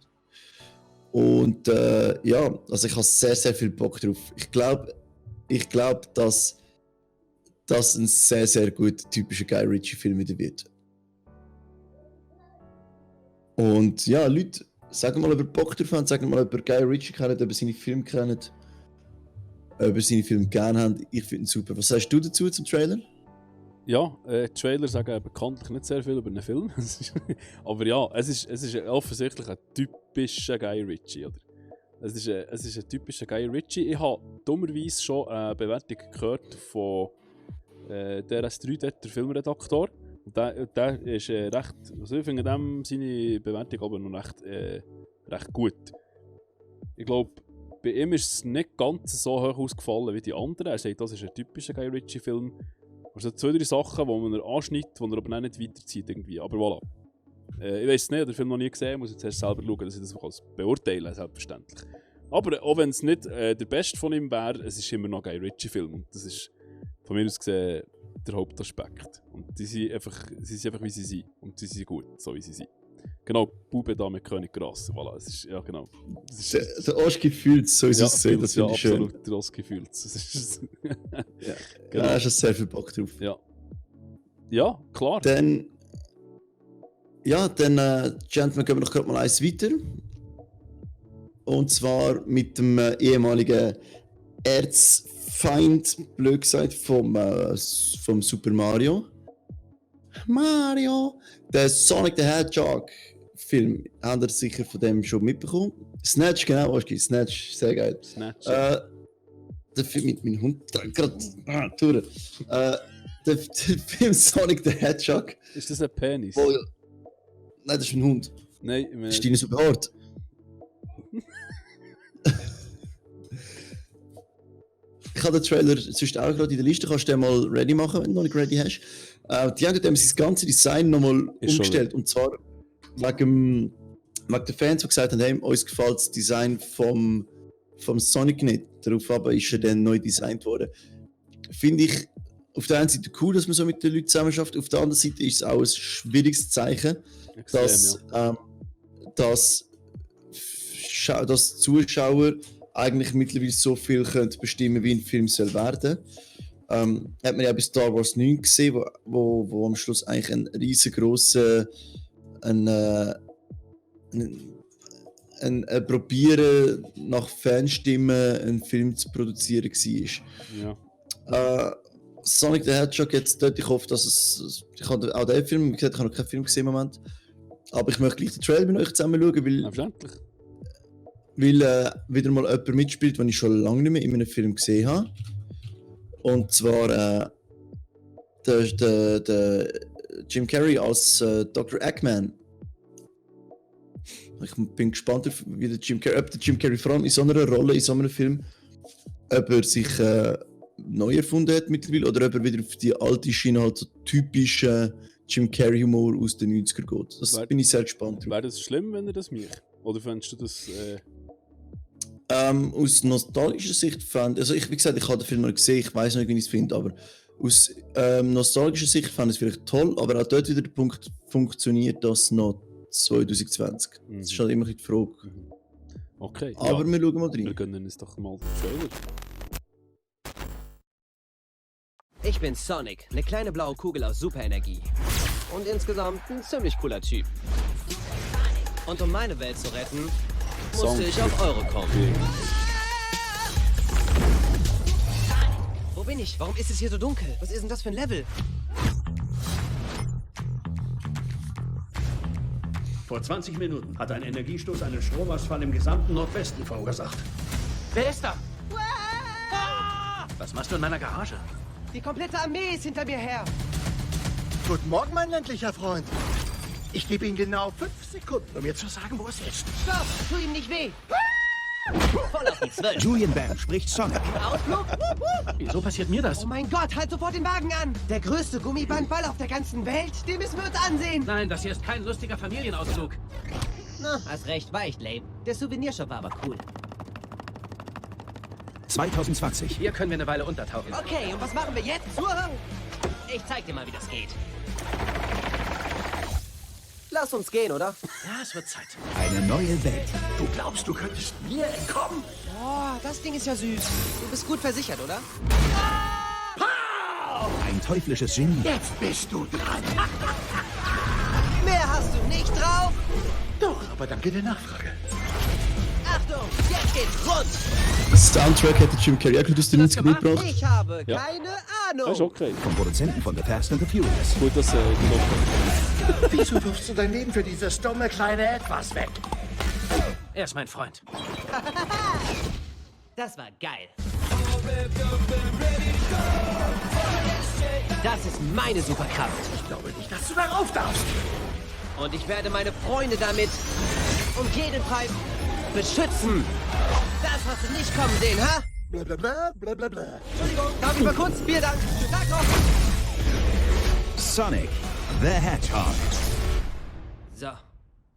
Und ja, also ich habe sehr, sehr viel Bock drauf. Ich glaube, dass das ein sehr, sehr guter, typischer Guy Ritchie-Film wieder wird. Und ja, Leute, sagt mal, ob ihr Bock drauf habt, sagt mal, ob ihr Guy Ritchie kennt, ob ihr seine Filme kennt, ob ihr seine Filme gerne habt. Ich finde ihn super. Was sagst du dazu zum Trailer? Ja, Trailer sagen bekanntlich nicht sehr viel über einen Film. Aber ja, es ist offensichtlich ein typischer Guy Ritchie, oder? Es ist ein typischer Guy Ritchie. Ich habe dummerweise schon eine Bewertung gehört von DRS3, der Filmredaktor. Und der ist recht, also ich finde dem seine Bewertung aber noch recht gut. Ich glaube, bei ihm ist es nicht ganz so hoch ausgefallen wie die anderen. Er sagt, das ist ein typischer Guy Ritchie-Film. Also 2-3 Sachen, die man anschneidet, die er aber nicht weiterzieht irgendwie. Aber voilà. Ich weiß es nicht, ich habe den Film noch nie gesehen, muss jetzt erst selber schauen, dass ich das beurteilen, selbstverständlich. Aber auch wenn es nicht der beste von ihm wäre, es ist immer noch ein Guy Ritchie-Film. Und das ist von mir aus gesehen der Hauptaspekt. Und sie sind einfach wie sie sind. Und sie sind gut, so wie sie sind. Genau, Bube da mit König Gras. Voilà, es ist, ja genau. Der Oski fühlt es, so ist es gesehen, das finde ich schön. Absolut, der Oski fühlt es. Ja, genau. Da hast du sehr viel Bock drauf. Ja, klar. Dann, Gentlemen, gehen wir noch gerade mal eins weiter. Und zwar mit dem ehemaligen Erzfeind, blöd gesagt, vom Super Mario. Der Sonic the Hedgehog Film, habt ihr sicher von dem schon mitbekommen? Snatch, genau, Snatch, sehr geil. Snatch. Der Film mit meinem Hund gerade durch. Der Film Sonic the Hedgehog. Ist das ein Penis? Nein, das ist ein Hund. Nein, ich meine... Das ist deine Superhart. Ich habe den Trailer sonst auch gerade in der Liste, kannst du den mal ready machen, wenn du noch nicht ready hast. Die haben dem sein ganzes Design nochmal umgestellt. Und zwar wegen den Fans, die gesagt haben, hey, uns gefällt das Design vom Sonic nicht. Darauf aber ist er dann neu designt worden. Finde ich auf der einen Seite cool, dass man so mit den Leuten zusammenarbeitet. Auf der anderen Seite ist es auch ein schwieriges Zeichen, dass Zuschauer eigentlich mittlerweile so viel können bestimmen, wie ein Film soll werden. Hat man ja bei Star Wars 9 gesehen, wo am Schluss eigentlich ein riesengroßer ein Probieren nach Fanstimmen einen Film zu produzieren war. Ja. Sonic the Hedgehog jetzt dort, ich hoffe, dass es... Ich habe auch den Film, wie gesagt, ich habe noch keinen Film gesehen im Moment. Aber ich möchte gleich den Trailer mit euch zusammen schauen, weil wieder mal jemand mitspielt, den ich schon lange nicht mehr in einem Film gesehen habe. Und zwar der Jim Carrey als Dr. Eggman. Ich bin gespannt, ob der Jim Carrey vor allem in so einer Rolle, in so einem Film, ob er sich neu erfunden hat mittlerweile oder ob er wieder auf die alte Schiene halt so typischen Jim Carrey Humor aus den 90er geht. Das bin ich sehr gespannt drauf. Wäre das schlimm, wenn er das macht? Oder fändest du das... Aus nostalgischer Sicht also wie gesagt, ich habe den Film noch gesehen, ich weiß nicht, wie ich es finde, aber aus nostalgischer Sicht fand ich es vielleicht toll, aber auch dort wieder der Punkt, funktioniert das noch 2020. Das ist halt immer die Frage. Okay. Aber wir schauen mal rein. Wir gönnen uns doch mal den Trailer. Ich bin Sonic, eine kleine blaue Kugel aus Superenergie. Und insgesamt ein ziemlich cooler Typ. Und um meine Welt zu retten, musste ich auf eure kommen. Wo bin ich? Warum ist es hier so dunkel? Was ist denn das für ein Level? Vor 20 Minuten hat ein Energiestoß einen Stromausfall im gesamten Nordwesten verursacht. Wer ist da? Was machst du in meiner Garage? Die komplette Armee ist hinter mir her. Guten Morgen, mein ländlicher Freund. Ich gebe Ihnen genau 5 Sekunden, um mir zu sagen, wo es ist. Stopp! Tu ihm nicht weh! Voll auf die 12. Julian Bam spricht Sonic. Ausflug? Wieso passiert mir das? Oh mein Gott, halt sofort den Wagen an! Der größte Gummibandball auf der ganzen Welt, den müssen wir uns ansehen! Nein, das hier ist kein lustiger Familienausflug. Na, hast recht, war echt lame. Der Souvenirshop war aber cool. 2020. Hier können wir eine Weile untertauchen. Okay, und was machen wir jetzt? Ich zeig dir mal, wie das geht. Lass uns gehen, oder? Ja, es wird Zeit. Eine neue Welt. Du glaubst, du könntest mir entkommen? Oh, das Ding ist ja süß. Du bist gut versichert, oder? Ein teuflisches Genie. Jetzt bist du dran. Mehr hast du nicht drauf. Aber danke der Nachfrage. Achtung, jetzt geht's rund. Soundtrack hätte Jim Carrey auch aus den 90ern mitgebracht. Ich habe Ja. keine Das ist Ahnung. okay. Vom Produzenten von The Fast and the Furious. Gut, dass gelobt. Wieso wirfst du dein Leben für dieses dumme kleine Etwas weg? Er ist mein Freund. Das war geil. Das ist meine Superkraft. Ich glaube nicht, dass du darauf darfst. Und ich werde meine Freunde damit um jeden Preis beschützen. Das hast du nicht kommen sehen, ha? Blablabla, blablabla. Entschuldigung, darf ich mal kurz? Vielen Dank. Tag noch. Sonic the Hedgehog. So,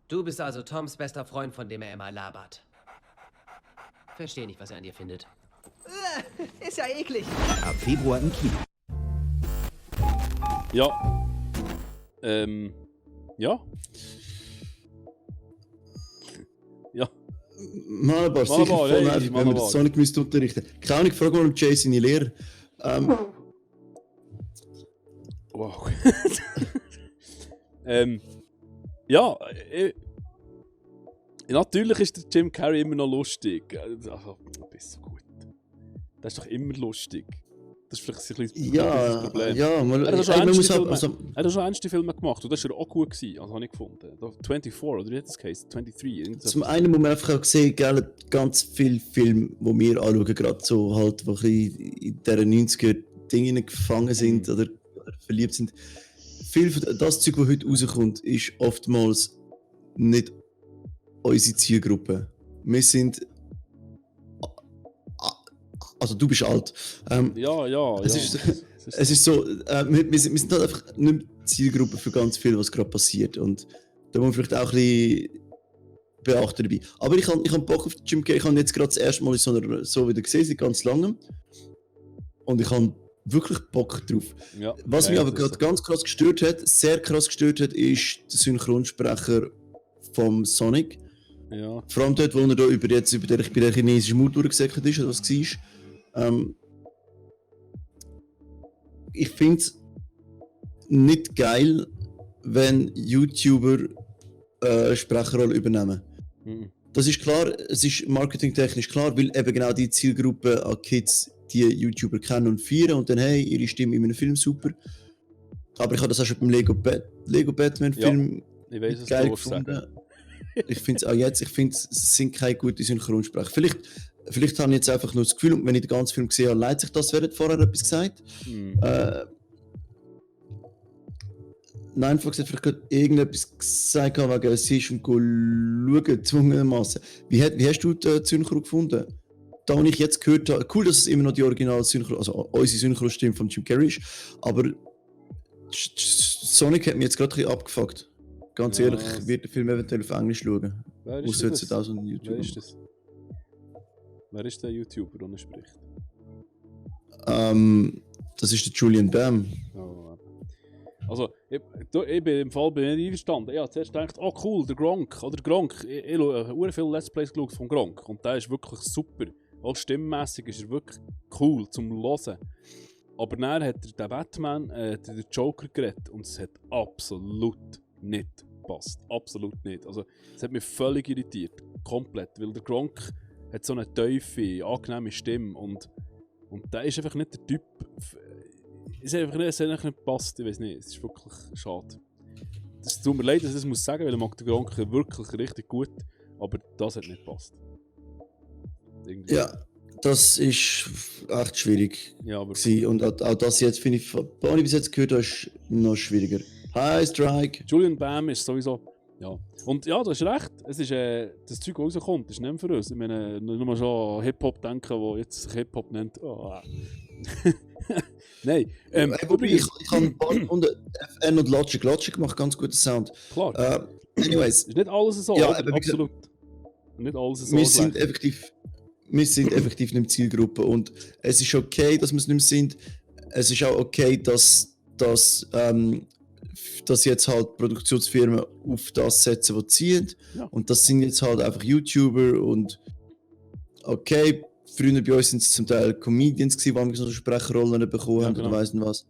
du bist also Toms bester Freund, von dem er immer labert. Verstehe nicht, was er an dir findet. Ist ja eklig. Ab Februar im Kino. Ja. Ja. Ja. Malabar, sicher voll hey, nervig, wenn wir das Sonic müsste unterrichten. Keine Ahnung, frag mal Jay seine Lehrer. Wow. Ja, natürlich ist der Jim Carrey immer noch lustig. Also, bist so gut. Das ist doch immer lustig. Das ist vielleicht ein kleines Problem. Ja, Er hat schon ernste Filme gemacht und das war auch gut gewesen, also habe ich gefunden. 24 oder wie hat das geheißen? 23? Zum einen muss man einfach auch sehen, gell, ganz viele Filme, die wir anschauen, gerade so halt, wo in dieser 90er-Dinge gefangen sind oder verliebt sind. Viel von das Zeug, das heute rauskommt, ist oftmals nicht unsere Zielgruppe. Wir sind... Also du bist alt. Es ist so, wir sind halt einfach nicht mehr Zielgruppe für ganz viel, was gerade passiert. Und da muss man vielleicht auch ein bisschen beachten dabei. Aber ich hab Bock auf Jim Carrey. Ich habe jetzt gerade das erste Mal so wieder gesehen, seit ganz langem. Und ich habe wirklich Bock drauf. Ja, was mich aber gerade ganz krass gestört hat, sehr krass gestört hat, ist der Synchronsprecher vom Sonic. Ja. Vor allem dort, wo er da über den chinesischen Mauer durchgesäckelt ist, oder was war. Ich finde es nicht geil, wenn YouTuber eine Sprecherrolle übernehmen. Mhm. Das ist klar, es ist marketingtechnisch klar, weil eben genau die Zielgruppe an Kids die YouTuber kennen und feiern und dann, hey, ihre Stimme in einem Film super. Aber ich habe das auch schon beim Lego Batman-Film geil gefunden. Ich finde es auch jetzt, es sind keine guten Synchronsprecher. Vielleicht habe ich jetzt einfach nur das Gefühl, und wenn ich den ganzen Film gesehen habe, leidet sich das, wer hat vorher etwas gesagt? Nein, Fox hat vielleicht gerade irgendetwas gesagt, wegen sie ist und schauen, gezwungenermaßen. Wie hast du die Synchro gefunden? Da, wo ich jetzt gehört habe, cool, dass es immer noch die Original-Synchro, also unsere Synchro-Stimme von Jim Carrey ist, aber Sonic hat mich jetzt gerade ein bisschen abgefuckt. Ganz ehrlich, ich werde den Film eventuell auf Englisch schauen. Wer ist das? Wer ist das? Wer ist der YouTuber, der spricht? Das ist der Julian Bam. Oh. Also, ich bin im Fall nicht einverstanden. Ich habe zuerst gedacht, oh cool, der Gronk. Ich habe viele Let's Plays geschaut von Gronk und der ist wirklich super. Auch stimmmässig ist er wirklich cool zum Hören. Aber dann hat der Batman, der Joker geredet und es hat absolut nicht gepasst. Absolut nicht. Also, es hat mich völlig irritiert. Komplett. Weil der Gronk hat so eine tiefe, angenehme Stimme und der ist einfach nicht der Typ. Es hat einfach nicht gepasst. Ich weiß nicht. Es ist wirklich schade. Es tut mir leid, dass ich das muss sagen, weil ich mag den Gronk wirklich richtig gut. Aber das hat nicht gepasst. Irgendwie. Ja, das ist echt schwierig. Ja, aber und auch das jetzt, finde ich, was ich bis jetzt gehört habe, ist noch schwieriger. Hi, Strike! Julian Bam ist sowieso. Ja. Und ja, du hast recht. Es ist, das Zeug, das rauskommt, ist nicht mehr für uns. Ich meine, nur mal schon an Hip-Hop denken, der jetzt sich Hip-Hop nennt. Oh. Nein. Ich habe ein paar Stunden FN und Logic macht ganz guten Sound. Klar. Anyways. Ist nicht alles so, ja, absolut. Nicht alles so. Wir sind effektiv nicht mehr Zielgruppe und es ist okay, dass wir es nicht mehr sind. Es ist auch okay, dass jetzt halt Produktionsfirmen auf das setzen, was ziehen. Ja. Und das sind jetzt halt einfach YouTuber und okay, früher bei uns sind es zum Teil Comedians gewesen, die so Sprecherrollen bekommen haben oder weiss nicht was.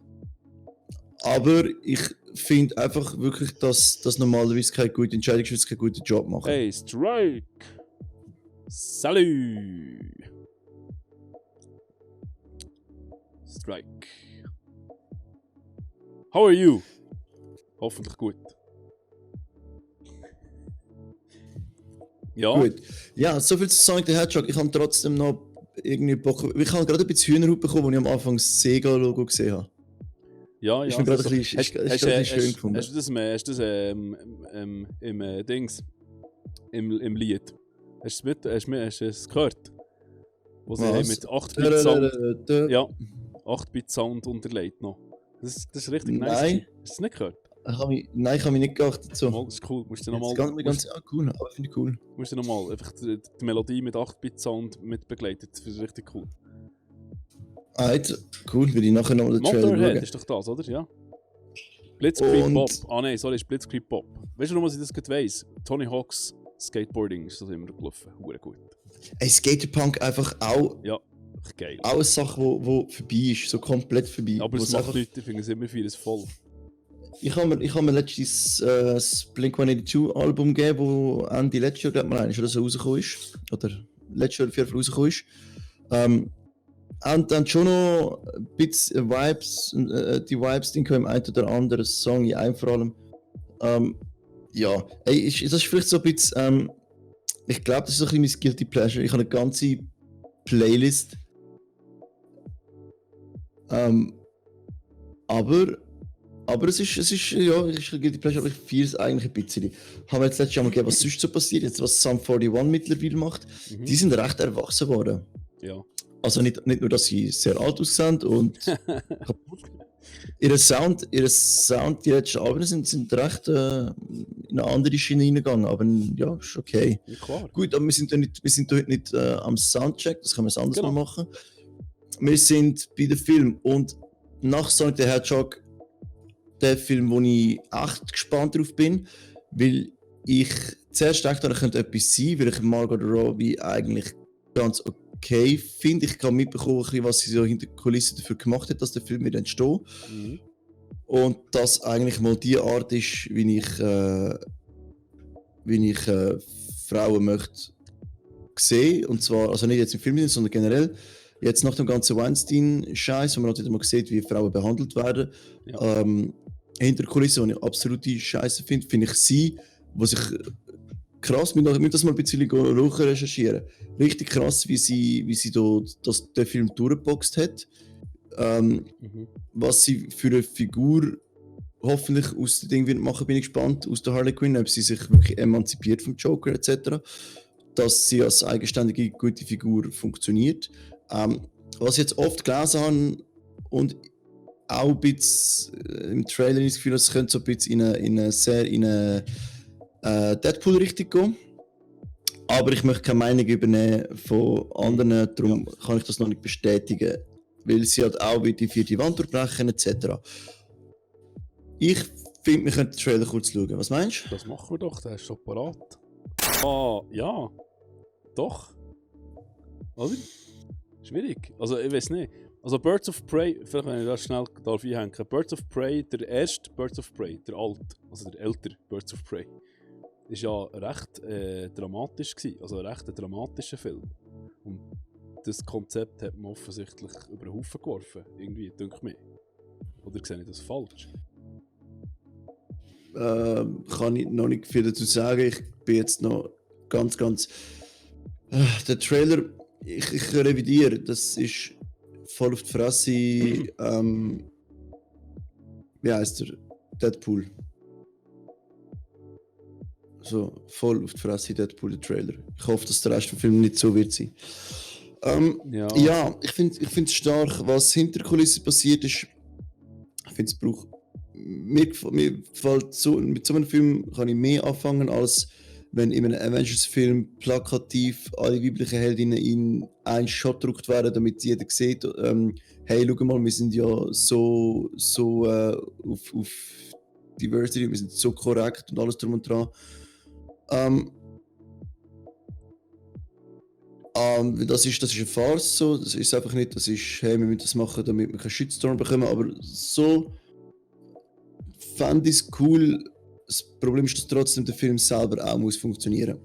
Aber ich finde einfach wirklich, dass normalerweise keine gute Entscheidungsschütze keinen guten Job machen. Hey, Strike! Salut! Strike. How are you? Hoffentlich gut. Ja. Gut. Ja, soviel zu Sonic the Hedgehog. Ich habe trotzdem noch irgendwie Bock. Ich habe gerade ein bisschen Hühnerhaut bekommen, als ich am Anfang das Sega-Logo gesehen habe. Ja, Ist mir gerade ein bisschen schön gefunden. Hast du das im Dings, im Lied? Hast du es gehört? Wo sie haben mit 8-Bit-Sound, ja, 8-Bit-Sound unterlegt noch. Das ist richtig nice. Hast du es nicht gehört? Nein, ich habe mich nicht geachtet dazu. Mal, das ist cool. Musst du nochmal. Cool, aber finde ich cool. Musst du nochmal einfach die Melodie mit 8-Bit-Sound mit begleitet. Das ist richtig cool. Cool, will ich nachher nochmal den Trailer Motorhead schauen. ist doch das, oder? Ja. Blitzkrieg Pop. Ah nein, sorry, ist Blitzkrieg Pop. Weißt du, warum ich das gerade weiss? Tony Hawk's Skateboarding ist das immer gelaufen. Hure gut. Ey, Skaterpunk einfach auch. Ja, geil. Auch eine Sache, wo vorbei ist, so komplett vorbei. Aber es macht nichts, ich finde es immer vieles voll. Ich habe mir letztens das Blink-182 Album gegeben, wo Ende letztes Jahr, glaube ich, mal oder so rausgekommen ist. Oder letztes Jahr auf jeden Fall rausgekommen ist. Und dann schon noch ein bisschen Vibes, die Vibes, die kommen im einen oder anderen Song, in einem vor allem. Ja, ey, das ist vielleicht so ein bisschen, ich glaube, das ist so ein bisschen mein Guilty Pleasure. Ich habe eine ganze Playlist. Aber es ist ein Guilty Pleasure, aber ich feiere es eigentlich ein bisschen. Haben wir jetzt letztes Jahr mal gegeben, was sonst so passiert, jetzt was Sum 41 mittlerweile macht. Die sind recht erwachsen geworden. Ja. Also nicht nur, dass sie sehr alt aussehen und ihr Sound, die letzten Alben sind recht in eine andere Schiene reingegangen, aber ja, ist okay. Ja, klar. Gut, aber wir sind heute nicht am Soundcheck, das können wir anders mal machen. Wir sind bei dem Film und nach Sonic the Hedgehog der Film, wo ich echt gespannt drauf bin, weil ich zuerst dachte, da könnte etwas sein, weil ich Margot Robbie eigentlich ganz okay finde. Ich kann mitbekommen, was sie so hinter den Kulissen dafür gemacht hat, dass der Film wieder entsteht. Und das eigentlich mal die Art ist, wie ich Frauen möchte sehen. Und zwar, also nicht jetzt im Film, sondern generell. Jetzt nach dem ganzen Weinstein-Scheiß, wo man halt wieder mal sieht, wie Frauen behandelt werden. Ja. Hinter der Kulisse, die ich absolute Scheiße finde, finde ich sie, was ich krass, wir müssen das mal ein bisschen recherchieren. Richtig krass, wie sie den Film durchgeboxt hat. Was sie für eine Figur hoffentlich aus dem Ding wird machen, bin ich gespannt, aus der Harley Quinn, ob sie sich wirklich emanzipiert vom Joker etc. Dass sie als eigenständige, gute Figur funktioniert. Was ich jetzt oft gelesen habe und auch ein bisschen im Trailer das Gefühl, es könnte so ein bisschen in eine Deadpool-Richtung gehen. Aber ich möchte keine Meinung übernehmen von anderen, darum kann ich das noch nicht bestätigen. Weil sie halt auch wieder die vierte Wand durchbrechen etc. Ich finde, wir könnten den Trailer kurz schauen. Was meinst du? Das machen wir doch, der ist schon parat. Ah, ja. Doch. Oder? Schwierig. Also, ich weiß nicht. Also, Birds of Prey, vielleicht wenn ich das schnell einhängen darf. Birds of Prey, der erste Birds of Prey, der alte, also der ältere Birds of Prey, ist ja recht dramatisch gewesen. Also, ein recht dramatischer Film. Und das Konzept hat man offensichtlich über den Haufen geworfen. Irgendwie, denke ich mir. Oder sehe ich das falsch? Kann ich noch nicht viel dazu sagen. Ich bin jetzt noch ganz. Der Trailer, ich revidiere, das ist voll auf die Fresse. Wie heißt der? Deadpool. So, voll auf die Fresse Deadpool, der Trailer. Ich hoffe, dass der Rest des Films nicht so wird sein. Ja, ich finde es stark, was hinter der Kulisse passiert ist. Ich finde es braucht. Mir gefällt so, mit so einem Film kann ich mehr anfangen, als wenn in einem Avengers-Film plakativ alle weiblichen Heldinnen in einen Shot gedruckt werden, damit jeder sieht, hey, schau mal, wir sind ja so auf Diversity, wir sind so korrekt und alles drum und dran. Das ist eine Farce, so. Das ist einfach nicht, das ist, hey, wir müssen das machen, damit wir keinen Shitstorm bekommen, aber so fände ich es cool. Das Problem ist, dass trotzdem der Film selber auch muss funktionieren.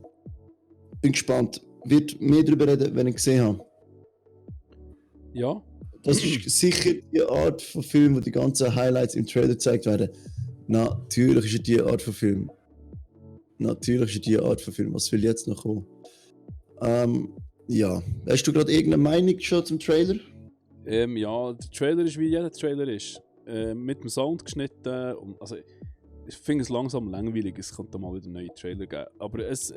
Bin gespannt. Wird mehr darüber reden, wenn ich gesehen habe. Ja. Das ist sicher die Art von Film, wo die ganzen Highlights im Trailer gezeigt werden. Natürlich ist es die Art von Film. Was will jetzt noch kommen? Ja. Hast du gerade irgendeine Meinung schon zum Trailer? Ja, der Trailer ist wie jeder Trailer ist. Mit dem Sound geschnitten. Also, ich finde es langsam langweilig, es könnte mal wieder neue Trailer geben. Aber es.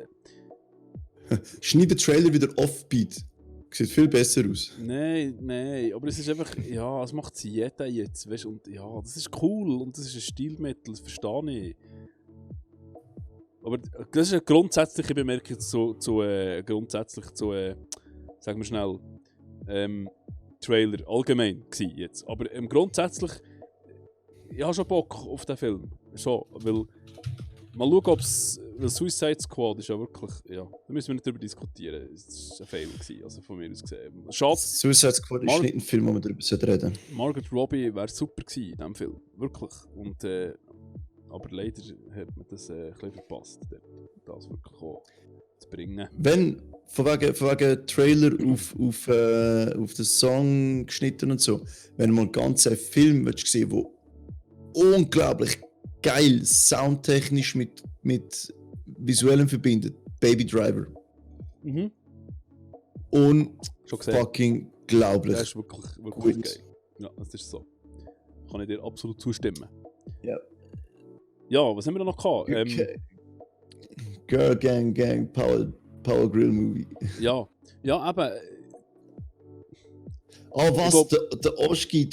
Schneid den Trailer wieder offbeat. Sieht viel besser aus. Nein, aber es ist einfach, ja, es macht sie jeder jetzt, weißt, und ja, das ist cool und das ist ein Stilmittel, das verstehe ich. Aber das ist eine grundsätzliche Bemerkung sagen wir schnell, Trailer allgemein gewesen jetzt. Aber grundsätzlich, ich habe schon Bock auf den Film, schon, weil mal schauen, ob es. Weil Suicide Squad ist ja wirklich. Ja, da müssen wir nicht darüber diskutieren. Es war ein Fail gewesen, also von mir aus gesehen. Schade. Suicide Squad ist nicht ein Film, wo man darüber reden sollte. Margot Robbie wäre super gewesen in diesem Film. Wirklich. Und, aber leider hat man das ein bisschen verpasst, das wirklich auch zu bringen. Wenn, von wegen Trailer auf den Song geschnitten und so, wenn man einen ganzen Film sehen will, der unglaublich geil soundtechnisch mit Visuellem verbindet, Baby Driver. Mhm. Fucking glaublich. Das ist wirklich geil. Ja, das ist so. Kann ich dir absolut zustimmen. Ja. Ja, was haben wir da noch gehabt? Okay. Girl Gang Power Grill Movie. Ja, eben. Was? Der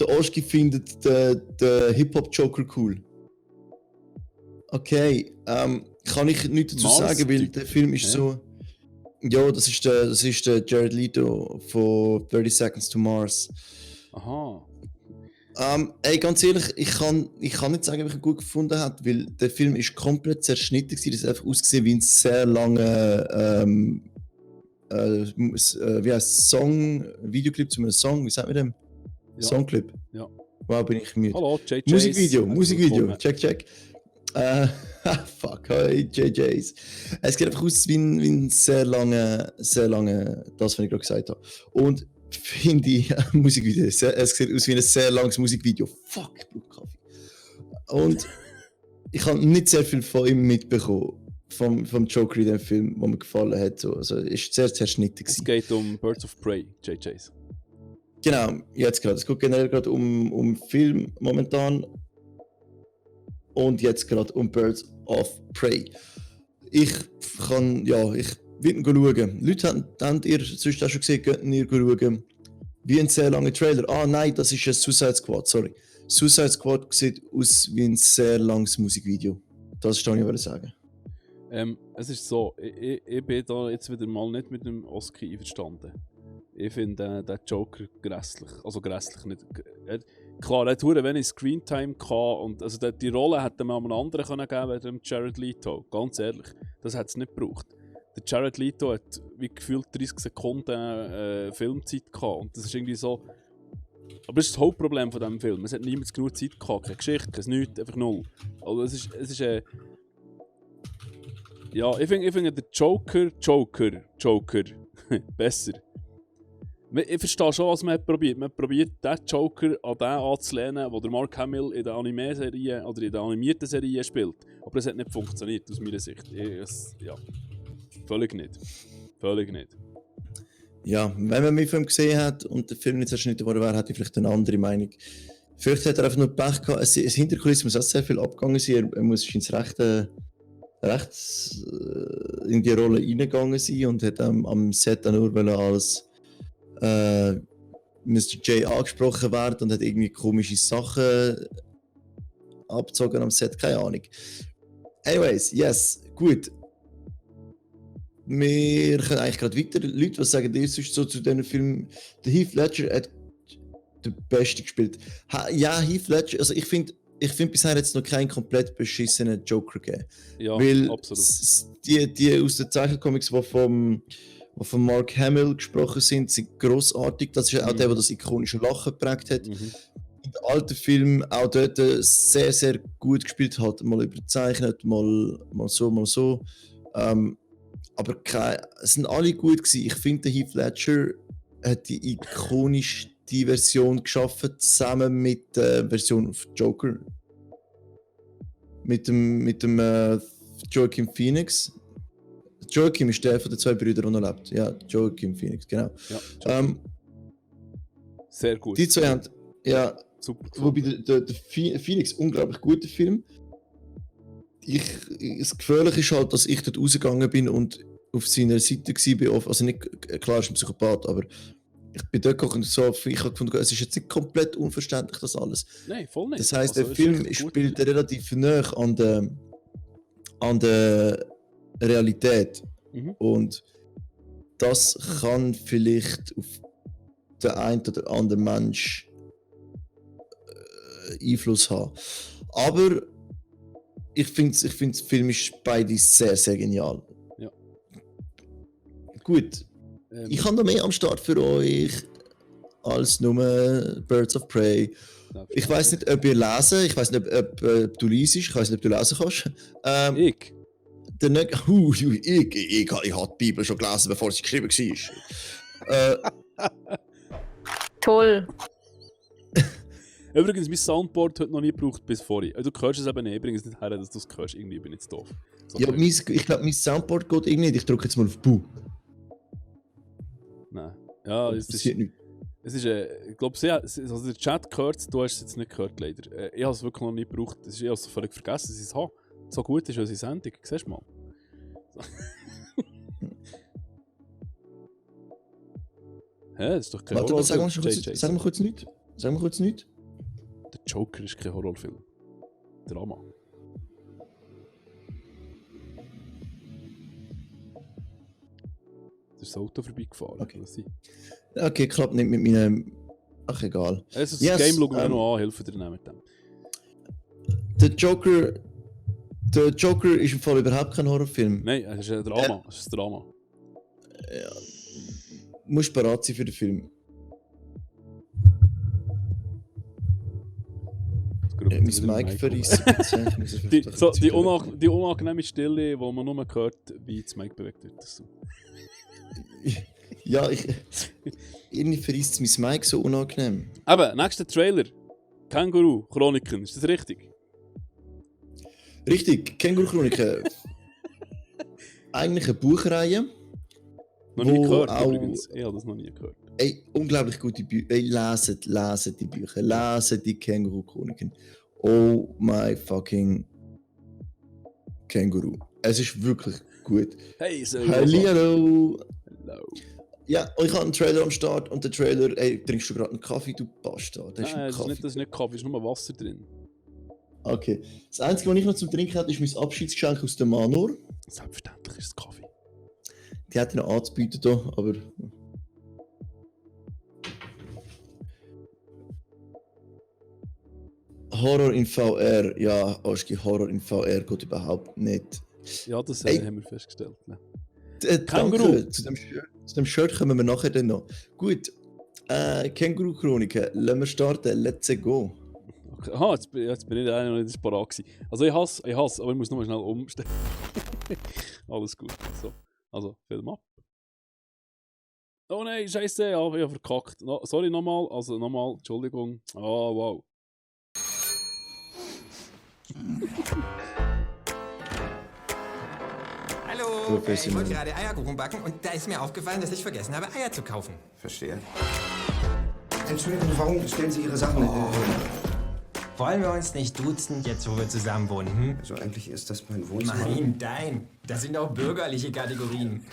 Oschki findet den Hip-Hop-Joker cool. Okay, kann ich nichts dazu sagen, weil der Film ist so. Ja, das ist der Jared Leto von 30 Seconds to Mars. Aha. Ey, ganz ehrlich, ich kann nicht sagen, ob ich ihn gut gefunden habe, weil der Film ist komplett zerschnitten gewesen. Das hat einfach ausgesehen wie ein sehr langer wie heißt Videoclip zu einem Song, wie sagt man dem? Ja. Songclip. Ja. Wow, bin ich müde. Hallo, JJs. Musikvideo, check. Fuck, hi JJs. Es sieht einfach aus wie ein sehr lange, das, was ich gerade gesagt habe. Und finde ich, Musikvideo, es sieht aus wie ein sehr langes Musikvideo. Fuck, Blutkaffee. Und ich habe nicht sehr viel von ihm mitbekommen, vom Joker in dem Film, der mir gefallen hat. Also, es ist sehr zerschnitten. Es geht um Birds of Prey, JJs. Genau, jetzt gerade. Es geht generell gerade um Film momentan. Und jetzt gerade um Birds of Prey. Ich will ihn schauen. Leute, habt ihr sonst auch schon gesehen, könnten ihr schauen. Wie ein sehr langer Trailer. Nein, das ist ein Suicide Squad, sorry. Suicide Squad sieht aus wie ein sehr langes Musikvideo. Das wollte ich sagen. Es ist so, ich bin da jetzt wieder mal nicht mit dem Oscar einverstanden. Ich finde den Joker grässlich. Also grässlich nicht. Klar, er hat wenig Screentime gehabt und also die Rolle hätte man einem anderen geben können, als dem Jared Leto. Ganz ehrlich, das hat es nicht gebraucht. Der Jared Leto hat wie gefühlt 30 Sekunden Filmzeit gehabt und das ist irgendwie so. Aber das ist das Hauptproblem von diesem Film. Es hat niemals genug Zeit gehabt, keine Geschichte, kein Nichts, einfach null. Also es ist ja, ich finde den Joker besser. Ich verstehe schon, was man hat probiert. Man probiert den Joker an den anzulehnen, den Mark Hamill in der Anime-Serie oder in der animierten Serie spielt. Aber es hat nicht funktioniert, aus meiner Sicht. Völlig nicht. Ja, wenn man mich von ihm gesehen hat und der Film nicht zerschnitten worden wäre, hätte ich vielleicht eine andere Meinung. Vielleicht hat er einfach nur Pech gehabt. Es Hinterkulissen muss auch sehr viel abgegangen sein. Er muss ins recht in die Rolle reingegangen sein und hat am Set dann nur als Mr. J angesprochen werden und hat irgendwie komische Sachen abgezogen am Set, keine Ahnung. Anyways, yes, gut. Wir können eigentlich gerade weiter. Leute, was sagen dir sonst so zu diesen Filmen? Der Heath Ledger hat den Besten gespielt. Ja, Heath Ledger, also ich finde bisher jetzt noch keinen komplett beschissenen Joker gegeben. Ja, weil absolut. Die aus den Zeichencomics, die von Mark Hamill gesprochen sind grossartig. Das ist auch der das ikonische Lachen geprägt hat. in den alten Filmen auch dort sehr, sehr gut gespielt hat. Mal überzeichnet, mal so, mal so. Aber es sind alle gut gewesen. Ich finde, der Heath Ledger hat die ikonische Version geschaffen, zusammen mit der Version auf Joker. Mit dem Joaquin Phoenix. Joaquin ist der von den zwei Brüdern, der noch lebt. Ja, Joaquin Phoenix, genau. Ja, sehr gut. Die zwei haben, ja, super. Wobei der Phoenix, unglaublich guter Film. Das Gefährliche ist halt, dass ich dort rausgegangen bin und auf seiner Seite war. Also nicht, klar, er ist ein Psychopath, aber ich bin dort gekommen und so, ich habe gefunden, es ist jetzt nicht komplett unverständlich, das alles. Nein, voll nicht. Das heisst, Also, der Film spielt relativ nah an der Realität. Und das kann vielleicht auf den einen oder anderen Mensch Einfluss haben. Aber ich finde, der Film ist beide sehr, sehr genial. Ja. Gut. Ich habe noch mehr am Start für euch als nur Birds of Prey. Ich weiß nicht, ob ihr lesen, ich weiß nicht, ob du liest, ich weiß nicht, ob du lesen kannst. Ich? Ich habe die Bibel schon gelesen, bevor sie geschrieben war. Toll. Übrigens, mein Soundboard hat noch nie gebraucht bis vorhin. Du hörst es eben nicht, übrigens nicht her, dass du es hörst. Irgendwie bin ich jetzt doof. So ja, ich glaube, mein Soundboard geht irgendwie nicht. Ich drücke jetzt mal auf Bu. Nein. Ja, es passiert nichts. Es ist, ich glaube, also der Chat gehört es, du hast es jetzt nicht gehört, leider. Ich habe es wirklich noch nie gebraucht. Ich habe es völlig vergessen, dass ich es habe. So gut ist unsere Sendung, siehst du mal. So. Hä, das ist doch kein Horrorfilm. Sag mal kurz nichts. Der Joker ist kein Horrorfilm. Drama. Da ist das Auto vorbeigefahren. Okay, klappt nicht mit meinem... Ach, egal. Also das Game schauen wir noch an, helfen dir nicht mit dem. Der Joker ist im Fall überhaupt kein Horrorfilm. Nein, es ist ein Drama. Es ist ein Drama. Ja. Du musst bereit sein für den Film. Mein Mic verreist. Die unangenehme Stille, die man nur hört, wie das Mic bewegt wird. So. Ja, irgendwie verreist mein Mic so unangenehm. Aber, nächster Trailer. Känguru Chroniken, ist das richtig? Richtig, Känguru Chroniken. Eigentlich eine Buchreihe. Noch nie gehört übrigens. Ich habe das noch nie gehört. Ey, unglaublich gute Bücher. Ey, leset die Bücher. Leset die Känguru Chroniken. Oh my fucking Känguru. Es ist wirklich gut. Hey, so Hallihallo. Hello. Ja, ich habe einen Trailer am Start und der Trailer, ey, trinkst du gerade einen Kaffee, du Bastard? Nein, das ist nicht Kaffee, es ist nur Wasser drin. Okay. Das Einzige, was ich noch zum Trinken hatte, ist mein Abschiedsgeschenk aus der Manor. Selbstverständlich ist es Kaffee. Die hat noch anzubieten hier, aber... Horror in VR, ja, Oschki, Horror in VR geht überhaupt nicht. Ja, das haben wir festgestellt. Ne? Danke, zu dem Shirt kommen wir nachher dann noch. Gut, Känguru-Chroniken, lassen wir starten, let's go. Okay. Aha, jetzt bin ich der eine, der nicht parat gewesen. Also ich hasse, aber ich muss nochmal schnell umstellen. Alles gut. So. Also, Film ab. Oh nein, scheiße, ja, ich habe verkackt. No, sorry nochmal, Entschuldigung. Oh, wow. Hallo, ich wollte gerade Eierkuchen backen und da ist mir aufgefallen, dass ich vergessen habe, Eier zu kaufen. Verstehe. Entschuldigung, warum stellen Sie Ihre Sachen... Wollen wir uns nicht duzen, jetzt wo wir zusammen wohnen? Hm? Also eigentlich ist das mein Wohnzimmer. Nein, dein. Das sind auch bürgerliche Kategorien.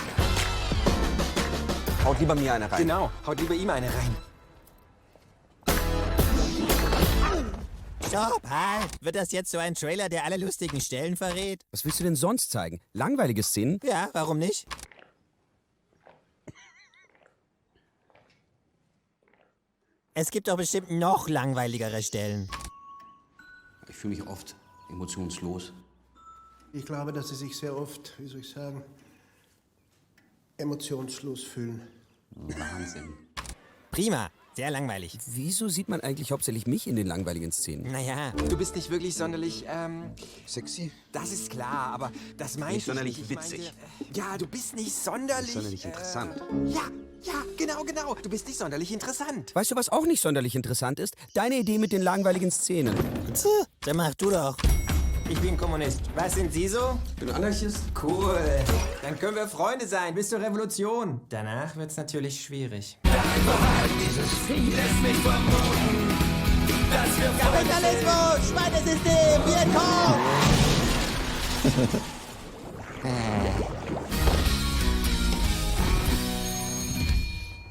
Haut lieber mir eine rein. Genau, haut lieber ihm eine rein. Stopp, halt! Wird das jetzt so ein Trailer, der alle lustigen Stellen verrät? Was willst du denn sonst zeigen? Langweilige Szenen? Ja, warum nicht? Es gibt doch bestimmt noch langweiligere Stellen. Ich fühle mich oft emotionslos. Ich glaube, dass Sie sich sehr oft, wie soll ich sagen, emotionslos fühlen. Wahnsinn. Prima. Sehr langweilig. Wieso sieht man eigentlich hauptsächlich mich in den langweiligen Szenen? Naja. Du bist nicht wirklich sonderlich, sexy? Das ist klar, aber das meinte ich nicht. sonderlich Ich witzig. meinte, ja, du bist nicht sonderlich... Sonderlich interessant. Ja, genau. Du bist nicht sonderlich interessant. Weißt du, was auch nicht sonderlich interessant ist? Deine Idee mit den langweiligen Szenen. Dann mach du doch. Ich bin Kommunist. Was sind Sie so? Ich bin Anarchist. Cool. Dann können wir Freunde sein bis zur Revolution. Danach wird's natürlich schwierig. Dieses Vieh lässt mich vermuten, dass wir Kapitalismus, Schweinesystem, Vietcong!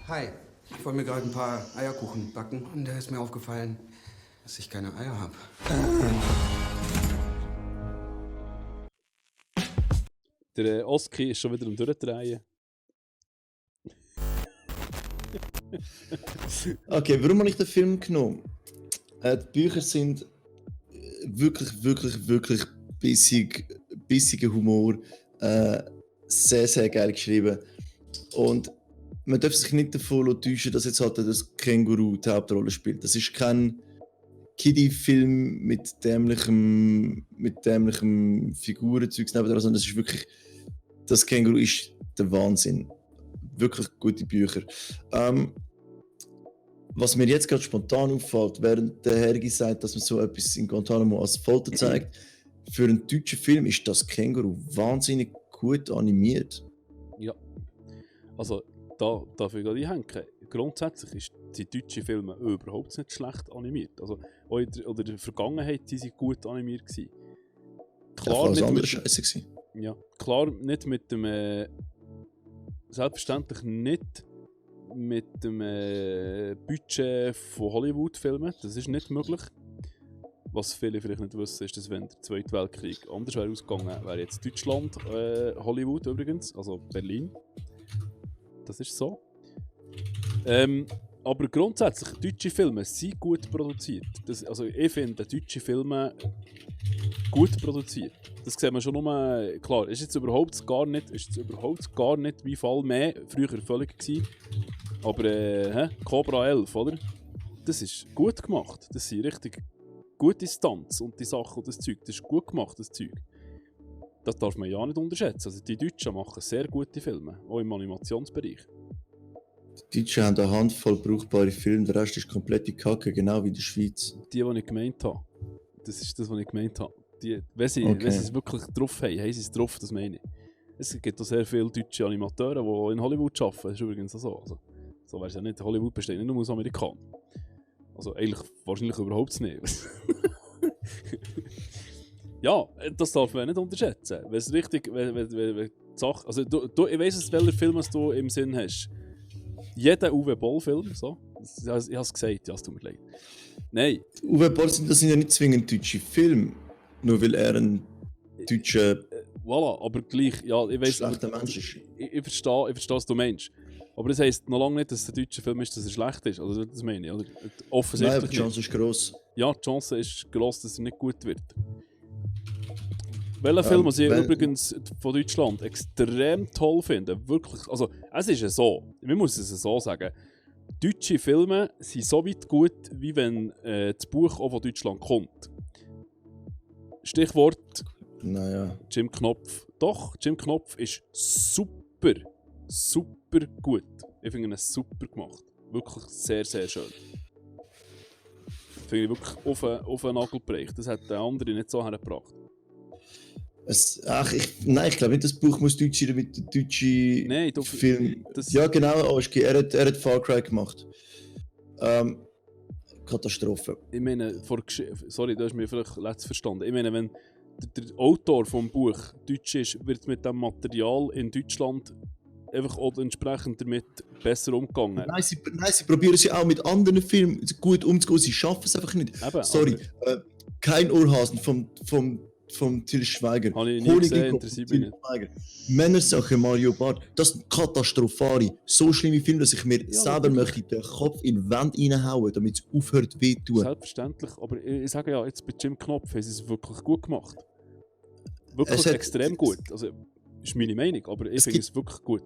Hi. Ich wollte mir gerade ein paar Eierkuchen backen und da ist mir aufgefallen, dass ich keine Eier habe. Der Oski ist schon wieder am Durchdrehen. Okay, warum habe ich den Film genommen? Die Bücher sind wirklich bissiger Humor. Sehr, sehr geil geschrieben. Und man darf sich nicht davon täuschen, dass jetzt halt das Känguru die Hauptrolle spielt. Das ist kein Kiddie-Film mit dämlichem Figurenzeugs nebenan, sondern das ist wirklich, das Känguru ist der Wahnsinn. Wirklich gute Bücher. Was mir jetzt gerade spontan auffällt, während der Hergi sagt, dass man so etwas in Guantanamo als Folter zeigt, für einen deutschen Film ist das Känguru wahnsinnig gut animiert. Ja. Also, da darf ich gerade einhängen. Grundsätzlich ist die deutschen Filme überhaupt nicht schlecht animiert. Also, auch in der Vergangenheit waren sie gut animiert gewesen. Klar, nicht andere Scheiße gewesen. Ja, klar nicht mit dem... selbstverständlich nicht mit dem Budget von Hollywood-Filmen. Das ist nicht möglich. Was viele vielleicht nicht wissen, ist, dass wenn der Zweite Weltkrieg anders wäre ausgegangen, wäre jetzt Deutschland Hollywood übrigens, also Berlin. Das ist so. Aber grundsätzlich, deutsche Filme sind gut produziert. Also ich finde deutsche Filme gut produziert. Das sieht man schon nur, klar, ist jetzt überhaupt gar nicht wie Fall mehr, früher völlig gewesen. Aber Cobra 11, oder? Das ist gut gemacht. Das sind richtig gute Stunts und die Sachen und das Zeug. Das ist gut gemacht, das Zeug. Das darf man ja nicht unterschätzen. Also die Deutschen machen sehr gute Filme, auch im Animationsbereich. Die Deutschen haben eine Handvoll brauchbare Filme, der Rest ist komplette Kacke, genau wie in der Schweiz. Die ich gemeint habe. Das ist das, was ich gemeint habe. Wenn sie es wirklich drauf haben sie es drauf, das meine ich. Es gibt auch sehr viele deutsche Animateure, die in Hollywood arbeiten. Das ist übrigens auch so. Also, so wäre es ja nicht. Hollywood besteht nicht nur aus Amerikanern. Also eigentlich wahrscheinlich überhaupt nicht. Ja, das darf man nicht unterschätzen. Wenn es richtig... Wenn Sache, also ich weiss jetzt, welcher Film du im Sinn hast. Jeder Uwe Boll-Film, so. Ich habe es gesagt, ja, es tut mir leid. Nein. Uwe Boll, das sind ja nicht zwingend deutsche Filme, nur weil er ein deutscher... Voilà, aber gleich, ja, ich weiss... schlechter Mensch ist. Ich verstehe, was du meinst. Aber das heisst noch lange nicht, dass es ein deutscher Film ist, dass er schlecht ist. Also das meine ich. Oder? Offensichtlich. Nein, aber die Chance ist gross. Ja, die Chance ist gross, dass er nicht gut wird. Welcher Film, den ich übrigens von Deutschland extrem toll finde, wirklich, also es ist ja so, man muss es so sagen, deutsche Filme sind so weit gut, wie wenn das Buch auch von Deutschland kommt. Stichwort naja. Jim Knopf. Doch, Jim Knopf ist super gut. Ich finde ihn super gemacht. Wirklich sehr, sehr schön. Finde ich wirklich auf den Nagel gebracht. Das hat der andere nicht so hergebracht. Nein, ich glaube nicht, das Buch muss deutsch sein, damit der deutsche Film... Ja genau, Oski, er hat Far Cry gemacht. Katastrophe. Ich meine, sorry, du hast mich vielleicht letztes verstanden. Ich meine, wenn der Autor vom Buch deutsch ist, wird mit dem Material in Deutschland einfach auch entsprechend damit besser umgegangen. Nein, sie probieren es ja auch mit anderen Filmen gut umzugehen, sie schaffen es einfach nicht. Eben, sorry, kein Ohrhasen vom Til Schweiger. Habe ich nie gesehen, interessiert mich nicht. Männersache Mario Barth, das sind katastrophale, so schlimme Filme, dass ich mir selber möchte den Kopf in die Wand reinhauen, damit es aufhört weh zu tun. Selbstverständlich, aber ich sage ja, jetzt bei Jim Knopf haben sie es wirklich gut gemacht. Wirklich extrem gut. Also, ist meine Meinung, aber ich finde es wirklich gut.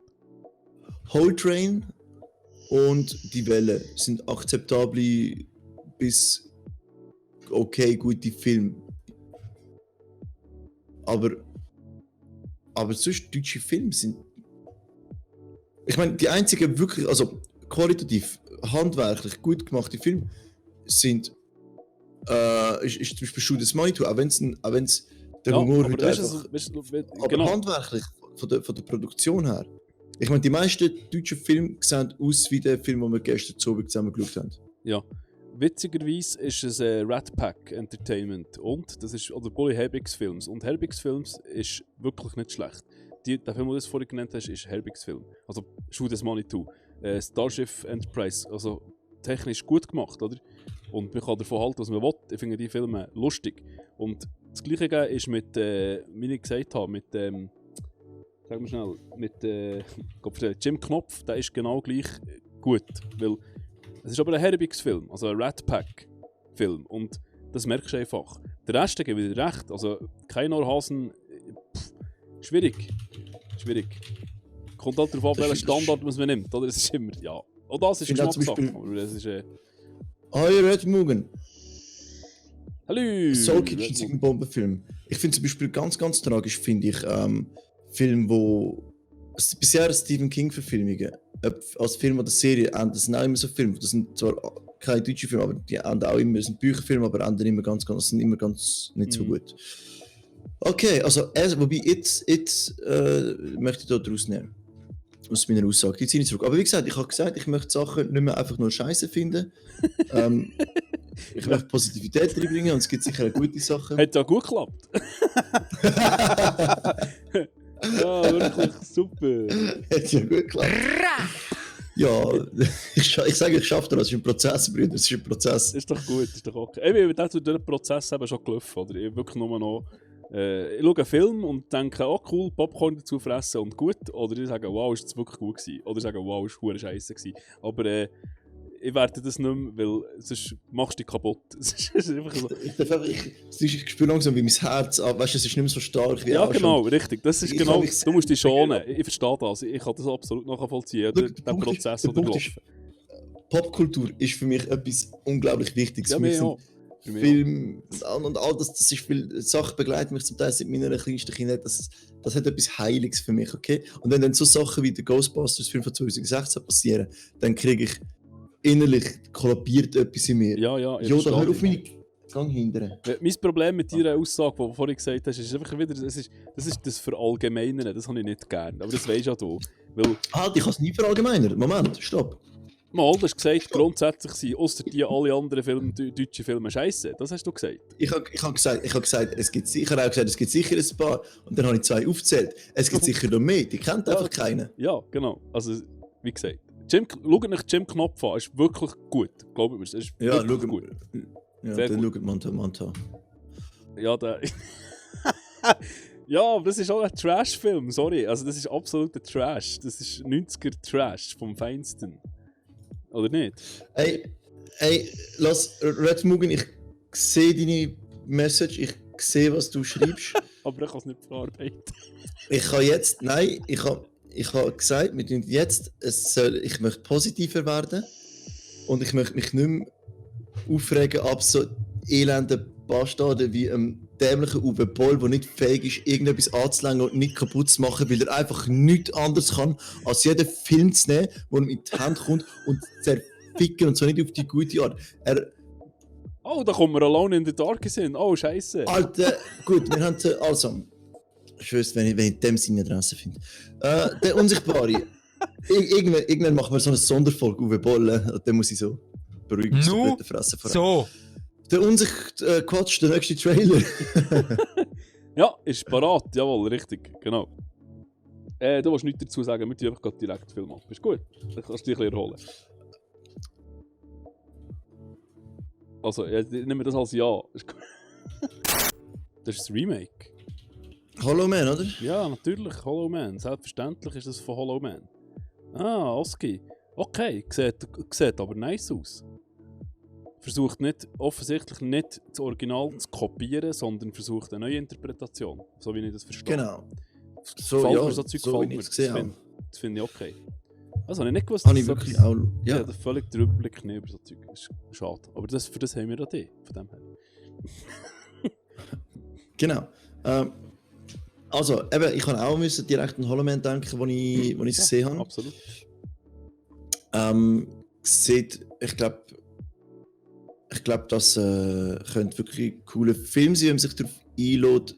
Whole Train und die Welle sind akzeptable bis okay gute Filme. Aber sonst deutsche Filme sind... Ich meine, die einzigen wirklich, also qualitativ, handwerklich gut gemachte Filme sind ist zum Beispiel Shoot the Manitou, auch wenn es der Humor heute einfach... Aber handwerklich, von der Produktion her. Ich meine, die meisten deutschen Filme sehen aus wie der Film, den wir gestern zusammen geschaut haben. Ja. Witzigerweise ist es Rat Pack Entertainment und das ist, oder Bully Herbig's Films. Und Herbig's Films ist wirklich nicht schlecht. Der Film, den du vorhin genannt hast, ist Herbig's Film. Also Shoot the Manitou. Starship Enterprise, also technisch gut gemacht, oder? Und man kann davon halten, was man will. Ich finde die Filme lustig. Und das Gleiche ist mit, wie ich gesagt habe, mit, sag mal schnell, mit Jim Knopf, der ist genau gleich gut. Weil es ist aber ein Herbigs-Film, also ein Rat Pack-Film. Und das merkst du einfach. Der Rest gebe ich dir recht. Also kein Ohrhasen, schwierig. Kommt halt darauf an, welchen Standard man nimmt. Oder? Es ist immer, ja. Auch das ist Geschmackssache. Das ist, Hi, Red Mugen. Hallo! Soul Kitchen ist ein Bombenfilm. Ich finde zum Beispiel ganz tragisch, finde ich, Filme, wo bisher Stephen King-Verfilmungen, als Film oder Serie, das sind auch immer so Filme. Das sind zwar keine deutschen Filme, aber die enden auch immer, das sind Bücherfilme, aber enden immer sind immer ganz nicht so gut. Okay, also wobei jetzt möchte ich da draus nehmen. Aus meiner Aussage. Die ziehe ich zurück. Aber wie gesagt, ich habe gesagt, ich möchte Sachen nicht mehr einfach nur Scheiße finden. Ich möchte Positivität reinbringen und es gibt sicher gute Sachen. Hat ja gut geklappt. Ja, wirklich super. Hat ja gut geklappt. Ja, ich sage, ich schaffe das. Es ist ein Prozess, Brüder. Es ist ein Prozess. Ist doch gut, ist doch okay. Ich bin durch den Prozess eben schon gelaufen. Oder? Ich habe wirklich nur noch... ich schaue einen Film und denke, oh cool, Popcorn dazu fressen und gut. Oder ich sage, wow, ist das wirklich gut gewesen. Oder ich sage, wow, ist verdammt scheisse gewesen. Aber ich werde das nicht mehr, weil sonst machst du dich kaputt. Es ist einfach so. Ich spüre langsam wie mein Herz, weißt du, es ist nicht mehr so stark wie ja, auch genau, schon. richtig. Das ist genau, du musst dich schonen. Ich verstehe das. Ich kann das absolut nachvollziehen, den Prozess oder laufen. Popkultur ist für mich etwas unglaublich Wichtiges. Ja, für mich sind Film und all das ist viel Sachen begleiten mich zum Teil seit meiner kleinsten Kindheit. Das hat etwas Heiliges für mich, okay? Und wenn dann so Sachen wie der Ghostbusters-Film von 2016 passieren, dann kriege ich innerlich kollabiert etwas in mir. Ja, da hör auf meine Gang hindern. Mein Problem mit deiner Aussage, die du vorhin gesagt hast, ist einfach wieder, das ist das Verallgemeinern, das habe ich nicht gern. Aber das weisst ja du. Weil, ich kann es nie verallgemeinern. Moment, stopp. Mal, du hast gesagt, grundsätzlich sind ausser die alle anderen deutschen Filme scheisse. Das hast du gesagt. Ich habe gesagt, es gibt sicher ein paar. Und dann habe ich 2 aufgezählt. Es gibt sicher noch mehr, die kennt einfach keiner. Ja, genau. Also, wie gesagt. Schaut nach Jim Knopf an, ist wirklich gut. Glaubt mir, es ist wirklich gut. Ja, sehr dann gut. Schaut Manta. Ja, der... ja, aber das ist auch ein Trash-Film, sorry. Also das ist absoluter Trash. Das ist 90er-Trash vom Feinsten. Oder nicht? Hey, lass Red Mugen, ich sehe deine Message, ich sehe, was du schreibst. Aber ich kann es nicht verarbeiten. Ich habe gesagt, ich möchte positiver werden und ich möchte mich nicht mehr aufregen ab so elenden Bastarden wie einem dämlichen Uwe Boll, der nicht fähig ist, irgendetwas anzulängen und nicht kaputt zu machen, weil er einfach nichts anderes kann, als jeden Film zu nehmen, der ihm in die Hand kommt und zu zerficken und so nicht auf die gute Art. Oh, da kommen wir Alone in the Dark hin. Oh, scheiße. Alter, gut, wir haben also... Ich wüsste, wenn ich in dem Sinne Adresse finde. Der Unsichtbare. Irgendwann machen wir so eine Sonderfolge Uwe Boll. Dann muss ich so beruhigend fressen. So. Der Quatsch, der nächste Trailer. Ja, ist parat. Jawohl, richtig. Genau. Du willst nichts dazu sagen, wir tun einfach direkt Film ab. Ist gut. Dann kannst du dich ein bisschen erholen. Also, ich nehme das als Ja. Das ist das Remake. Hollow Man, oder? Ja, natürlich, Hollow Man. Selbstverständlich ist das von Hollow Man. Ah, Oski. Okay, sieht aber nice aus. Versucht offensichtlich nicht das Original zu kopieren, sondern versucht eine neue Interpretation. So wie ich das verstehe. Genau. So, ja, so Zeug so gefällt wie mir. ich es gesehen habe. Das finde ich okay. Also, habe ich nicht gewusst, Habe ich wirklich auch. Ja, Ja. ich völlig den Überblick nicht über so Zeug. Das ist schade. Aber für das haben wir ja die, von dem her. Genau. Also, eben, ich kann auch direkt an Hollow Man denken, wo ich es gesehen habe. Absolut. Sieht, ich glaube, das könnte wirklich ein cooler Film sein, wenn man sich darauf einlädt.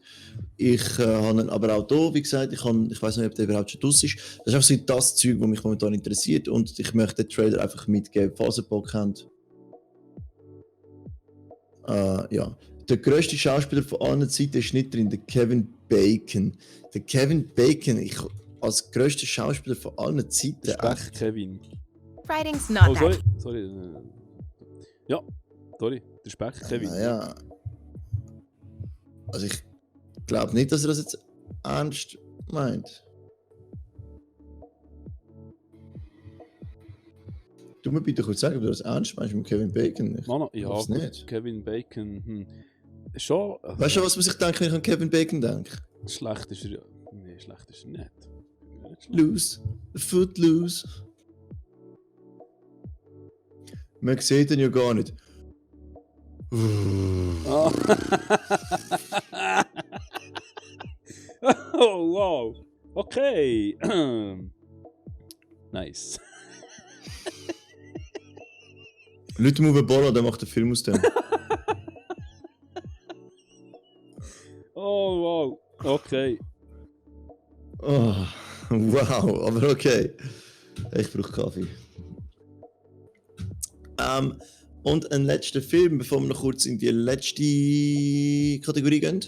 Ich habe ihn aber auch hier, wie gesagt, ich weiß nicht, ob der überhaupt schon draus ist. Das ist einfach so das Zeug, das mich momentan interessiert und ich möchte den Trailer einfach mitgeben, falls ihr Bock habt. Ja. Der grösste Schauspieler von allen Zeiten ist nicht drin, der Kevin Bacon. Der Kevin Bacon, als grösster Schauspieler von allen Zeiten. Speck Kevin. Writing's not Oh, sorry. that. Sorry. Ja, sorry. Der Speck Kevin. Naja. Also ich glaube nicht, dass er das jetzt ernst meint. Du mir bitte kurz sagen, ob du das ernst meinst mit Kevin Bacon. Ja, glaub's gut, nicht. Kevin Bacon. Schon. Weißt du, was man sich denkt, wenn ich an Kevin Bacon denke? Schlecht ist er ja. Nee, schlecht ist er nicht. Loose. Footloose. Man sieht ihn ja gar nicht. Oh. Oh, wow. Okay. Nice. Leute Uwe Boll, der macht einen Film aus dem. Oh, wow. Okay. Oh, wow, aber okay. Ich brauche Kaffee. Und ein letzter Film, bevor wir noch kurz in die letzte Kategorie gehen.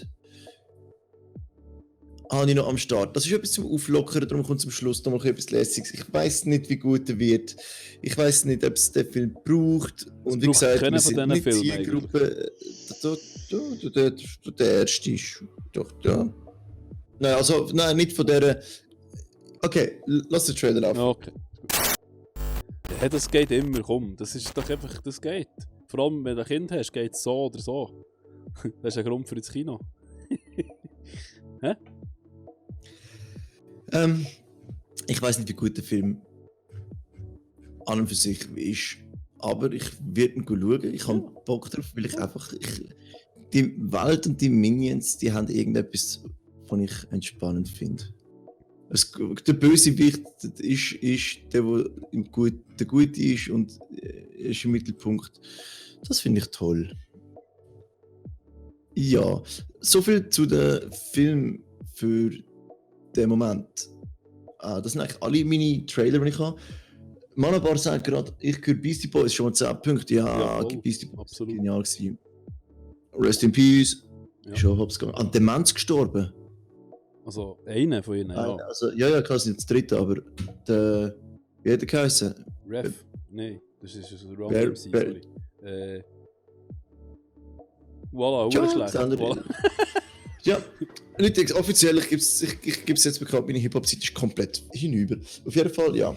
Habe ich noch am Start. Das ist etwas zum Auflockern, darum kommt zum Schluss noch mal etwas Lässiges. Ich weiß nicht, wie gut er wird. Ich weiß nicht, ob es den Film braucht. Und wie gesagt, wir sind nicht Zielgruppe. Der erste ist doch da. Nein, also, nein, nicht von der. Okay, lass den Trailer laufen. Okay. Hey, das geht immer, komm. Das ist doch einfach, das geht. Vor allem, wenn du ein Kind hast, geht es so oder so. Das ist ein Grund für ins Kino. Hä? Ich weiß nicht, wie gut der Film an und für sich ist, aber ich werde ihn schauen. Ich habe Bock drauf, weil ich einfach. Die Welt und die Minions, die haben irgendetwas, was ich entspannend finde. Der Bösewicht ist der, der Gute ist und ist im Mittelpunkt. Das finde ich toll. Ja, soviel zu dem Film für den Moment. Das sind eigentlich alle meine Trailer, die ich habe. Manabar sagt gerade, ich höre Beastie Boys schon mal 10 Punkte. Ja, Beastie Boys ist genial gewesen. Rest in Peace. Ja. Schon hops gegangen. An Demenz gestorben. Also einer von ihnen, ja. Also, ja, klar, das ist das dritte, aber der. Wie hat der geheißen? Ref? Nein, das ist ein Wrong MC, sorry. Voilà, schlecht. Voilà. Ja, nicht offiziell, ich gebe es jetzt bekannt, meine Hip-Hop-Zeit ist komplett hinüber. Auf jeden Fall, ja.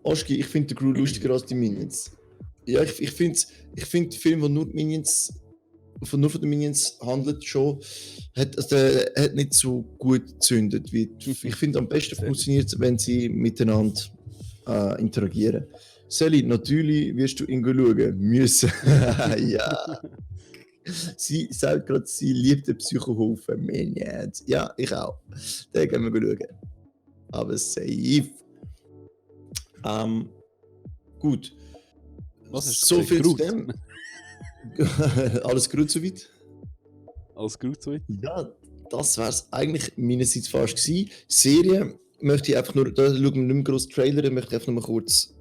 Oschki, ich finde den Crew lustiger als die Minions. Ja, ich finde die Filme, die nur von den Minions handelt, schon, hat nicht so gut gezündet. Ich finde, am besten funktioniert es, wenn sie miteinander interagieren. Sally, natürlich wirst du ihn schauen müssen. Ja. Sie sagt gerade, sie liebt den Psychohofen Minions. Ja, ich auch. Den gehen wir schauen. Aber safe. Gut. Was ist so viel zu dem? Alles gut soweit? Alles gut soweit? Ja, das wäre es eigentlich meinerseits fast gewesen. Serie möchte ich einfach nur, da schauen wir nicht mehr groß Trailer, da möchte ich einfach noch mal kurz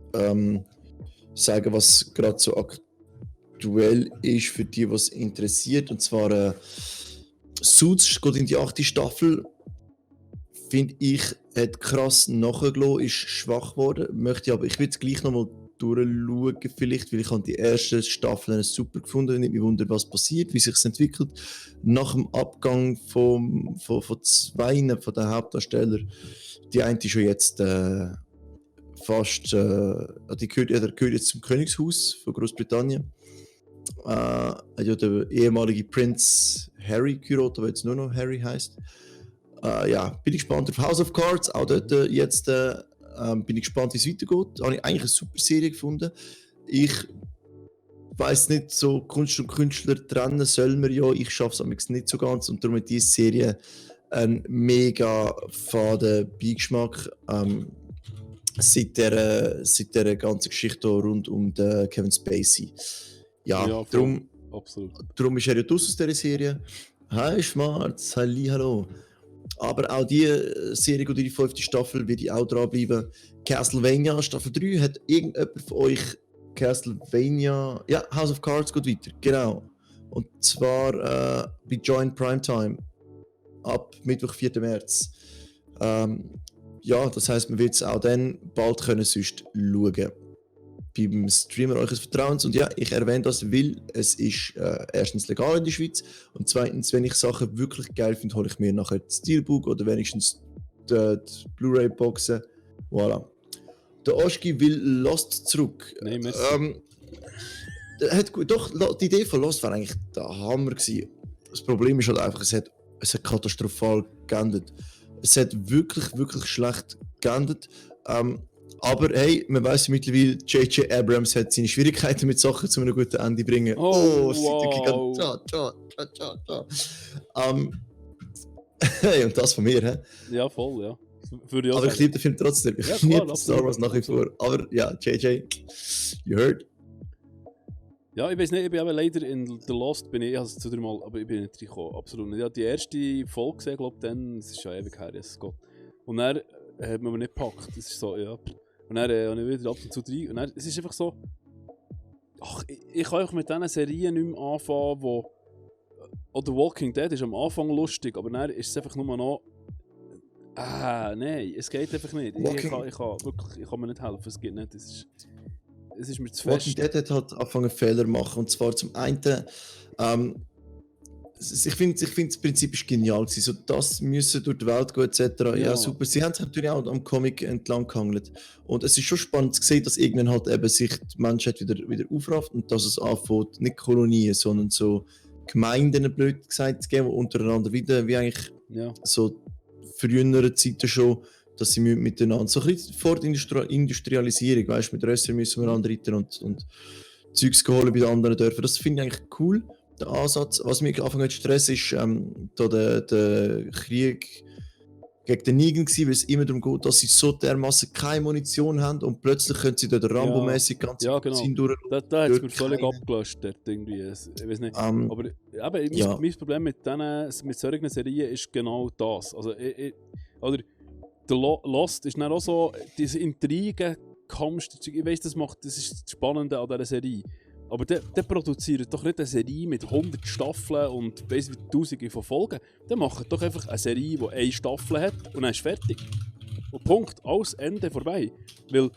sagen, was gerade so aktuell ist für die, was interessiert. Und zwar Suits geht in die 8. Staffel. Finde ich, hat krass nachgelassen, ist schwach geworden. Möchte aber, ich will es gleich noch mal durchschauen, vielleicht, weil ich habe die ersten Staffeln super gefunden. Nicht mich wundern, was passiert, wie sich es entwickelt. Nach dem Abgang von zwei von den Hauptdarstellern, die eine ist schon jetzt fast, die gehört jetzt zum Königshaus von Großbritannien. Ja, der ehemalige Prinz Harry geheiratet, der jetzt nur noch Harry heißt. Ja, bin ich gespannt auf House of Cards. Auch dort jetzt bin ich gespannt, wie es weitergeht. Habe ich eigentlich eine super Serie gefunden. Ich weiss nicht, so Kunst und Künstler trennen soll man ja. Ich schaffe es nicht so ganz. Und darum hat diese Serie einen mega faden Beigeschmack. Seit der ganzen Geschichte rund um den Kevin Spacey. Ja, darum ist er ja aus dieser Serie. Hi Schwarz, hallo. Aber auch diese Serie und die 5. Staffel wird auch dranbleiben. Castlevania Staffel 3, hat irgendjemand von euch Castlevania... Ja, House of Cards geht weiter, genau. Und zwar bei Join Primetime ab Mittwoch, 4. März. Ja, das heisst, man wird es auch dann bald können sonst schauen. Beim Streamer eures Vertrauens. Und ja, ich erwähne das, weil es ist erstens legal in der Schweiz und zweitens, wenn ich Sachen wirklich geil finde, hole ich mir nachher das Steelbook oder wenigstens die Blu-ray-Boxen. Voilà. Der Oschki will Lost zurück. Nein, merci. Die Idee von Lost war eigentlich der Hammer gewesen. Das Problem ist halt einfach, es hat katastrophal geendet. Es hat wirklich, wirklich schlecht geendet. Aber hey, man weiss mittlerweile, J.J. Abrams hat seine Schwierigkeiten mit Sachen zu einem guten Ende bringen. Wow. Hey, und das von mir, hä? Ja, voll, ja. Aber ich liebe den Film trotzdem. Ich liebe Star Wars nach wie vor. Aber ja, JJ, you heard. Ja, ich weiß nicht, ich bin eben leider in The Lost, ich habe es 2-3 Mal, aber ich bin nicht reingekommen, absolut nicht. Ich habe die erste Folge gesehen, glaube ich, dann, es ist schon ewig her, Jesus Gott. Und dann hat man mich nicht gepackt, das ist so, ja. Und dann habe ich wieder ab und zu rein, und dann, es ist einfach so, ach, ich kann auch mit diesen Serien nicht mehr anfangen, wo, oder Walking Dead ist am Anfang lustig, aber dann ist es einfach nur noch, nein, es geht einfach nicht. Ich kann mir nicht helfen, es geht nicht, es ist mir zu fest. Walking Dead hat halt angefangen Fehler zu machen, und zwar zum einen, ich finde das Prinzip ist genial gewesen, so das müssen durch die Welt gehen etc. Ja, super. Sie haben sich natürlich auch am Comic entlang gehangelt und es ist schon spannend zu sehen, dass irgendwann halt eben sich die Menschheit wieder aufrafft und dass es anfängt, nicht Kolonien, sondern so Gemeinden, blöd gesagt, zu geben, die untereinander wieder, wie eigentlich so früheren Zeiten schon, dass sie miteinander, so ein bisschen vor der Industrialisierung, weißt du, mit Rössern müssen wir anreiten und Zeugs geholt bei den anderen Dörfern. Das finde ich eigentlich cool, der Ansatz. Was mich anfangen zu stressen ist, da der Krieg gegen den Negan gewesen, weil es immer darum geht, dass sie so dermaßen keine Munition haben und plötzlich können sie dort Rambo-mäßig ganz Benzin durch. Da hat es mir völlig abgelöscht dort irgendwie. Ich weiß nicht. Aber mein Problem mit solchen Serien ist genau das. Also, oder The Lost ist dann auch so, diese Intrigen, ich weiss, das ist das Spannende an dieser Serie. Aber der produziert doch nicht eine Serie mit 100 Staffeln und weiss wie Tausende von Folgen. Der macht doch einfach eine Serie, die 1 Staffel hat und dann ist fertig. Und Punkt, alles Ende vorbei. Weil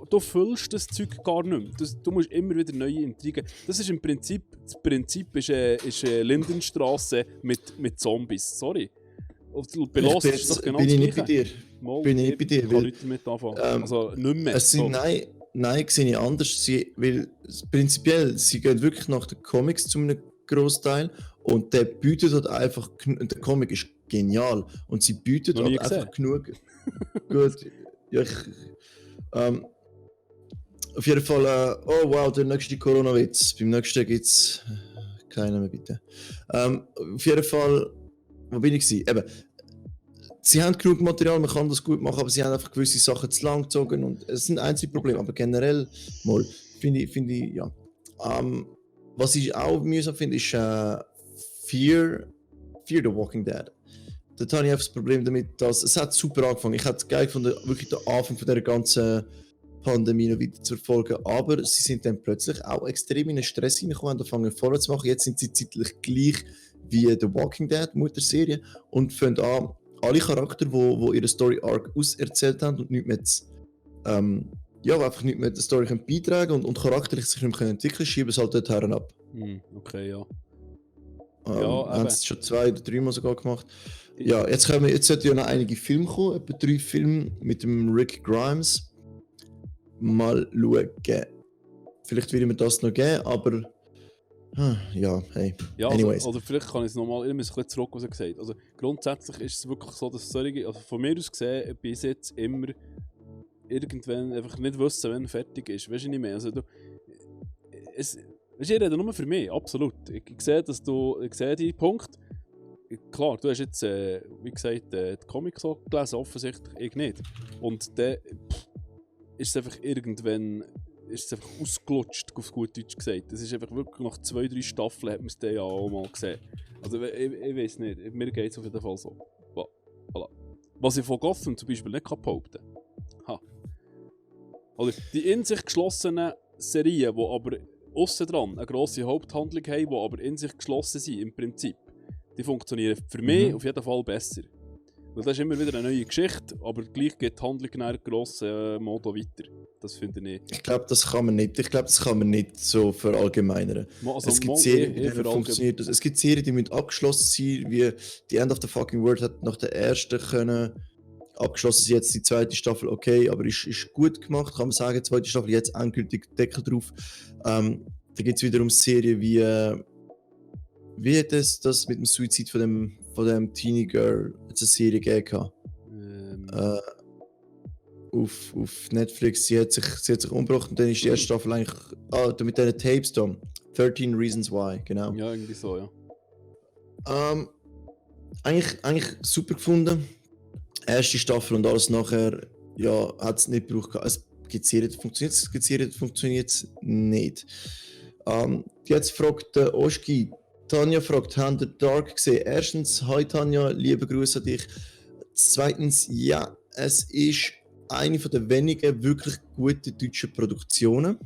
du füllst das Zeug gar nicht mehr. Du musst immer wieder neue Intrigen. Das ist das Prinzip ist Lindenstraße mit Zombies. Sorry. Und belost ist das genau das Gleiche. Bin ich nicht bei dir. Ich kann nicht damit anfangen. Also nicht mehr. Nein, sehe ich anders. Weil prinzipiell, sie gehen wirklich nach den Comics zu einem Großteil und der bietet halt einfach, der Comic ist genial und sie bietet halt einfach genug. Gut, ja, auf jeden Fall, oh wow, der nächste Corona-Witz. Beim nächsten gibt es keinen mehr, bitte. Auf jeden Fall, wo bin ich gewesen? Eben, sie haben genug Material, man kann das gut machen, aber sie haben einfach gewisse Sachen zu lang gezogen und es sind einzelne Probleme, aber generell mal finde ich, ja. Was ich auch mühsam finde, ist Fear the Walking Dead. Dort habe ich einfach das Problem damit, dass es hat super angefangen. Ich hätte es geil gefunden, wirklich den Anfang von dieser ganzen Pandemie noch weiter zu verfolgen, aber sie sind dann plötzlich auch extrem in den Stress hineingekommen und angefangen vorwärts zu machen. Jetzt sind sie zeitlich gleich wie The Walking Dead, Mutterserie, und fangen an, alle Charakter, die ihre Story Arc auserzählt haben und nicht mehr einfach nicht mehr der Story beitragen und charakterlich sich nicht mehr entwickeln, schieben es halt dort ab. Okay, ja. Haben es schon 2 oder 3 Mal sogar gemacht. Ja, jetzt sollten ja noch einige Filme kommen, etwa 3 Filme mit dem Rick Grimes. Mal schauen. Vielleicht will ich mir das noch geben, aber Ja, hey. Ja, Anyways. oder vielleicht kann ich es nochmal, ich muss ein bisschen zurück, was er gesagt hat. Also grundsätzlich ist es wirklich so, dass solche, also von mir aus gesehen, bis jetzt immer irgendwann einfach nicht wissen, wenn fertig ist. Weißt du nicht mehr? Also weißt du, ich rede nur für mich, absolut. Ich sehe, dass ich sehe die Punkt. Klar, du hast jetzt, wie gesagt, die Comics so gelesen, offensichtlich, ich nicht. Und dann ist es einfach irgendwann ausgelutscht, auf gut Deutsch gesagt. Es ist einfach wirklich nach 2-3 Staffeln hat man es dann ja auch mal gesehen. Also ich weiß nicht, mir geht es auf jeden Fall so. Voilà. Was ich von Gotham zum Beispiel nicht behaupten kann. Oder die in sich geschlossenen Serien, die aber aussen dran eine grosse Haupthandlung haben, die aber in sich geschlossen sind, im Prinzip, die funktionieren für mich auf jeden Fall besser. Weil das ist immer wieder eine neue Geschichte, aber gleich geht die Handlung in einem grossen Modo weiter. Das finde ich nicht. Ich glaube, das kann man nicht so verallgemeinern. Also, es gibt Serien, die funktioniert das. Es gibt Serien, die müssen abgeschlossen sein, wie The End of the Fucking World hat nach der ersten können abgeschlossen sein, jetzt die zweite Staffel okay, aber ist gut gemacht, kann man sagen, zweite Staffel jetzt endgültig Deckel drauf. Da gibt es wiederum Serien wie hat das mit dem Suizid von dem Teenie Girl, jetzt eine Serie gegeben. Auf Netflix, sie hat sich umgebracht und dann ist die erste Staffel eigentlich mit diesen Tapes da. 13 Reasons Why, genau. Ja, irgendwie so, ja. Eigentlich super gefunden. Erste Staffel und alles nachher, ja, hat es nicht gebraucht. Es gibt Serien, die funktioniert, es gibt Serien, die funktioniert nicht. Jetzt fragt der Oschki, Tanja fragt, habt ihr Dark gesehen? Erstens, hi Tanja, liebe Grüße an dich. Zweitens, ja, es ist eine von der wenigen wirklich guten deutschen Produktionen,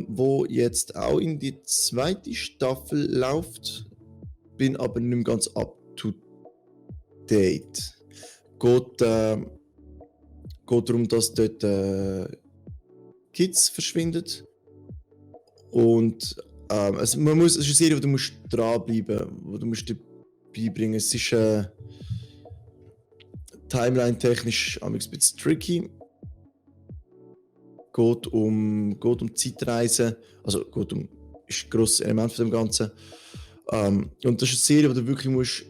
wo jetzt auch in die zweite Staffel läuft, bin aber nicht mehr ganz up to date. Geht darum, dass dort Kids verschwinden und es ist eine Serie, wo du musst dranbleiben, wo du musst dabei bringen. Es ist Timeline-technisch ein bisschen tricky. Geht um Zeitreisen, also ist ein grosses Element von dem Ganzen. Und das ist eine Serie, wo du wirklich musst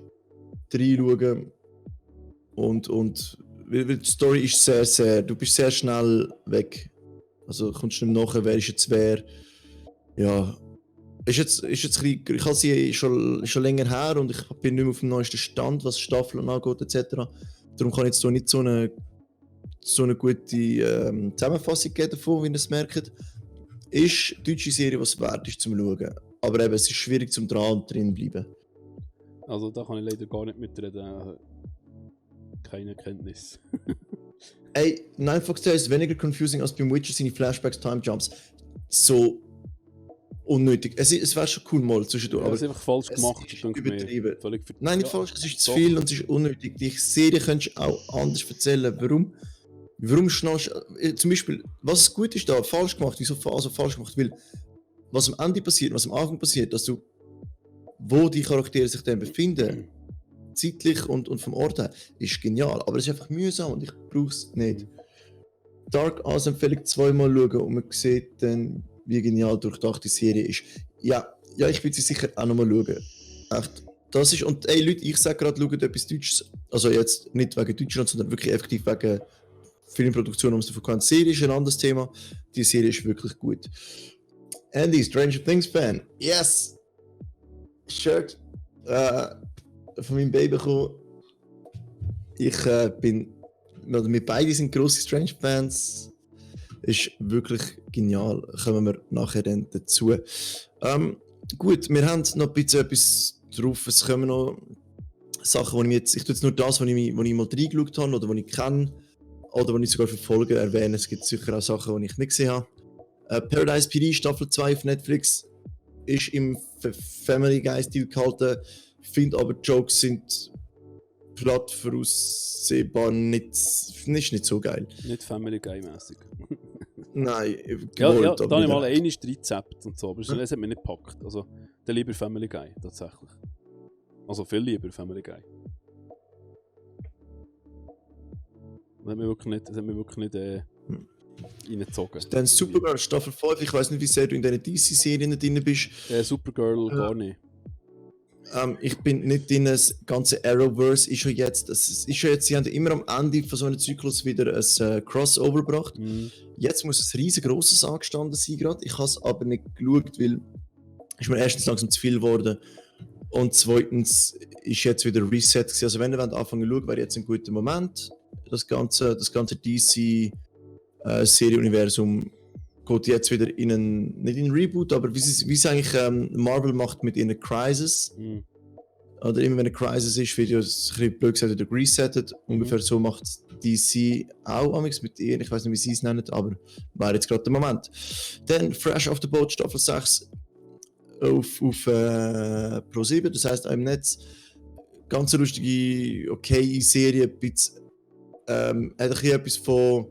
reinschauen und weil die Story ist du bist sehr schnell weg. Also kommst du nicht nachher, wer ist jetzt wer. Ja, ist jetzt ein bisschen, ich habe sie schon länger her und ich bin nicht mehr auf dem neuesten Stand, was Staffeln angeht etc. Darum kann ich jetzt hier nicht so eine gute Zusammenfassung geben davon, wie ihr es merkt. Ist eine deutsche Serie, was wert ist zum Schauen. Aber eben, es ist schwierig zum dran bleiben. Also da kann ich leider gar nicht mitreden. Keine Kenntnis. Ey, Nine Fox Tale ist weniger confusing als beim Witcher seine Flashbacks, Time Jumps. So unnötig. Es wäre schon cool mal zwischendurch, aber es ist einfach falsch gemacht. Es ist übertrieben. Völlig Nein, nicht falsch, es ist zu viel und es ist unnötig. Die Serie könntest du auch anders erzählen. Warum schnallst du, zum Beispiel, was gut ist da, falsch gemacht, wieso also falsch gemacht, weil was am Ende passiert, was am Anfang passiert, dass du, wo die Charaktere sich dann befinden, zeitlich und vom Ort her, ist genial, aber es ist einfach mühsam und ich brauche es nicht. Dark als Empfehlung zweimal schauen und man sieht dann, wie genial durchdacht die Serie ist. Ja, ich will sie sicher auch nochmal schauen. Echt, das ist, und ey Leute, ich sage gerade, schaut etwas Deutsches, also jetzt nicht wegen Deutschland, sondern wirklich effektiv wegen Filmproduktion, um es davon kennt. Die Serie ist ein anderes Thema, die Serie ist wirklich gut. Andy, Stranger Things Fan, yes! Shirt von meinem Baby bekommen. Wir beide sind grosse Stranger Fans. Ist wirklich genial. Kommen wir nachher dann dazu. Gut, wir haben noch ein bisschen etwas drauf. Es kommen noch Sachen, ich tue jetzt nur das, wo ich mal reingeschaut habe oder wo ich kenne oder wo ich sogar verfolge, erwähnen. Es gibt sicher auch Sachen, die ich nicht gesehen habe. Paradise PD Staffel 2 auf Netflix ist im Family Guy Stil gehalten. Ich finde aber, die Jokes sind platt voraussehbar, nicht so geil. Nicht Family Guy-mäßig. Nein, ja, da habe ich mal ein Rezept und so, aber das hat mich nicht gepackt. Also, der lieber Family Guy, tatsächlich. Also viel lieber Family Guy. Das hat mich wirklich nicht reingezogen. Dann Supergirl Staffel 5, ich weiß nicht, wie sehr du in diesen DC-Serien drin bist. Supergirl gar nicht. Ich bin nicht in das ganze Arrowverse, ist schon jetzt, sie haben immer am Ende von so einem Zyklus wieder ein Crossover gebracht. Jetzt muss es riesengroßes angestanden sein gerade. Ich habe es aber nicht geschaut, weil ist mir erstens langsam zu viel geworden und zweitens ist jetzt wieder Reset gewesen. Also wenn ihr anfangen zu schauen, wäre jetzt ein guter Moment. Das ganze DC Serienuniversum geht jetzt wieder nicht in einen Reboot, aber wie es eigentlich Marvel macht mit ihren Crisis. Oder immer wenn eine Crisis ist, wird ja ein bisschen blöd gesagt wieder resettet. Ungefähr so macht DC auch amigs mit ihr. Ich weiß nicht, wie sie es nennen, aber wäre jetzt gerade der Moment. Dann Fresh Off the Boat Staffel 6 auf Pro7, das heisst auch im Netz. Ganz lustige, okay Serie, ein bisschen, hat ein bisschen etwas von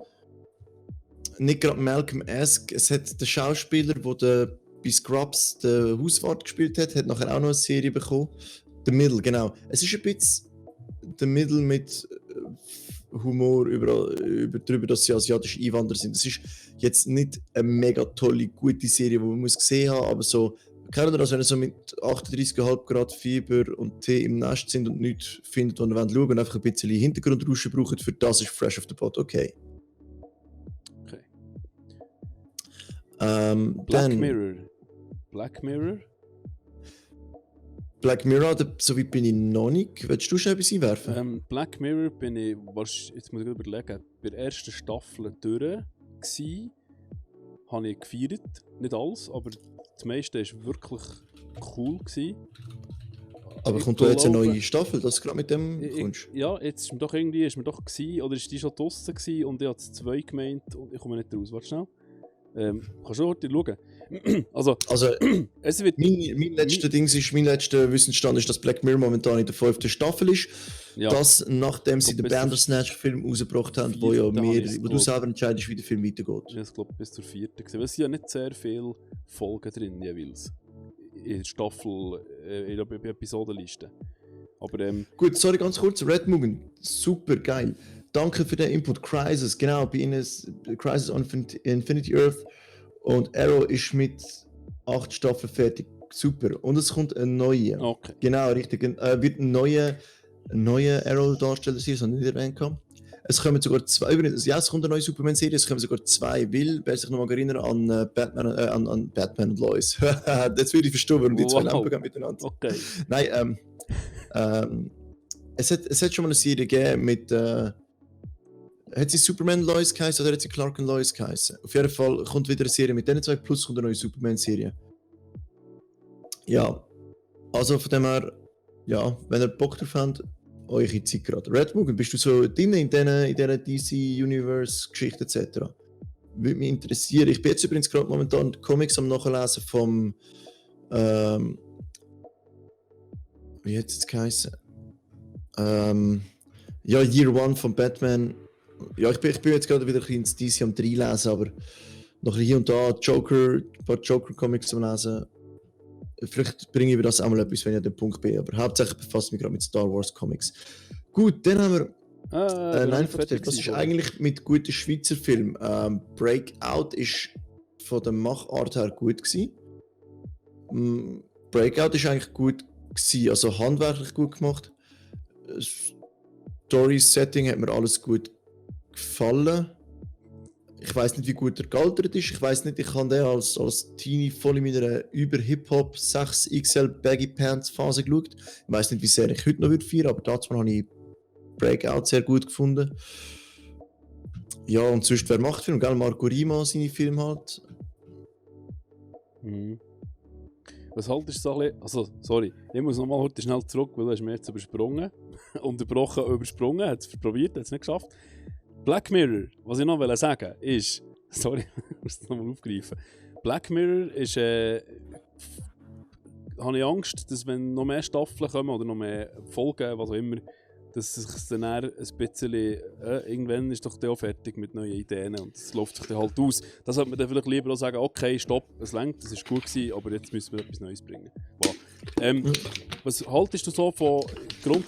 nicht gerade Malcolm-esque. Es hat der Schauspieler, der bei Scrubs den Hauswart gespielt hat nachher auch noch eine Serie bekommen. The Middle, genau. Es ist ein bisschen The Middle mit Humor darüber, dass sie asiatische Einwanderer sind. Es ist jetzt nicht eine mega tolle, gute Serie, die man gesehen haben, aber so, kennt ihr das, wenn ihr so mit 38,5 Grad Fieber und Tee im Nest sind und nichts findet, und schauen wollt und einfach ein bisschen Hintergrundrauschen braucht, für das ist Fresh Off the Boat okay. Black Mirror, so weit bin ich noch nicht. Willst du schon etwas einwerfen? Black Mirror bin ich, jetzt muss ich überlegen, bei der ersten Staffel durch gsi, habe ich gefeiert. Nicht alles, aber das meiste war wirklich cool gsi. Aber kommt da jetzt eine neue Staffel, dass du gerade mit dem kommst? Ja, jetzt ist mir doch gsi, oder ist die schon draussen gsi und ich habe 2 gemeint und ich komme nicht raus. Warte schnell. Kannst du heute schauen? also es wird mein letzter Wissensstand ist, dass Black Mirror momentan in der 5. Staffel ist. Ja. Das, nachdem sie den Bandersnatch-Film rausgebracht haben, wo ja wo du selber entscheidest, wie der Film weitergeht. Ich glaube bis zur 4. gewesen. Es sind ja nicht sehr viele Folgen drin, jeweils. In der Staffel, in der Episodenliste. Aber, gut, sorry, ganz kurz. Red Mugen, super geil. Danke für den Input. Crisis, genau, bei Ihnen ist Crisis on Infinity Earth und Arrow ist mit 8 Staffeln fertig. Super. Und es kommt ein neuer. Okay. Genau, richtig. Wird ein neuer Arrow-Darsteller sein, das habe ich nicht erwähnt. Es kommen sogar 2, ja, es kommt eine neue Superman-Serie, es kommen sogar 2, weil, wer sich noch mal erinnern an Batman und Lois. Jetzt würde ich verstehen, warum die 2 Lampen gehen miteinander. Okay. Nein, es hat schon mal eine Serie gegeben mit, hat sie Superman Lois geheißen oder hat sie Clark und Lois geheißen? Auf jeden Fall kommt wieder eine Serie mit denen 2, plus kommt eine neue Superman-Serie. Ja, also von dem her, ja, wenn ihr Bock drauf habt, eure Zeit gerade. Red Mugen, bist du so drin in dieser DC-Universe-Geschichte etc.? Würde mich interessieren. Ich bin jetzt übrigens gerade momentan Comics am Nachlesen vom wie hat es geheißen? Ja, Year One von Batman. Ja, ich bin jetzt gerade wieder ein bisschen ins DC am reinlesen, aber noch hier und da ein paar Joker-Comics zum Lesen. Vielleicht bringe ich über das auch mal etwas, wenn ich an dem Punkt bin, aber hauptsächlich befasse ich mich gerade mit Star Wars Comics. Gut, dann haben wir das ist eigentlich mit guten Schweizer Filmen. Breakout ist von der Machart her gut gewesen. Breakout ist eigentlich gut gewesen, also handwerklich gut gemacht. Story Setting hat mir alles gut gefallen. Ich weiß nicht, wie gut er gealtert ist. Ich weiß nicht, ich habe den als Teenie voll in meiner über-Hip-Hop 6XL Baggy Pants Phase geschaut. Ich weiß nicht, wie sehr ich heute noch feiern würde, aber dazu habe ich Breakout sehr gut gefunden. Ja, und sonst, wer macht Film? Gell? Marco Rima seine Filme halt. Was haltest du so ein bisschen, also, sorry, ich muss nochmal heute schnell zurück, weil du hast mir jetzt übersprungen. Unterbrochen, übersprungen, hat es probiert, hat es nicht geschafft. Black Mirror, was ich noch sagen wollte, ist, sorry, ich muss das nochmal aufgreifen. Black Mirror ist, habe ich Angst, dass wenn noch mehr Staffeln kommen oder noch mehr Folgen, was auch immer, dass es sich dann ein bisschen, irgendwann ist doch der auch fertig mit neuen Ideen und es läuft sich dann halt aus. Da sollte man dann vielleicht lieber auch sagen, okay, stopp, es reicht, das ist gut gewesen, aber jetzt müssen wir etwas Neues bringen. Voilà. Was haltest du so von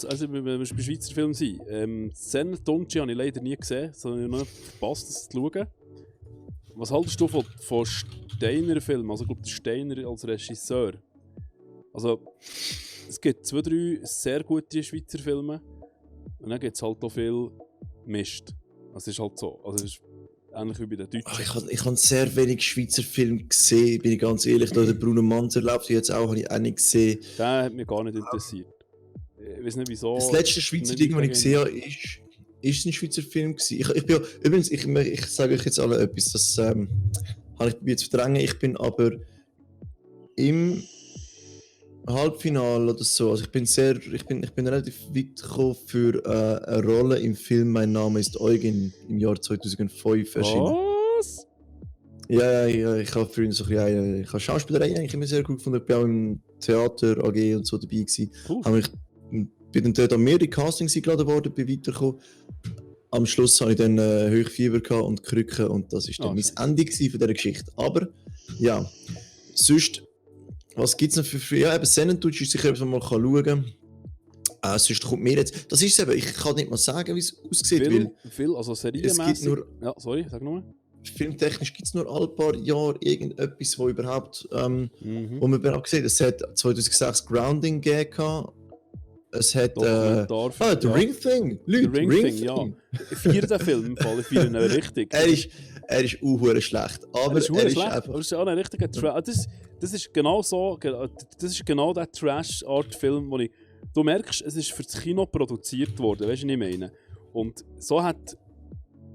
also wenn wir bei Schweizer Filmen sind? Zen Tunci habe ich leider nie gesehen, sondern noch verpasst, das zu schauen. Was haltest du von Steiner-Filmen? Also, ich glaube, der Steiner als Regisseur. Also, es gibt 2, 3 sehr gute Schweizer Filme. Und dann gibt es halt auch viel Mist. Das ist halt so. Also, es ist ähnlich wie bei den Deutschen. Ich habe sehr wenig Schweizer Filme gesehen, bin ich ganz ehrlich. Da der Bruno Manzer lebt jetzt auch, habe ich auch nicht gesehen. Der hat mich gar nicht interessiert. Ich weiß nicht wieso. Das letzte Schweizer Ding, das ich gesehen habe, ist ein Schweizer Film gewesen. Ich bin ja, übrigens, ich sage euch jetzt alle etwas, das habe ich probiert zu verdrängen. Ich bin aber im Halbfinale oder so, also ich bin relativ weit gekommen für eine Rolle im Film Mein Name ist Eugen im Jahr 2005 erschienen. Was? Ja, ich habe früher so ich habe Schauspielerei eigentlich immer sehr gut gefunden. Ich bin auch im Theater AG und so dabei gewesen. Bin dann dort an mehrere Castings eingeladen worden, bin weitergekommen. Am Schluss hatte ich dann Höchfieber und Krücken und das war dann mein Ende von dieser Geschichte. Aber ja, sonst, was gibt es noch für ja, eben Sennentouch ist sicher etwas, was man schauen kann. Sonst kommt mir jetzt, das ist es eben, ich kann nicht mal sagen, wie es aussieht, Viel, also serienmäßig. Ja, sorry, sag nochmal. Filmtechnisch gibt es nur alle paar Jahre irgendetwas, wo überhaupt, wo man überhaupt sieht. Es hat 2006 Grounding gegeben. Es hat The Ring Thing. Leute, The Ring Thing, ja. Vierter Film im Fall, ich finde ihn richtig. Er ist schlecht, aber er ist einfach... Aber es ist auch ein richtiger Trash. Das ist genau so, das ist genau der Trash-Art-Film, wo du merkst, es ist für das Kino produziert worden, weißt du, was ich meine? Und so hat,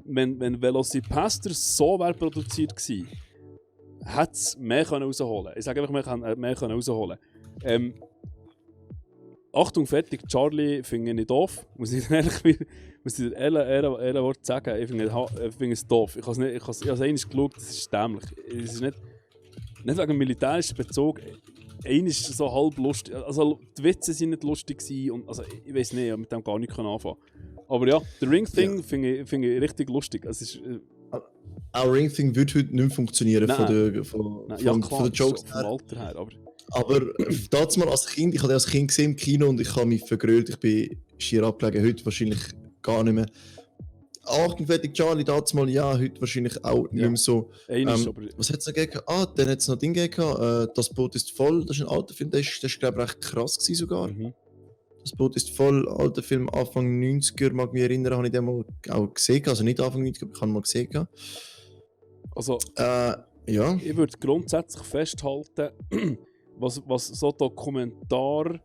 wenn Velocipastor so wäre produziert gewesen, hätte es mehr rausholen können. Ich sage einfach, mehr rausholen können. Achtung, fertig, Charlie finde ich nicht doof. Muss ich dir ehrlich Wort sagen. Ich finde es doof. Ich habe es einmal geschaut, das ist dämlich. Es ist nicht wegen dem militärischen Bezug. Einer ist so halb lustig. Also die Witze waren nicht lustig gewesen und also ich weiß nicht, ich habe mit dem gar nicht anfangen. Aber ja, The Ring Thing finde ich richtig lustig. Es ist, auch Ring Thing würde heute nicht mehr funktionieren von den Jokes vom Alter her. Aber damals als Kind, ich habe das als Kind gesehen im Kino und ich habe mich vergrölt, ich bin schier abgelegen, heute wahrscheinlich gar nicht mehr. Achtung, fertig, Charlie, damals ja, heute wahrscheinlich auch nicht mehr so. Was hat es noch gegeben? Dann hat es noch Ding gegeben, Das Boot ist voll, das ist ein alter Film, der ist glaube ich recht krass gewesen sogar. Das Boot ist voll, alter Film, Anfang 90er, mag mich erinnern, habe ich den mal auch gesehen, also nicht Anfang 90er, aber ich habe ihn mal gesehen. Also, ja. Ich würde grundsätzlich festhalten, was so Dokumentar,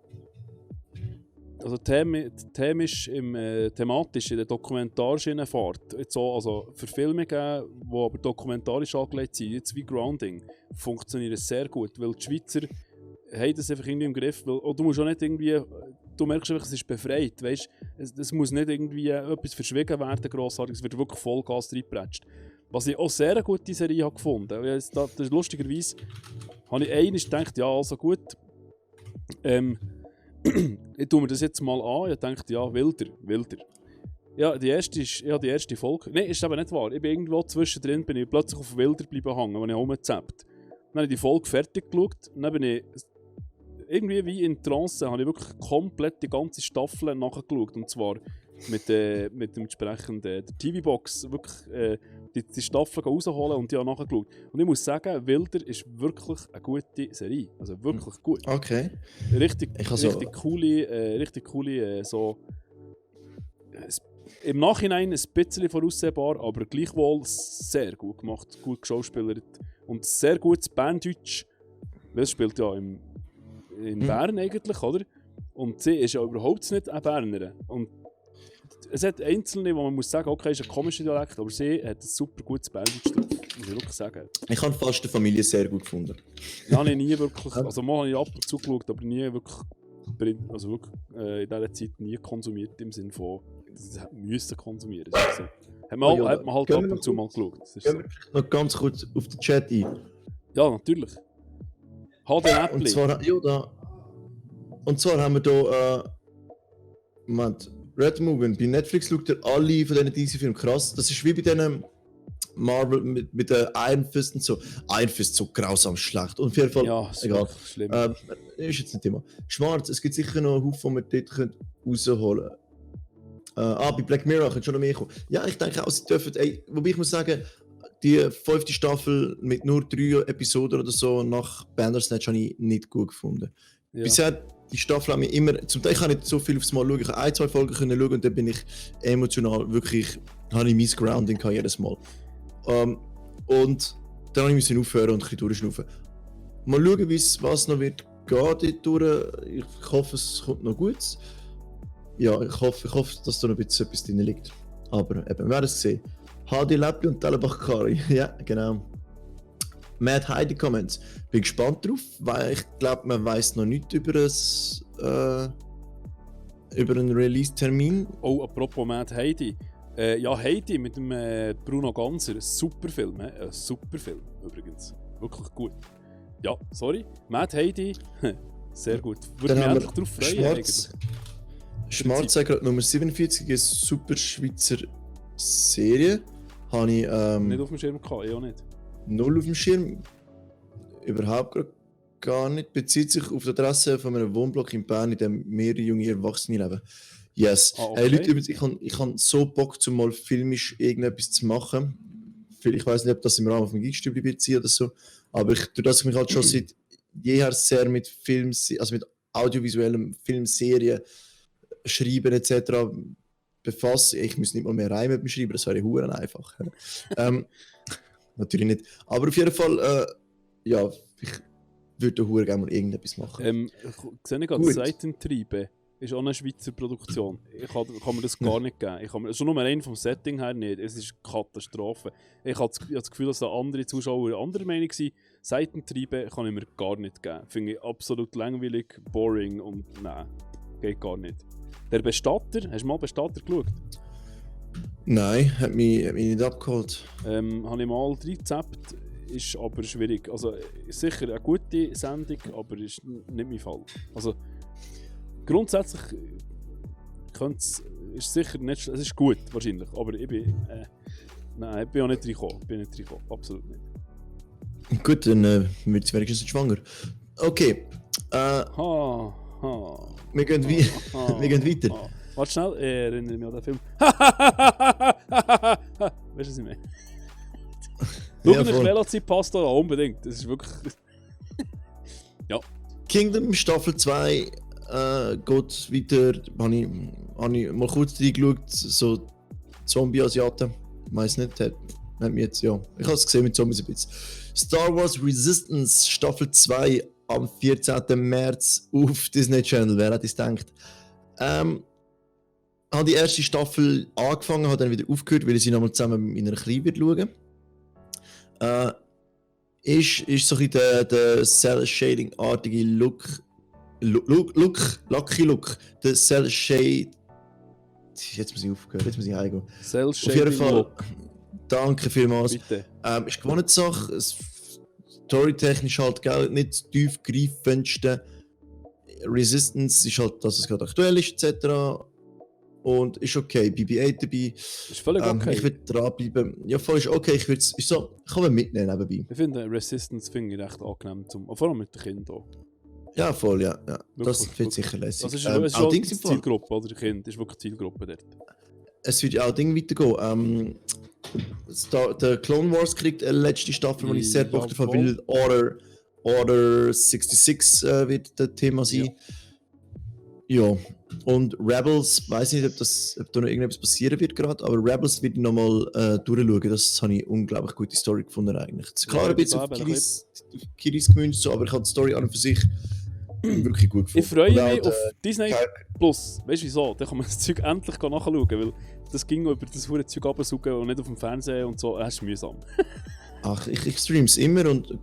also thematisch in der Dokumentarschiene fährt, jetzt so, also Verfilmungen, die aber dokumentarisch angelegt sind, jetzt wie Grounding, funktionieren sehr gut, weil die Schweizer haben das einfach irgendwie im Griff, weil du musst auch nicht irgendwie, du merkst einfach, es ist befreit, weißt, es muss nicht irgendwie etwas verschwiegen werden, grossartig, es wird wirklich Vollgas reingepratscht. Was ich auch sehr eine gute Serie habe gefunden, das ist lustigerweise, habe ich einmal gedacht, ja, also gut, ich tue mir das jetzt mal an, ich dachte, ja, wilder. Ja, die erste Folge, nein, ist aber nicht wahr, ich bin irgendwo zwischendrin, bin ich plötzlich auf wilder bleiben hängen, als ich rumgezappt. Dann habe ich die Folge fertig geschaut und dann bin ich irgendwie wie in Trance, habe ich wirklich komplett die ganze Staffel nachgeschaut, und zwar mit dem entsprechenden der TV-Box wirklich die Staffel rausholen und die auch nachgeschaut. Und ich muss sagen, Wilder ist wirklich eine gute Serie. Also wirklich gut. Okay. Richtig coole, so... Im Nachhinein ein bisschen voraussehbar, aber gleichwohl sehr gut gemacht, gut geschauspielert und sehr gutes Berndeutsch. Das spielt ja in Bern eigentlich, oder? Und sie ist ja überhaupt nicht eine Bernerin. Und es hat Einzelne, wo man muss sagen, okay, ist ein komischer Dialekt, aber sie hat ein super gutes Berndeutsch drauf, muss ich wirklich sagen. Ich habe fast die Familie sehr gut gefunden. Ja, habe ich nie wirklich, also mal habe ich ab und zu geschaut, aber nie wirklich, also wirklich in dieser Zeit nie konsumiert, im Sinne von, das müssen konsumieren. Also, hat man halt ab und zu mal geschaut. Gehen wir noch ganz kurz auf den Chat ein. Ja, natürlich. Und zwar haben wir hier Moment, Red Mugen, bei Netflix schaut ihr alle von diesen DC-Filmen. Krass, das ist wie bei diesen Marvel mit der Iron Fist und so. Iron Fist so grausam schlecht. Und auf jeden Fall, ja, ist egal. Schlimm. Ist jetzt ein Thema. Schwarz, es gibt sicher noch einen Haufen, die wir dort rausholen können. Bei Black Mirror könnte schon noch mehr kommen. Ja, ich denke auch, sie dürfen, wobei ich muss sagen, die 5. Staffel mit nur 3 Episoden oder so nach Bandersnatch habe ich nicht gut gefunden. Ja. Bisher, die Staffel haben mich immer, zum Teil kann ich nicht so viel aufs Mal schauen, ich habe 1-2 Folgen können schauen und dann bin ich emotional wirklich, habe ich mein Grounding jedes Mal. Und dann habe ich aufhören und ein bisschen durchschnaufen. Mal schauen, was noch wird gehen dort. Ich hoffe, es kommt noch gut. Ja, ich hoffe, dass da noch ein bisschen etwas drin liegt. Aber eben, wir werden es sehen. HD Leppi und Telebach Kari. Ja, genau. Mad Heidi Comments. Bin gespannt drauf, weil ich glaube, man weiß noch nichts über einen Release-Termin. Oh, apropos Mad Heidi. Ja, Heidi mit dem Bruno Ganser. Ein super Film, ein super Film übrigens. Wirklich gut. Ja, sorry. Mad Heidi, sehr gut. Würde mich endlich darauf freuen. Schmarz sagt gerade Nummer 47, eine super Schweizer Serie. Habe ich nicht auf dem Schirm gehabt, ich auch nicht. 0 auf dem Schirm. Überhaupt gar nicht. Bezieht sich auf die Adresse von einem Wohnblock in Bern, in dem mehrere junge Erwachsene leben. Yes. Okay. Hey Leute, ich habe so Bock, mal filmisch irgendetwas zu machen. Ich weiß nicht, ob das im Rahmen von Geekstübli bezieht oder so. Aber durch das ich mich halt schon seit jeher sehr mit Films, also mit audiovisuellem Filmserien, Schreiben etc. befasse. Ich muss nicht mal mehr Reime mit dem Schreiben, das wäre huren einfach. Natürlich nicht. Aber auf jeden Fall, ja, ich würde huren gerne mal irgendetwas machen. Sehe ich gerade, Seitentriebe ist auch eine Schweizer Produktion. Ich kann mir das gar nicht geben. Schon nur rein vom Setting her nicht. Es ist eine Katastrophe. Ich habe das Gefühl, dass da andere Zuschauer anderer Meinung sind. Seitentriebe kann ich mir gar nicht geben. Finde ich absolut langweilig, boring und nein, geht gar nicht. Der Bestatter, hast du mal Bestatter geschaut? Nein, hat mich nicht abgeholt. Habe ich mal reingezappt, ist aber schwierig. Also sicher eine gute Sendung, aber ist nicht mein Fall. Also grundsätzlich ist sicher nicht, es ist gut wahrscheinlich, aber ich bin auch nicht reingekommen. Absolut nicht. Gut, dann wird sie wenigstens nicht schwanger. Okay. Wir gehen weiter. Warte schnell, erinnere mich an den Film. Weißt du, was ich meine? Schau dir Velocipastor an, unbedingt. Das ist wirklich. Ja. Kingdom Staffel 2 geht weiter. Habe ich mal kurz reingeschaut, so Zombie-Asiaten. Ich weiß nicht, hat mich jetzt, ja. Ich habe es gesehen mit Zombies ein bisschen. Star Wars Resistance Staffel 2 am 14. März auf Disney Channel. Wer hat es gedacht? Habe die erste Staffel angefangen, habe dann wieder aufgehört, weil ich sie nochmal zusammen in einer Kleine schauen. Ist so ein bisschen der Cell-Shading-artige Lucky Look. Der Cell-Shade. Jetzt muss ich aufhören, jetzt muss ich heimgehen. Auf jeden Fall, danke vielmals. Bitte. Ist gewonnen die Sache. Storytechnisch halt nicht das tiefgreifendste. Resistance ist halt, dass es gerade aktuell ist, etc. Und ist okay. BB-8 dabei. Ist völlig okay. Ich würde dranbleiben. Ja, voll ist okay. Ich kann man mitnehmen nebenbei. Ich finde Resistance recht angenehm, vor allem mit den Kindern. Ja, voll, ja. Das wird sicher lässig. Das ist auch die Zielgruppe, oder? Kind ist wirklich Zielgruppe dort. Es wird auch Ding weitergehen. Der Clone Wars kriegt eine letzte Staffel, wo ich sehr Bock davon will. Order 66 wird das Thema sein. Ja. Und Rebels, weiß nicht, ob da noch irgendetwas passieren wird gerade, aber Rebels wird ich nochmal durchschauen. Das habe ich unglaublich gute Story gefunden eigentlich. Klar, ein bisschen auf Kiris gemünzt, aber ich habe die Story an und für sich wirklich gut gefunden. Ich freue mich auf Disney Plus. Weißt du wieso? Da kann man das Zeug endlich nachschauen, weil das ging über das hure Zeug absaugen und nicht auf dem Fernsehen und so. Das ist mühsam. Ach, ich stream's immer und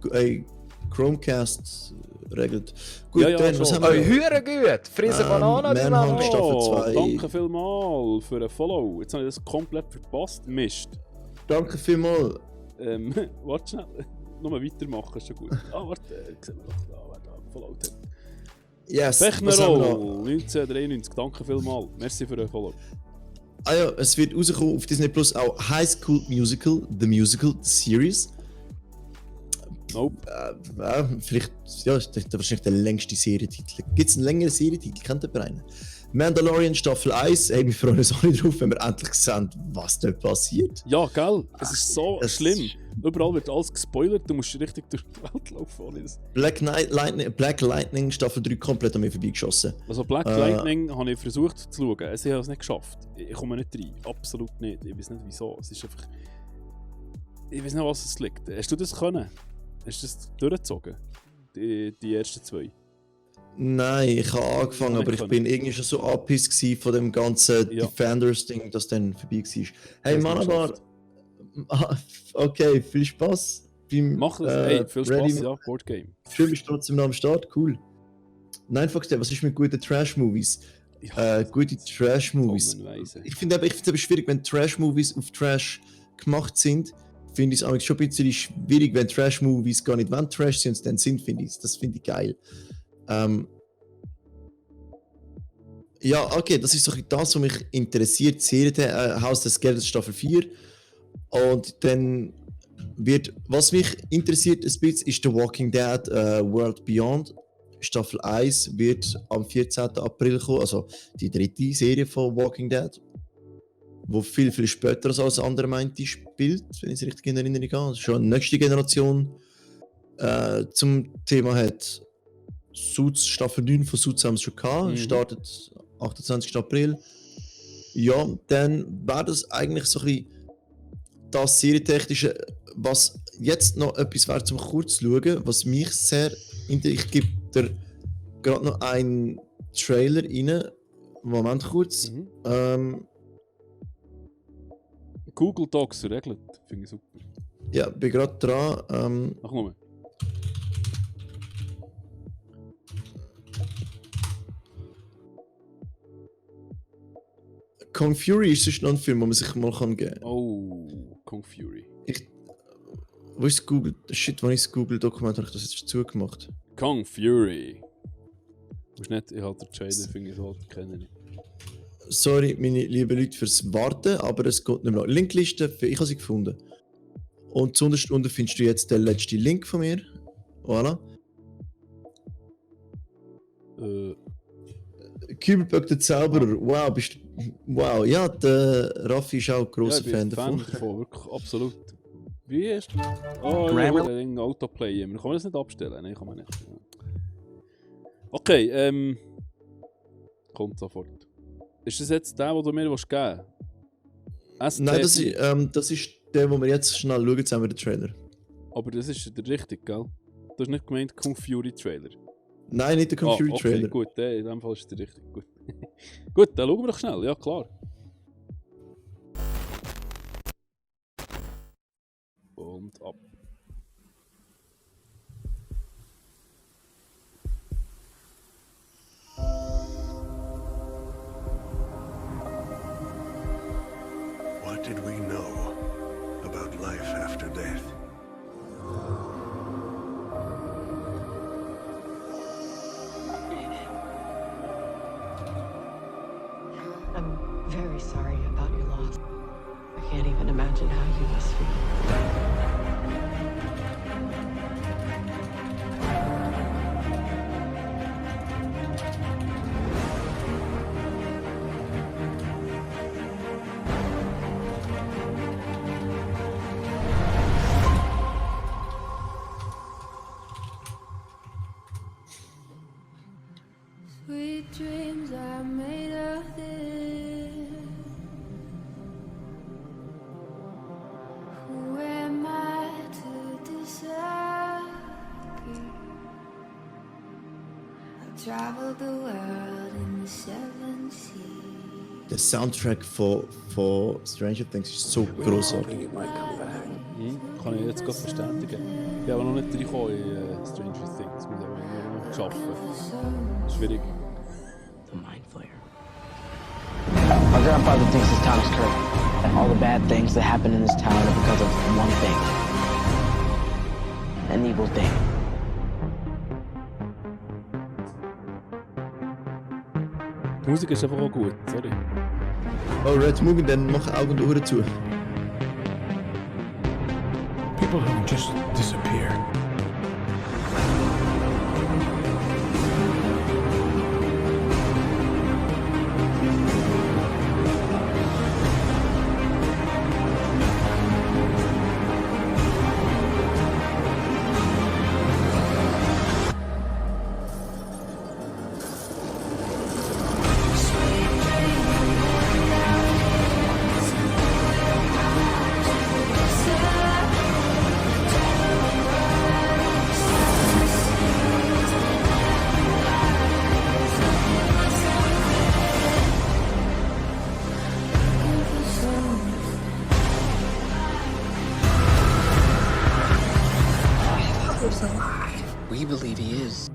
Chromecast regelt. Gut, ja, dann, was haben wir? Hören gut! Friese Bananen, die Manhunt Staffel 2. Danke vielmals für ein Follow. Jetzt habe ich das komplett verpasst. Mist. Danke vielmals. Warte schnell. Nur weitermachen ist schon gut. Warte. Sehen wir doch da, wer da gefollowt hat. Yes. Bechnerol 1993. Danke vielmals. Merci für ein Follow. Ah ja, es wird rauskommen auf Disney Plus auch High School Musical, The Musical, The Series. Nope. Vielleicht, ja, das ist wahrscheinlich der längste Serientitel. Gibt es einen längeren Serientitel? Kennt ihr einen? Mandalorian Staffel 1. Hey, wir freuen uns alle drauf, wenn wir endlich sehen, was dort passiert. Ja, gell? Es ist so schlimm. Überall wird alles gespoilert, du musst richtig durch die Welt laufen. Ohne das. Black Lightning Staffel 3 komplett an mir vorbeigeschossen. Also Black Lightning habe ich versucht zu schauen, ich habe es nicht geschafft. Ich komme nicht rein, absolut nicht. Ich weiß nicht wieso. Es ist einfach... Ich weiß nicht, was es liegt. Hast du das können? Hast du das durchgezogen? Die ersten 2? Nein, ich habe angefangen, aber ich bin irgendwie schon so angepisst von dem ganzen Defenders-Ding, das dann vorbei war. Hey Mann, aber... Okay, viel Spaß. Mach das, hey, viel Spaß, ja, Boardgame. Schön, bist du trotzdem noch am Start, cool. Nein, fuck, was ist mit guten Trash-Movies? Gute Trash-Movies. Ich finde es schwierig, wenn Trash-Movies auf Trash gemacht sind. Finde ich es schon ein bisschen schwierig, wenn Trash-Movies gar nicht wenn Trash sind, dann sind, finde ich. Das finde ich geil. Ja, okay, das ist so das, was mich interessiert. Serie Haus des Geldes Staffel 4. Und dann wird, was mich interessiert ein bisschen, ist The Walking Dead World Beyond. Staffel 1 wird am 14. April kommen, also die 3. Serie von Walking Dead. Wo viel, viel später als alles andere meinte spielt, wenn ich es richtig in Erinnerung habe. Also schon eine nächste Generation zum Thema hat. Suits, Staffel 9 von Suits haben wir schon gehabt, startet 28. April. Ja, dann wäre das eigentlich so ein bisschen das Serientechnische, was jetzt noch etwas wäre zum kurz schauen, was mich sehr interessiert. Ich gebe dir gerade noch einen Trailer rein. Moment kurz. Google Docs regelt, finde ich super. Ja, bin gerade dran. Ach, Moment. Kong Fury ist sonst noch ein Film, den man sich mal geben kann. Oh, Kong Fury. Wo ist Google? Shit, wann ist das Google-Dokument? Habe ich das jetzt zugemacht? Kong Fury. Musst nicht, ich habe den Trailer, finde ich so, kenne ich. Sorry, meine lieben Leute, fürs Warten, aber es geht nicht mehr. Linkliste, ich habe sie gefunden. Und zuunterst unten findest du jetzt den letzten Link von mir. Voilà. Kübelböck der Zauberer, wow, ja, der Raffi ist auch ein grosser Fan davon. Wirklich, absolut. Wie ist das? Oh, ja, ein Autoplay. Wir können das nicht abstellen. Nein, kann man nicht. Okay, kommt sofort. Ist das jetzt der, den du mir geben willst? Nein, das ist der, wo wir jetzt schnell schauen, zusammen den Trailer. Aber das ist der richtige, gell? Du hast nicht gemeint Kung Fury Trailer. Nein, nicht der Kung Fury Trailer. Okay, gut, in dem Fall ist der richtige. Gut, gut, dann schauen wir doch schnell, ja klar. Und ab. What did we know about life after death? I'm very sorry about your loss. I can't even imagine how you must feel. Sweet dreams are made of this. Who am I to disagree? I've traveled the world in the 7 seas. Der Soundtrack von Stranger Things ist so großartig. Kann ich jetzt gerade bestätigen. Ich bin aber noch nicht reingekommen in Stranger Things. Muss aber noch arbeiten. Schwierig. The Mind Flayer. My grandfather thinks this town is cursed. And all the bad things that happen in this town are because of one thing. An evil thing. Die Musik ist einfach auch gut, sorry. Oh, Red Mugen, dann mach Augen und Ohren zu. People have just disappeared. believe he is.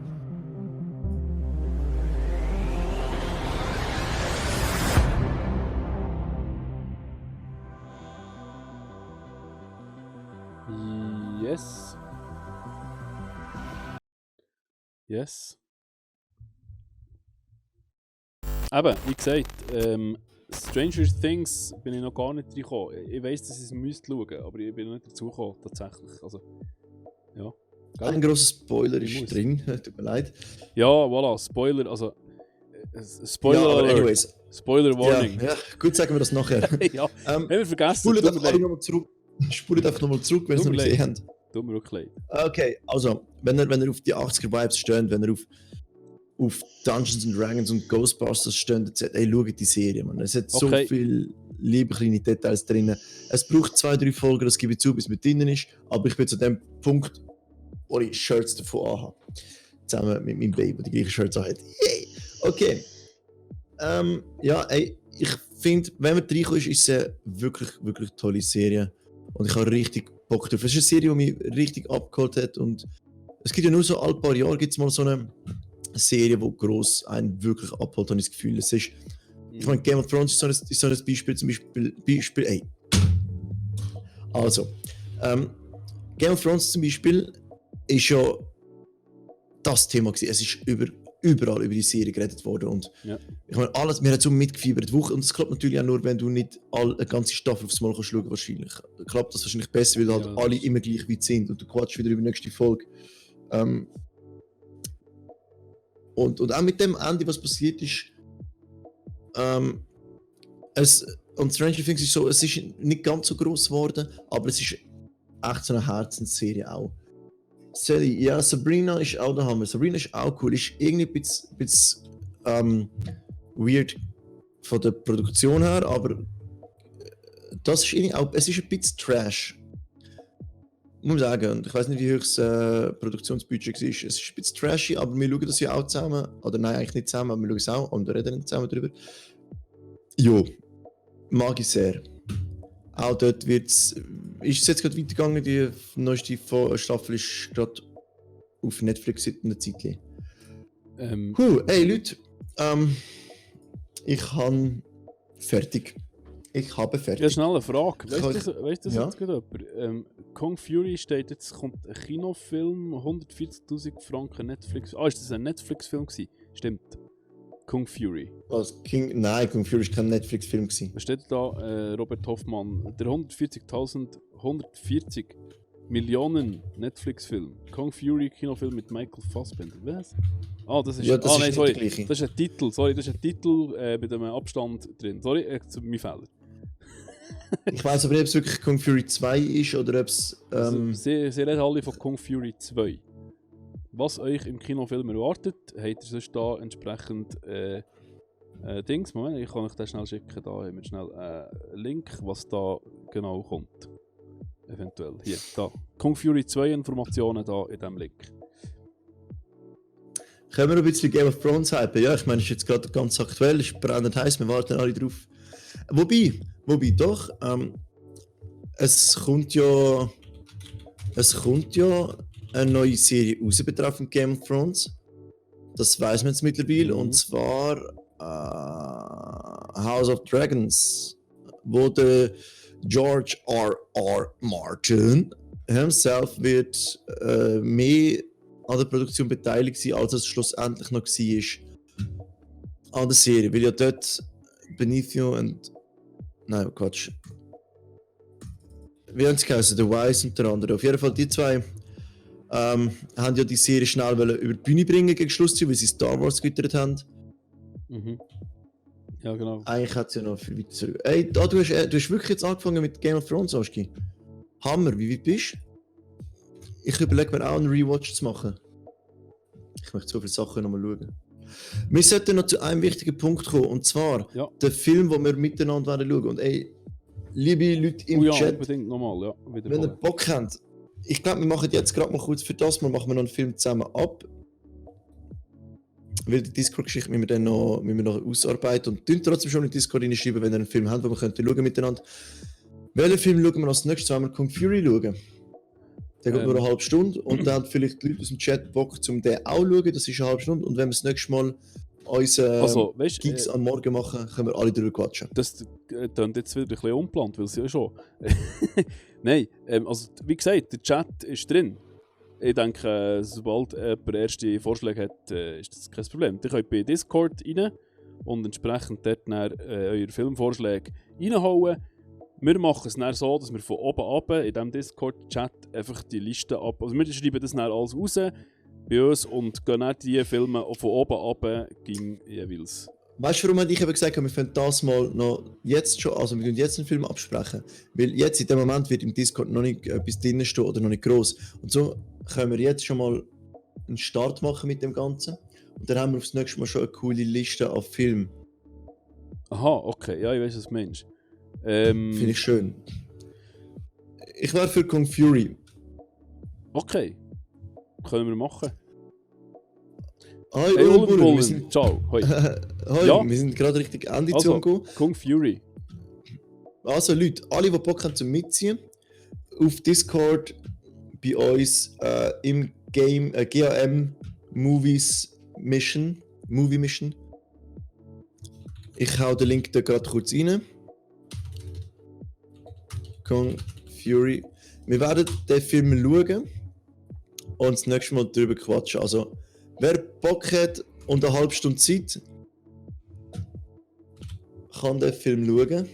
Yes. Yes. Eben, wie gesagt, Stranger Things bin ich noch gar nicht reingekommen. Ich weiss, dass ich es müsste schauen, aber ich bin noch nicht dazu gekommen, tatsächlich. Also, ja. Ein grosser Spoiler ist drin, tut mir leid. Ja, voilà, Spoiler, also... Spoiler ja, Alert. Anyways. Spoiler Warning. Ja, gut, sagen wir das nachher. Ja, haben wir vergessen. Spult einfach nochmal zurück, wenn ihr es noch nicht gesehen habt. Tut mir wirklich leid. Okay, also, wenn ihr auf die 80er-Vibes steht, wenn ihr auf Dungeons and Dragons und Ghostbusters steht, ey, schaut die Serie, man. Es hat so viel liebe kleine Details drin. Es braucht 2-3 Folgen, das gebe ich zu, bis es mit drin ist, aber ich bin zu dem Punkt, wo ich Shirts davon anhabe. Zusammen mit meinem Baby, die gleichen Shirts anhat. Yay! Okay. Ja, ey, ich finde, wenn man reinkommt, ist es eine wirklich, wirklich tolle Serie. Und ich habe richtig Bock drauf. Es ist eine Serie, die mich richtig abgeholt hat. Und es gibt ja nur so alle paar Jahre gibt's mal so eine Serie, die gross einen wirklich abholt, habe ich das Gefühl. Es ist, ich meine, Game of Thrones ist so ein Beispiel, zum Beispiel, ey. Also, Game of Thrones zum Beispiel ist ja das Thema gewesen. Es ist überall über die Serie geredet worden und ich meine, alles, wir haben so mitgefiebert Woche und es klappt natürlich auch nur, wenn du nicht eine ganze Staffel aufs Mal schauen kannst, wahrscheinlich. Klappt das wahrscheinlich besser, weil halt alle immer gleich weit sind und du quatschst wieder über die nächste Folge. Und auch mit dem Ende, was passiert ist, und Stranger Things ist so, es ist nicht ganz so gross geworden, aber es ist echt so eine Herzensserie auch. Sally, ja, Sabrina ist auch der Hammer. Sabrina ist auch cool, ist irgendwie ein bisschen weird von der Produktion her, aber das ist irgendwie auch, es ist ein bisschen Trash. Muss ich sagen, und ich weiß nicht, wie hoch das Produktionsbudget war. Es ist ein bisschen trashy, aber wir schauen das ja auch zusammen. Oder nein, eigentlich nicht zusammen, aber wir schauen es auch und reden dann zusammen darüber. Jo, mag ich sehr. Auch dort ist es jetzt gerade weitergegangen, die neueste Staffel ist gerade auf Netflix seit einer Zeit. Hey Leute, ich habe fertig. Ja, schnell eine Frage. Weißt du das ja? jetzt gerade jemand? Kung Fury steht jetzt, kommt ein Kinofilm, 140.000 Franken Netflix. Ist das ein Netflix-Film gewesen? Stimmt. Kung Fury. Nein, Kung Fury war kein Netflix-Film. Was steht da? Robert Hoffmann. Der 140 Millionen Netflix-Film. Kung Fury Kinofilm mit Michael Fassbender. Was? Das ist... Ja, das ist nein, nicht sorry. der gleiche. Das ist ein Titel. Sorry, das ist ein Titel mit einem Abstand drin. Sorry, mein Fehler. Ich weiss aber nicht, ob es wirklich Kung Fury 2 ist oder ob es... Sie reden alle von Kung Fury 2. Was euch im Kinofilm erwartet, habt ihr sonst da entsprechend Dings. Moment, ich kann euch das schnell schicken. Da haben wir schnell einen Link, was da genau kommt. Eventuell. Hier, da. Kung Fury 2 Informationen da in diesem Link. Können wir ein bisschen Game of Thrones hypen? Ja, ich meine, es ist jetzt gerade ganz aktuell, es ist brennend heiß, wir warten alle drauf. Wobei doch, es kommt ja eine neue Serie raus betreffend Game of Thrones. Das weiß man jetzt mittlerweile, und zwar House of Dragons, wo der George R.R. Martin himself wird mehr an der Produktion beteiligt sein, als es schlussendlich noch war an der Serie, weil ja dort Benicio und... Nein, Quatsch. Wie haben sie geheißen? The Wise und der andere. Auf jeden Fall die zwei haben ja die Serie schnell über die Bühne bringen gegen Schluss, weil sie Star Wars gewittert haben. Mhm. Ja, genau. Eigentlich hat es ja noch viel weiter zurück. Ey, du hast wirklich jetzt angefangen mit Game of Thrones, Oski. Hammer, wie weit bist du? Ich überlege mir auch einen Rewatch zu machen. Ich möchte so viele Sachen nochmal schauen. Wir sollten noch zu einem wichtigen Punkt kommen, und zwar der Film, den wir miteinander schauen werden. Und ey, liebe Leute im Chat, unbedingt nochmal, ja. Wenn ihr Bock habt, ich glaube, wir machen jetzt gerade mal kurz für das, machen wir noch einen Film zusammen ab. Weil die Discord-Geschichte müssen wir noch ausarbeiten und trotzdem schon in Discord reinschreiben, wenn ihr einen Film habt, den wir schauen miteinander. Welchen Film schauen wir als nächstes, wenn wir Kung Fury schauen? Der geht nur eine halbe Stunde und dann haben vielleicht die Leute aus dem Chat Bock, um den auch zu schauen. Das ist eine halbe Stunde. Und wenn wir das nächste Mal unsere Gigs am Morgen machen, können wir alle drüber quatschen. Das klingt jetzt wieder ein bisschen unplant, weil es ja schon. Nein, also wie gesagt, der Chat ist drin. Ich denke, sobald jemand erste Vorschläge hat, ist das kein Problem. Ihr könnt bei Discord rein und entsprechend dort dann, eure Filmvorschläge reinhauen. Wir machen es dann so, dass wir von oben ab in diesem Discord-Chat einfach die Liste ab. Also wir schreiben das dann alles raus bei uns und gehen dann die Filme von oben ab jeweils. Weißt du, warum ich eben gesagt habe, wir können das mal noch jetzt schon, also wir können jetzt einen Film absprechen. Weil jetzt in dem Moment wird im Discord noch nicht etwas drin stehen oder noch nicht gross. Und so können wir jetzt schon mal einen Start machen mit dem Ganzen. Und dann haben wir aufs nächste Mal schon eine coole Liste an Filmen. Aha, okay, ja, ich weiß, was du meinst. Finde ich schön. Ich wäre für Kung Fury. Okay. Können wir machen. Hi, hey, Ullenbullen. Wir sind... Ciao. Hoi. Hoi, ja. Wir sind gerade richtig Ende zu gehen. Kung Fury. Also Leute, alle, die Bock haben zum Mitziehen, auf Discord bei uns im Game GAM Movies Mission. Movie Mission. Ich hau den Link da gerade kurz rein. Kung Fury. Wir werden den Film schauen und das nächste Mal darüber quatschen. Also, wer Bock hat und eine halbe Stunde Zeit, kann den Film schauen.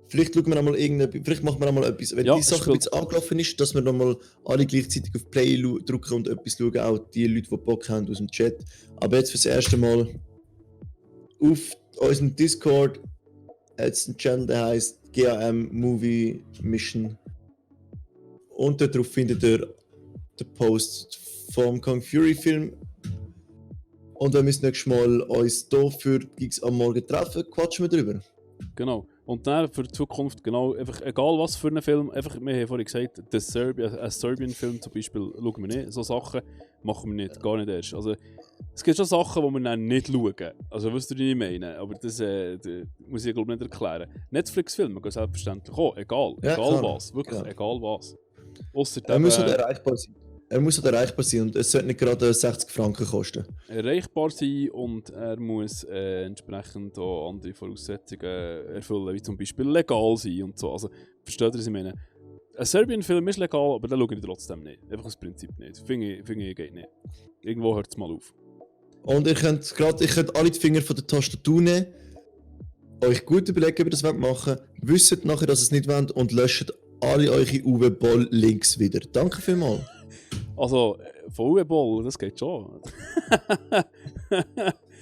Vielleicht schauen wir einmal vielleicht machen wir einmal etwas. Wenn die Sache ein bisschen angelaufen ist, dass wir nochmal alle gleichzeitig auf Play drücken und etwas schauen, auch die Leute, die Bock haben aus dem Chat. Aber jetzt fürs erste Mal auf unserem Discord jetzt ein Channel, der heisst GAM Movie Mission. Und darauf findet ihr den Post vom Kung Fury Film. Und wenn wir das nächste Mal uns hier für die Gigs am Morgen treffen, quatschen wir drüber. Genau. Und dann für die Zukunft, genau, einfach egal was für einen Film, einfach, wir haben vorhin gesagt, ein Serbian-Film zum Beispiel, schauen wir nicht, so Sachen machen wir nicht, gar nicht erst. Also, es gibt schon Sachen, die wir dann nicht schauen. Also, wisst ihr, was ich meine? Aber das muss ich, glaube ich, nicht erklären. Netflix-Filme gehen selbstverständlich auch, egal was, wirklich, egal was. Ausser er muss halt erreichbar sein. Er muss halt erreichbar sein und es sollte nicht gerade 60 Franken kosten. Erreichbar sein und er muss entsprechend auch andere Voraussetzungen erfüllen, wie zum Beispiel legal sein und so. Also, versteht ihr, was ich meine? Ein Serbian-Film ist legal, aber den schaue ich trotzdem nicht. Einfach aus Prinzip nicht. Finde ich geht nicht. Irgendwo hört es mal auf. Und ihr könnt alle die Finger von der Tastatur nehmen, euch gut überlegen, ob ihr das machen wollt, wisst nachher, dass ihr es nicht wollt und löscht alle eure Uwe-Boll-Links wieder. Danke vielmals. Also, von Uwe-Boll, das geht schon.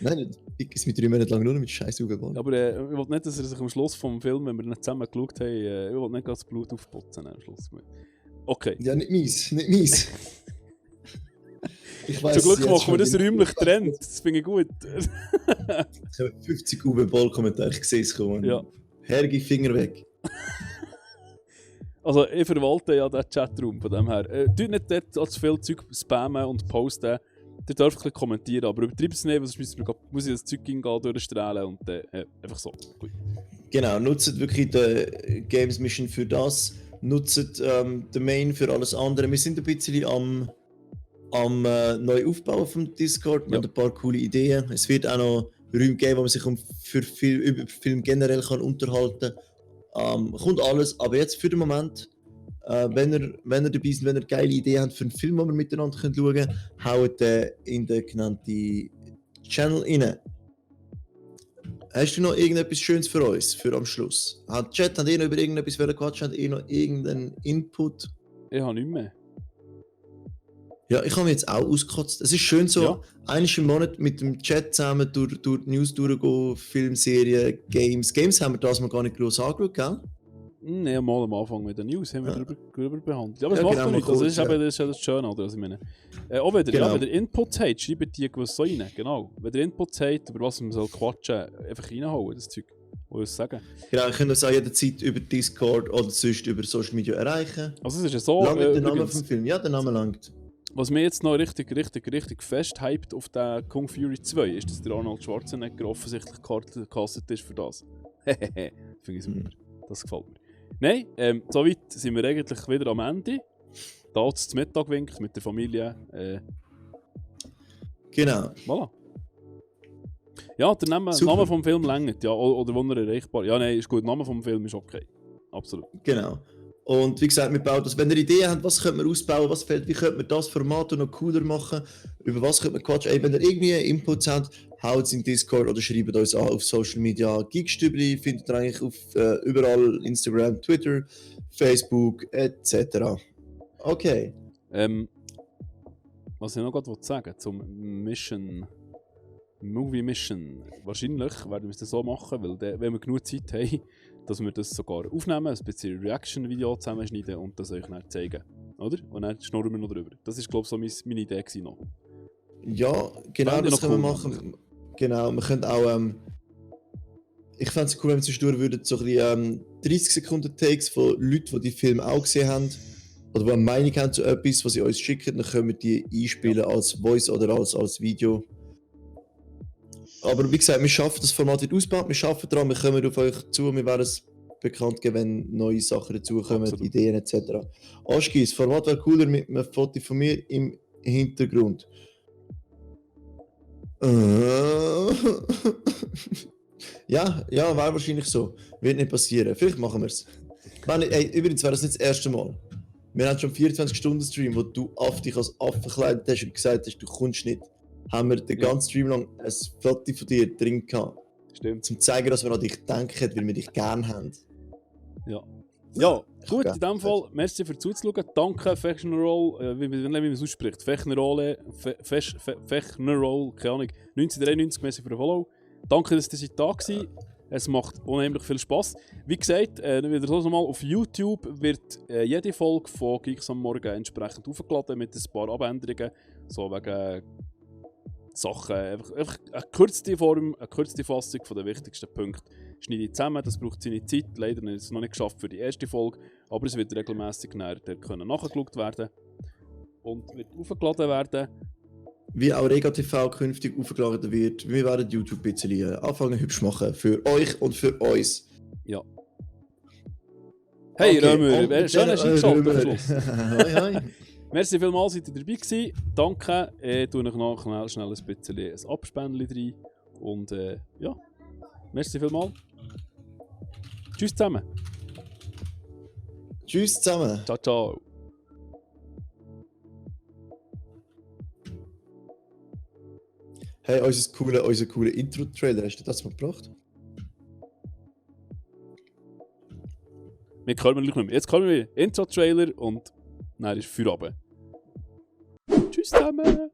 Nein, ich ist mit 3 Monaten lang nur mit scheiß Uwe-Boll. Aber ich wollte nicht, dass er sich am Schluss vom Film, wenn wir nicht zusammen geschaut haben, ich wollte nicht das Blut aufputzen am Schluss. Okay. Ja, nicht mies. Zum Glück machen wir das räumlich getrennt, das finde ich gut. Ich habe 50 Uwe-Boll-Kommentare gesehen, kommen. Ja. Herrige Finger weg. Also, ich verwalte ja den Chatraum von dem her. Tut nicht dort als viel Zeug spammen und posten. Ihr dürft ein bisschen kommentieren, aber übertreibt es nicht, weil sonst muss ich das Zeug durchstrahlen und einfach so. Gut. Genau, nutzt wirklich die Games Mission für das. Nutzt den Main für alles andere. Wir sind ein bisschen am neu aufbauen vom Discord. Wir haben ein paar coole Ideen. Es wird auch noch Räume geben, wo man sich über Film generell kann unterhalten kann. Kommt alles, aber jetzt für den Moment, wenn ihr dabei seid, wenn ihr geile Ideen habt für einen Film, den wir miteinander schauen können, haut den in den genannten Channel rein. Hast du noch irgendetwas Schönes für uns, für am Schluss? Habt ihr noch über irgendetwas quatschen? Habt ihr noch irgendeinen Input? Ich habe nichts mehr. Ja, ich habe mich jetzt auch ausgekotzt. Es ist schön so, einmal im Monat mit dem Chat zusammen durch die News durchgehen, Filmserien, Games. Games haben wir das mal gar nicht groß angeschaut, gell? Nein, mal am Anfang mit den News haben wir darüber behandelt. Ja, aber es macht doch nichts, das ist ja das Schöne, oder? Was ich meine. Auch wenn ihr Inputs habt, schreibt die was so rein, genau. Wenn ihr Inputs habt, über was man soll quatschen, einfach reinhauen, das Zeug. Wo ich sagen. Genau, ihr könnt uns auch jederzeit über Discord oder sonst über Social Media erreichen. Also es ist ja so... Langt der Name vom Film? Ja, der Name langt. Was mir jetzt noch richtig fest hypt auf den Kung Fury 2 ist, dass der Arnold Schwarzenegger offensichtlich gecastet ist für das. Hehehe, finde ich super. Das gefällt mir. Nein, soweit sind wir eigentlich wieder am Ende. Da zum Mittag winkt mit der Familie. Genau. Voilà. Ja, der Name vom Film längert, ja. Oder wo er erreichbar. Ja, nein, ist gut. Der Name vom Film ist okay. Absolut. Genau. Und wie gesagt, wir bauen das. Wenn ihr Ideen habt, was könnte man ausbauen, was fehlt, wie könnte man das Format noch cooler machen, über was könnte man quatschen. Ey, wenn ihr irgendwie Inputs habt, haut es in Discord oder schreibt uns an auf Social Media. Geekstübli findet ihr eigentlich auf überall, Instagram, Twitter, Facebook etc. Okay. Was ich noch gerade sagen zum Movie Mission. Wahrscheinlich werden wir es so machen, weil wenn wir genug Zeit haben, dass wir das sogar aufnehmen, ein bisschen Reaction-Video zusammenschneiden und das euch dann zeigen. Oder? Und dann schnurren wir noch drüber. Das war, glaube ich, so meine Idee gewesen noch. Ja, genau, das können wir machen. Genau, wir können auch... ich fände es cool, wenn wir zwischendurch würden so ein bisschen 30 Sekunden Takes von Leuten, die Film auch gesehen haben, oder die eine Meinung haben zu etwas, was sie uns schicken, dann können wir die einspielen als Voice oder als Video. Aber wie gesagt, wir schaffen das Format wird ausgebaut, wir schaffen daran, wir kommen auf euch zu, wir werden es bekannt geben, wenn neue Sachen dazukommen, absolut. Ideen etc. Aschki, das Format wäre cooler mit einem Foto von mir im Hintergrund. Ja, wäre wahrscheinlich so. Wird nicht passieren. Vielleicht machen wir es. Übrigens wäre das nicht das erste Mal. Wir haben schon 24-Stunden-Stream, wo du dich als Affe verkleidet hast und gesagt hast, du kommst nicht. Haben wir den ganzen Stream lang ein Foto von dir drin gehabt. Stimmt. Zum zeigen, dass wir an dich denken, weil wir dich gerne haben. Ja. Ja, gut, in dem Fall, merci für zuzuschauen. Danke, Fechnerroll, wie man es ausspricht. Fechnerroll, keine Ahnung, 1993, merci für den Follow. Danke, dass ihr da gewesen. Es macht unheimlich viel Spass. Wie gesagt, wieder so nochmal auf YouTube wird jede Folge von Geeks am Morgen entsprechend aufgeladen mit ein paar Abänderungen. So wegen Sachen, einfach eine gekürzte Form, eine gekürzte Fassung von den wichtigsten Punkten. Schneide ich zusammen, das braucht seine Zeit. Leider ist es noch nicht geschafft für die erste Folge, aber es wird regelmäßig nachgeschaut werden und wird aufgeladen werden. Wie auch Rega TV künftig aufgeladen wird, wir werden YouTube ein bisschen anfangen hübsch machen. Für euch und für uns. Ja. Hey okay, Römer, schön hast du eingeschaltet am Schluss. Hoi. Merci vielmals, seid ihr dabei gewesen. Danke. Ich tue euch noch schnell ein bisschen ein Abspendchen rein. Und ja, merci vielmals. Tschüss zusammen. Tschüss zusammen. Ciao, ciao. Hey, unser cooler Intro-Trailer, hast du das mal gebracht? Wir können nicht mehr. Jetzt kommen wir Intro-Trailer und dann ist Feierabend. Tschüss zusammen.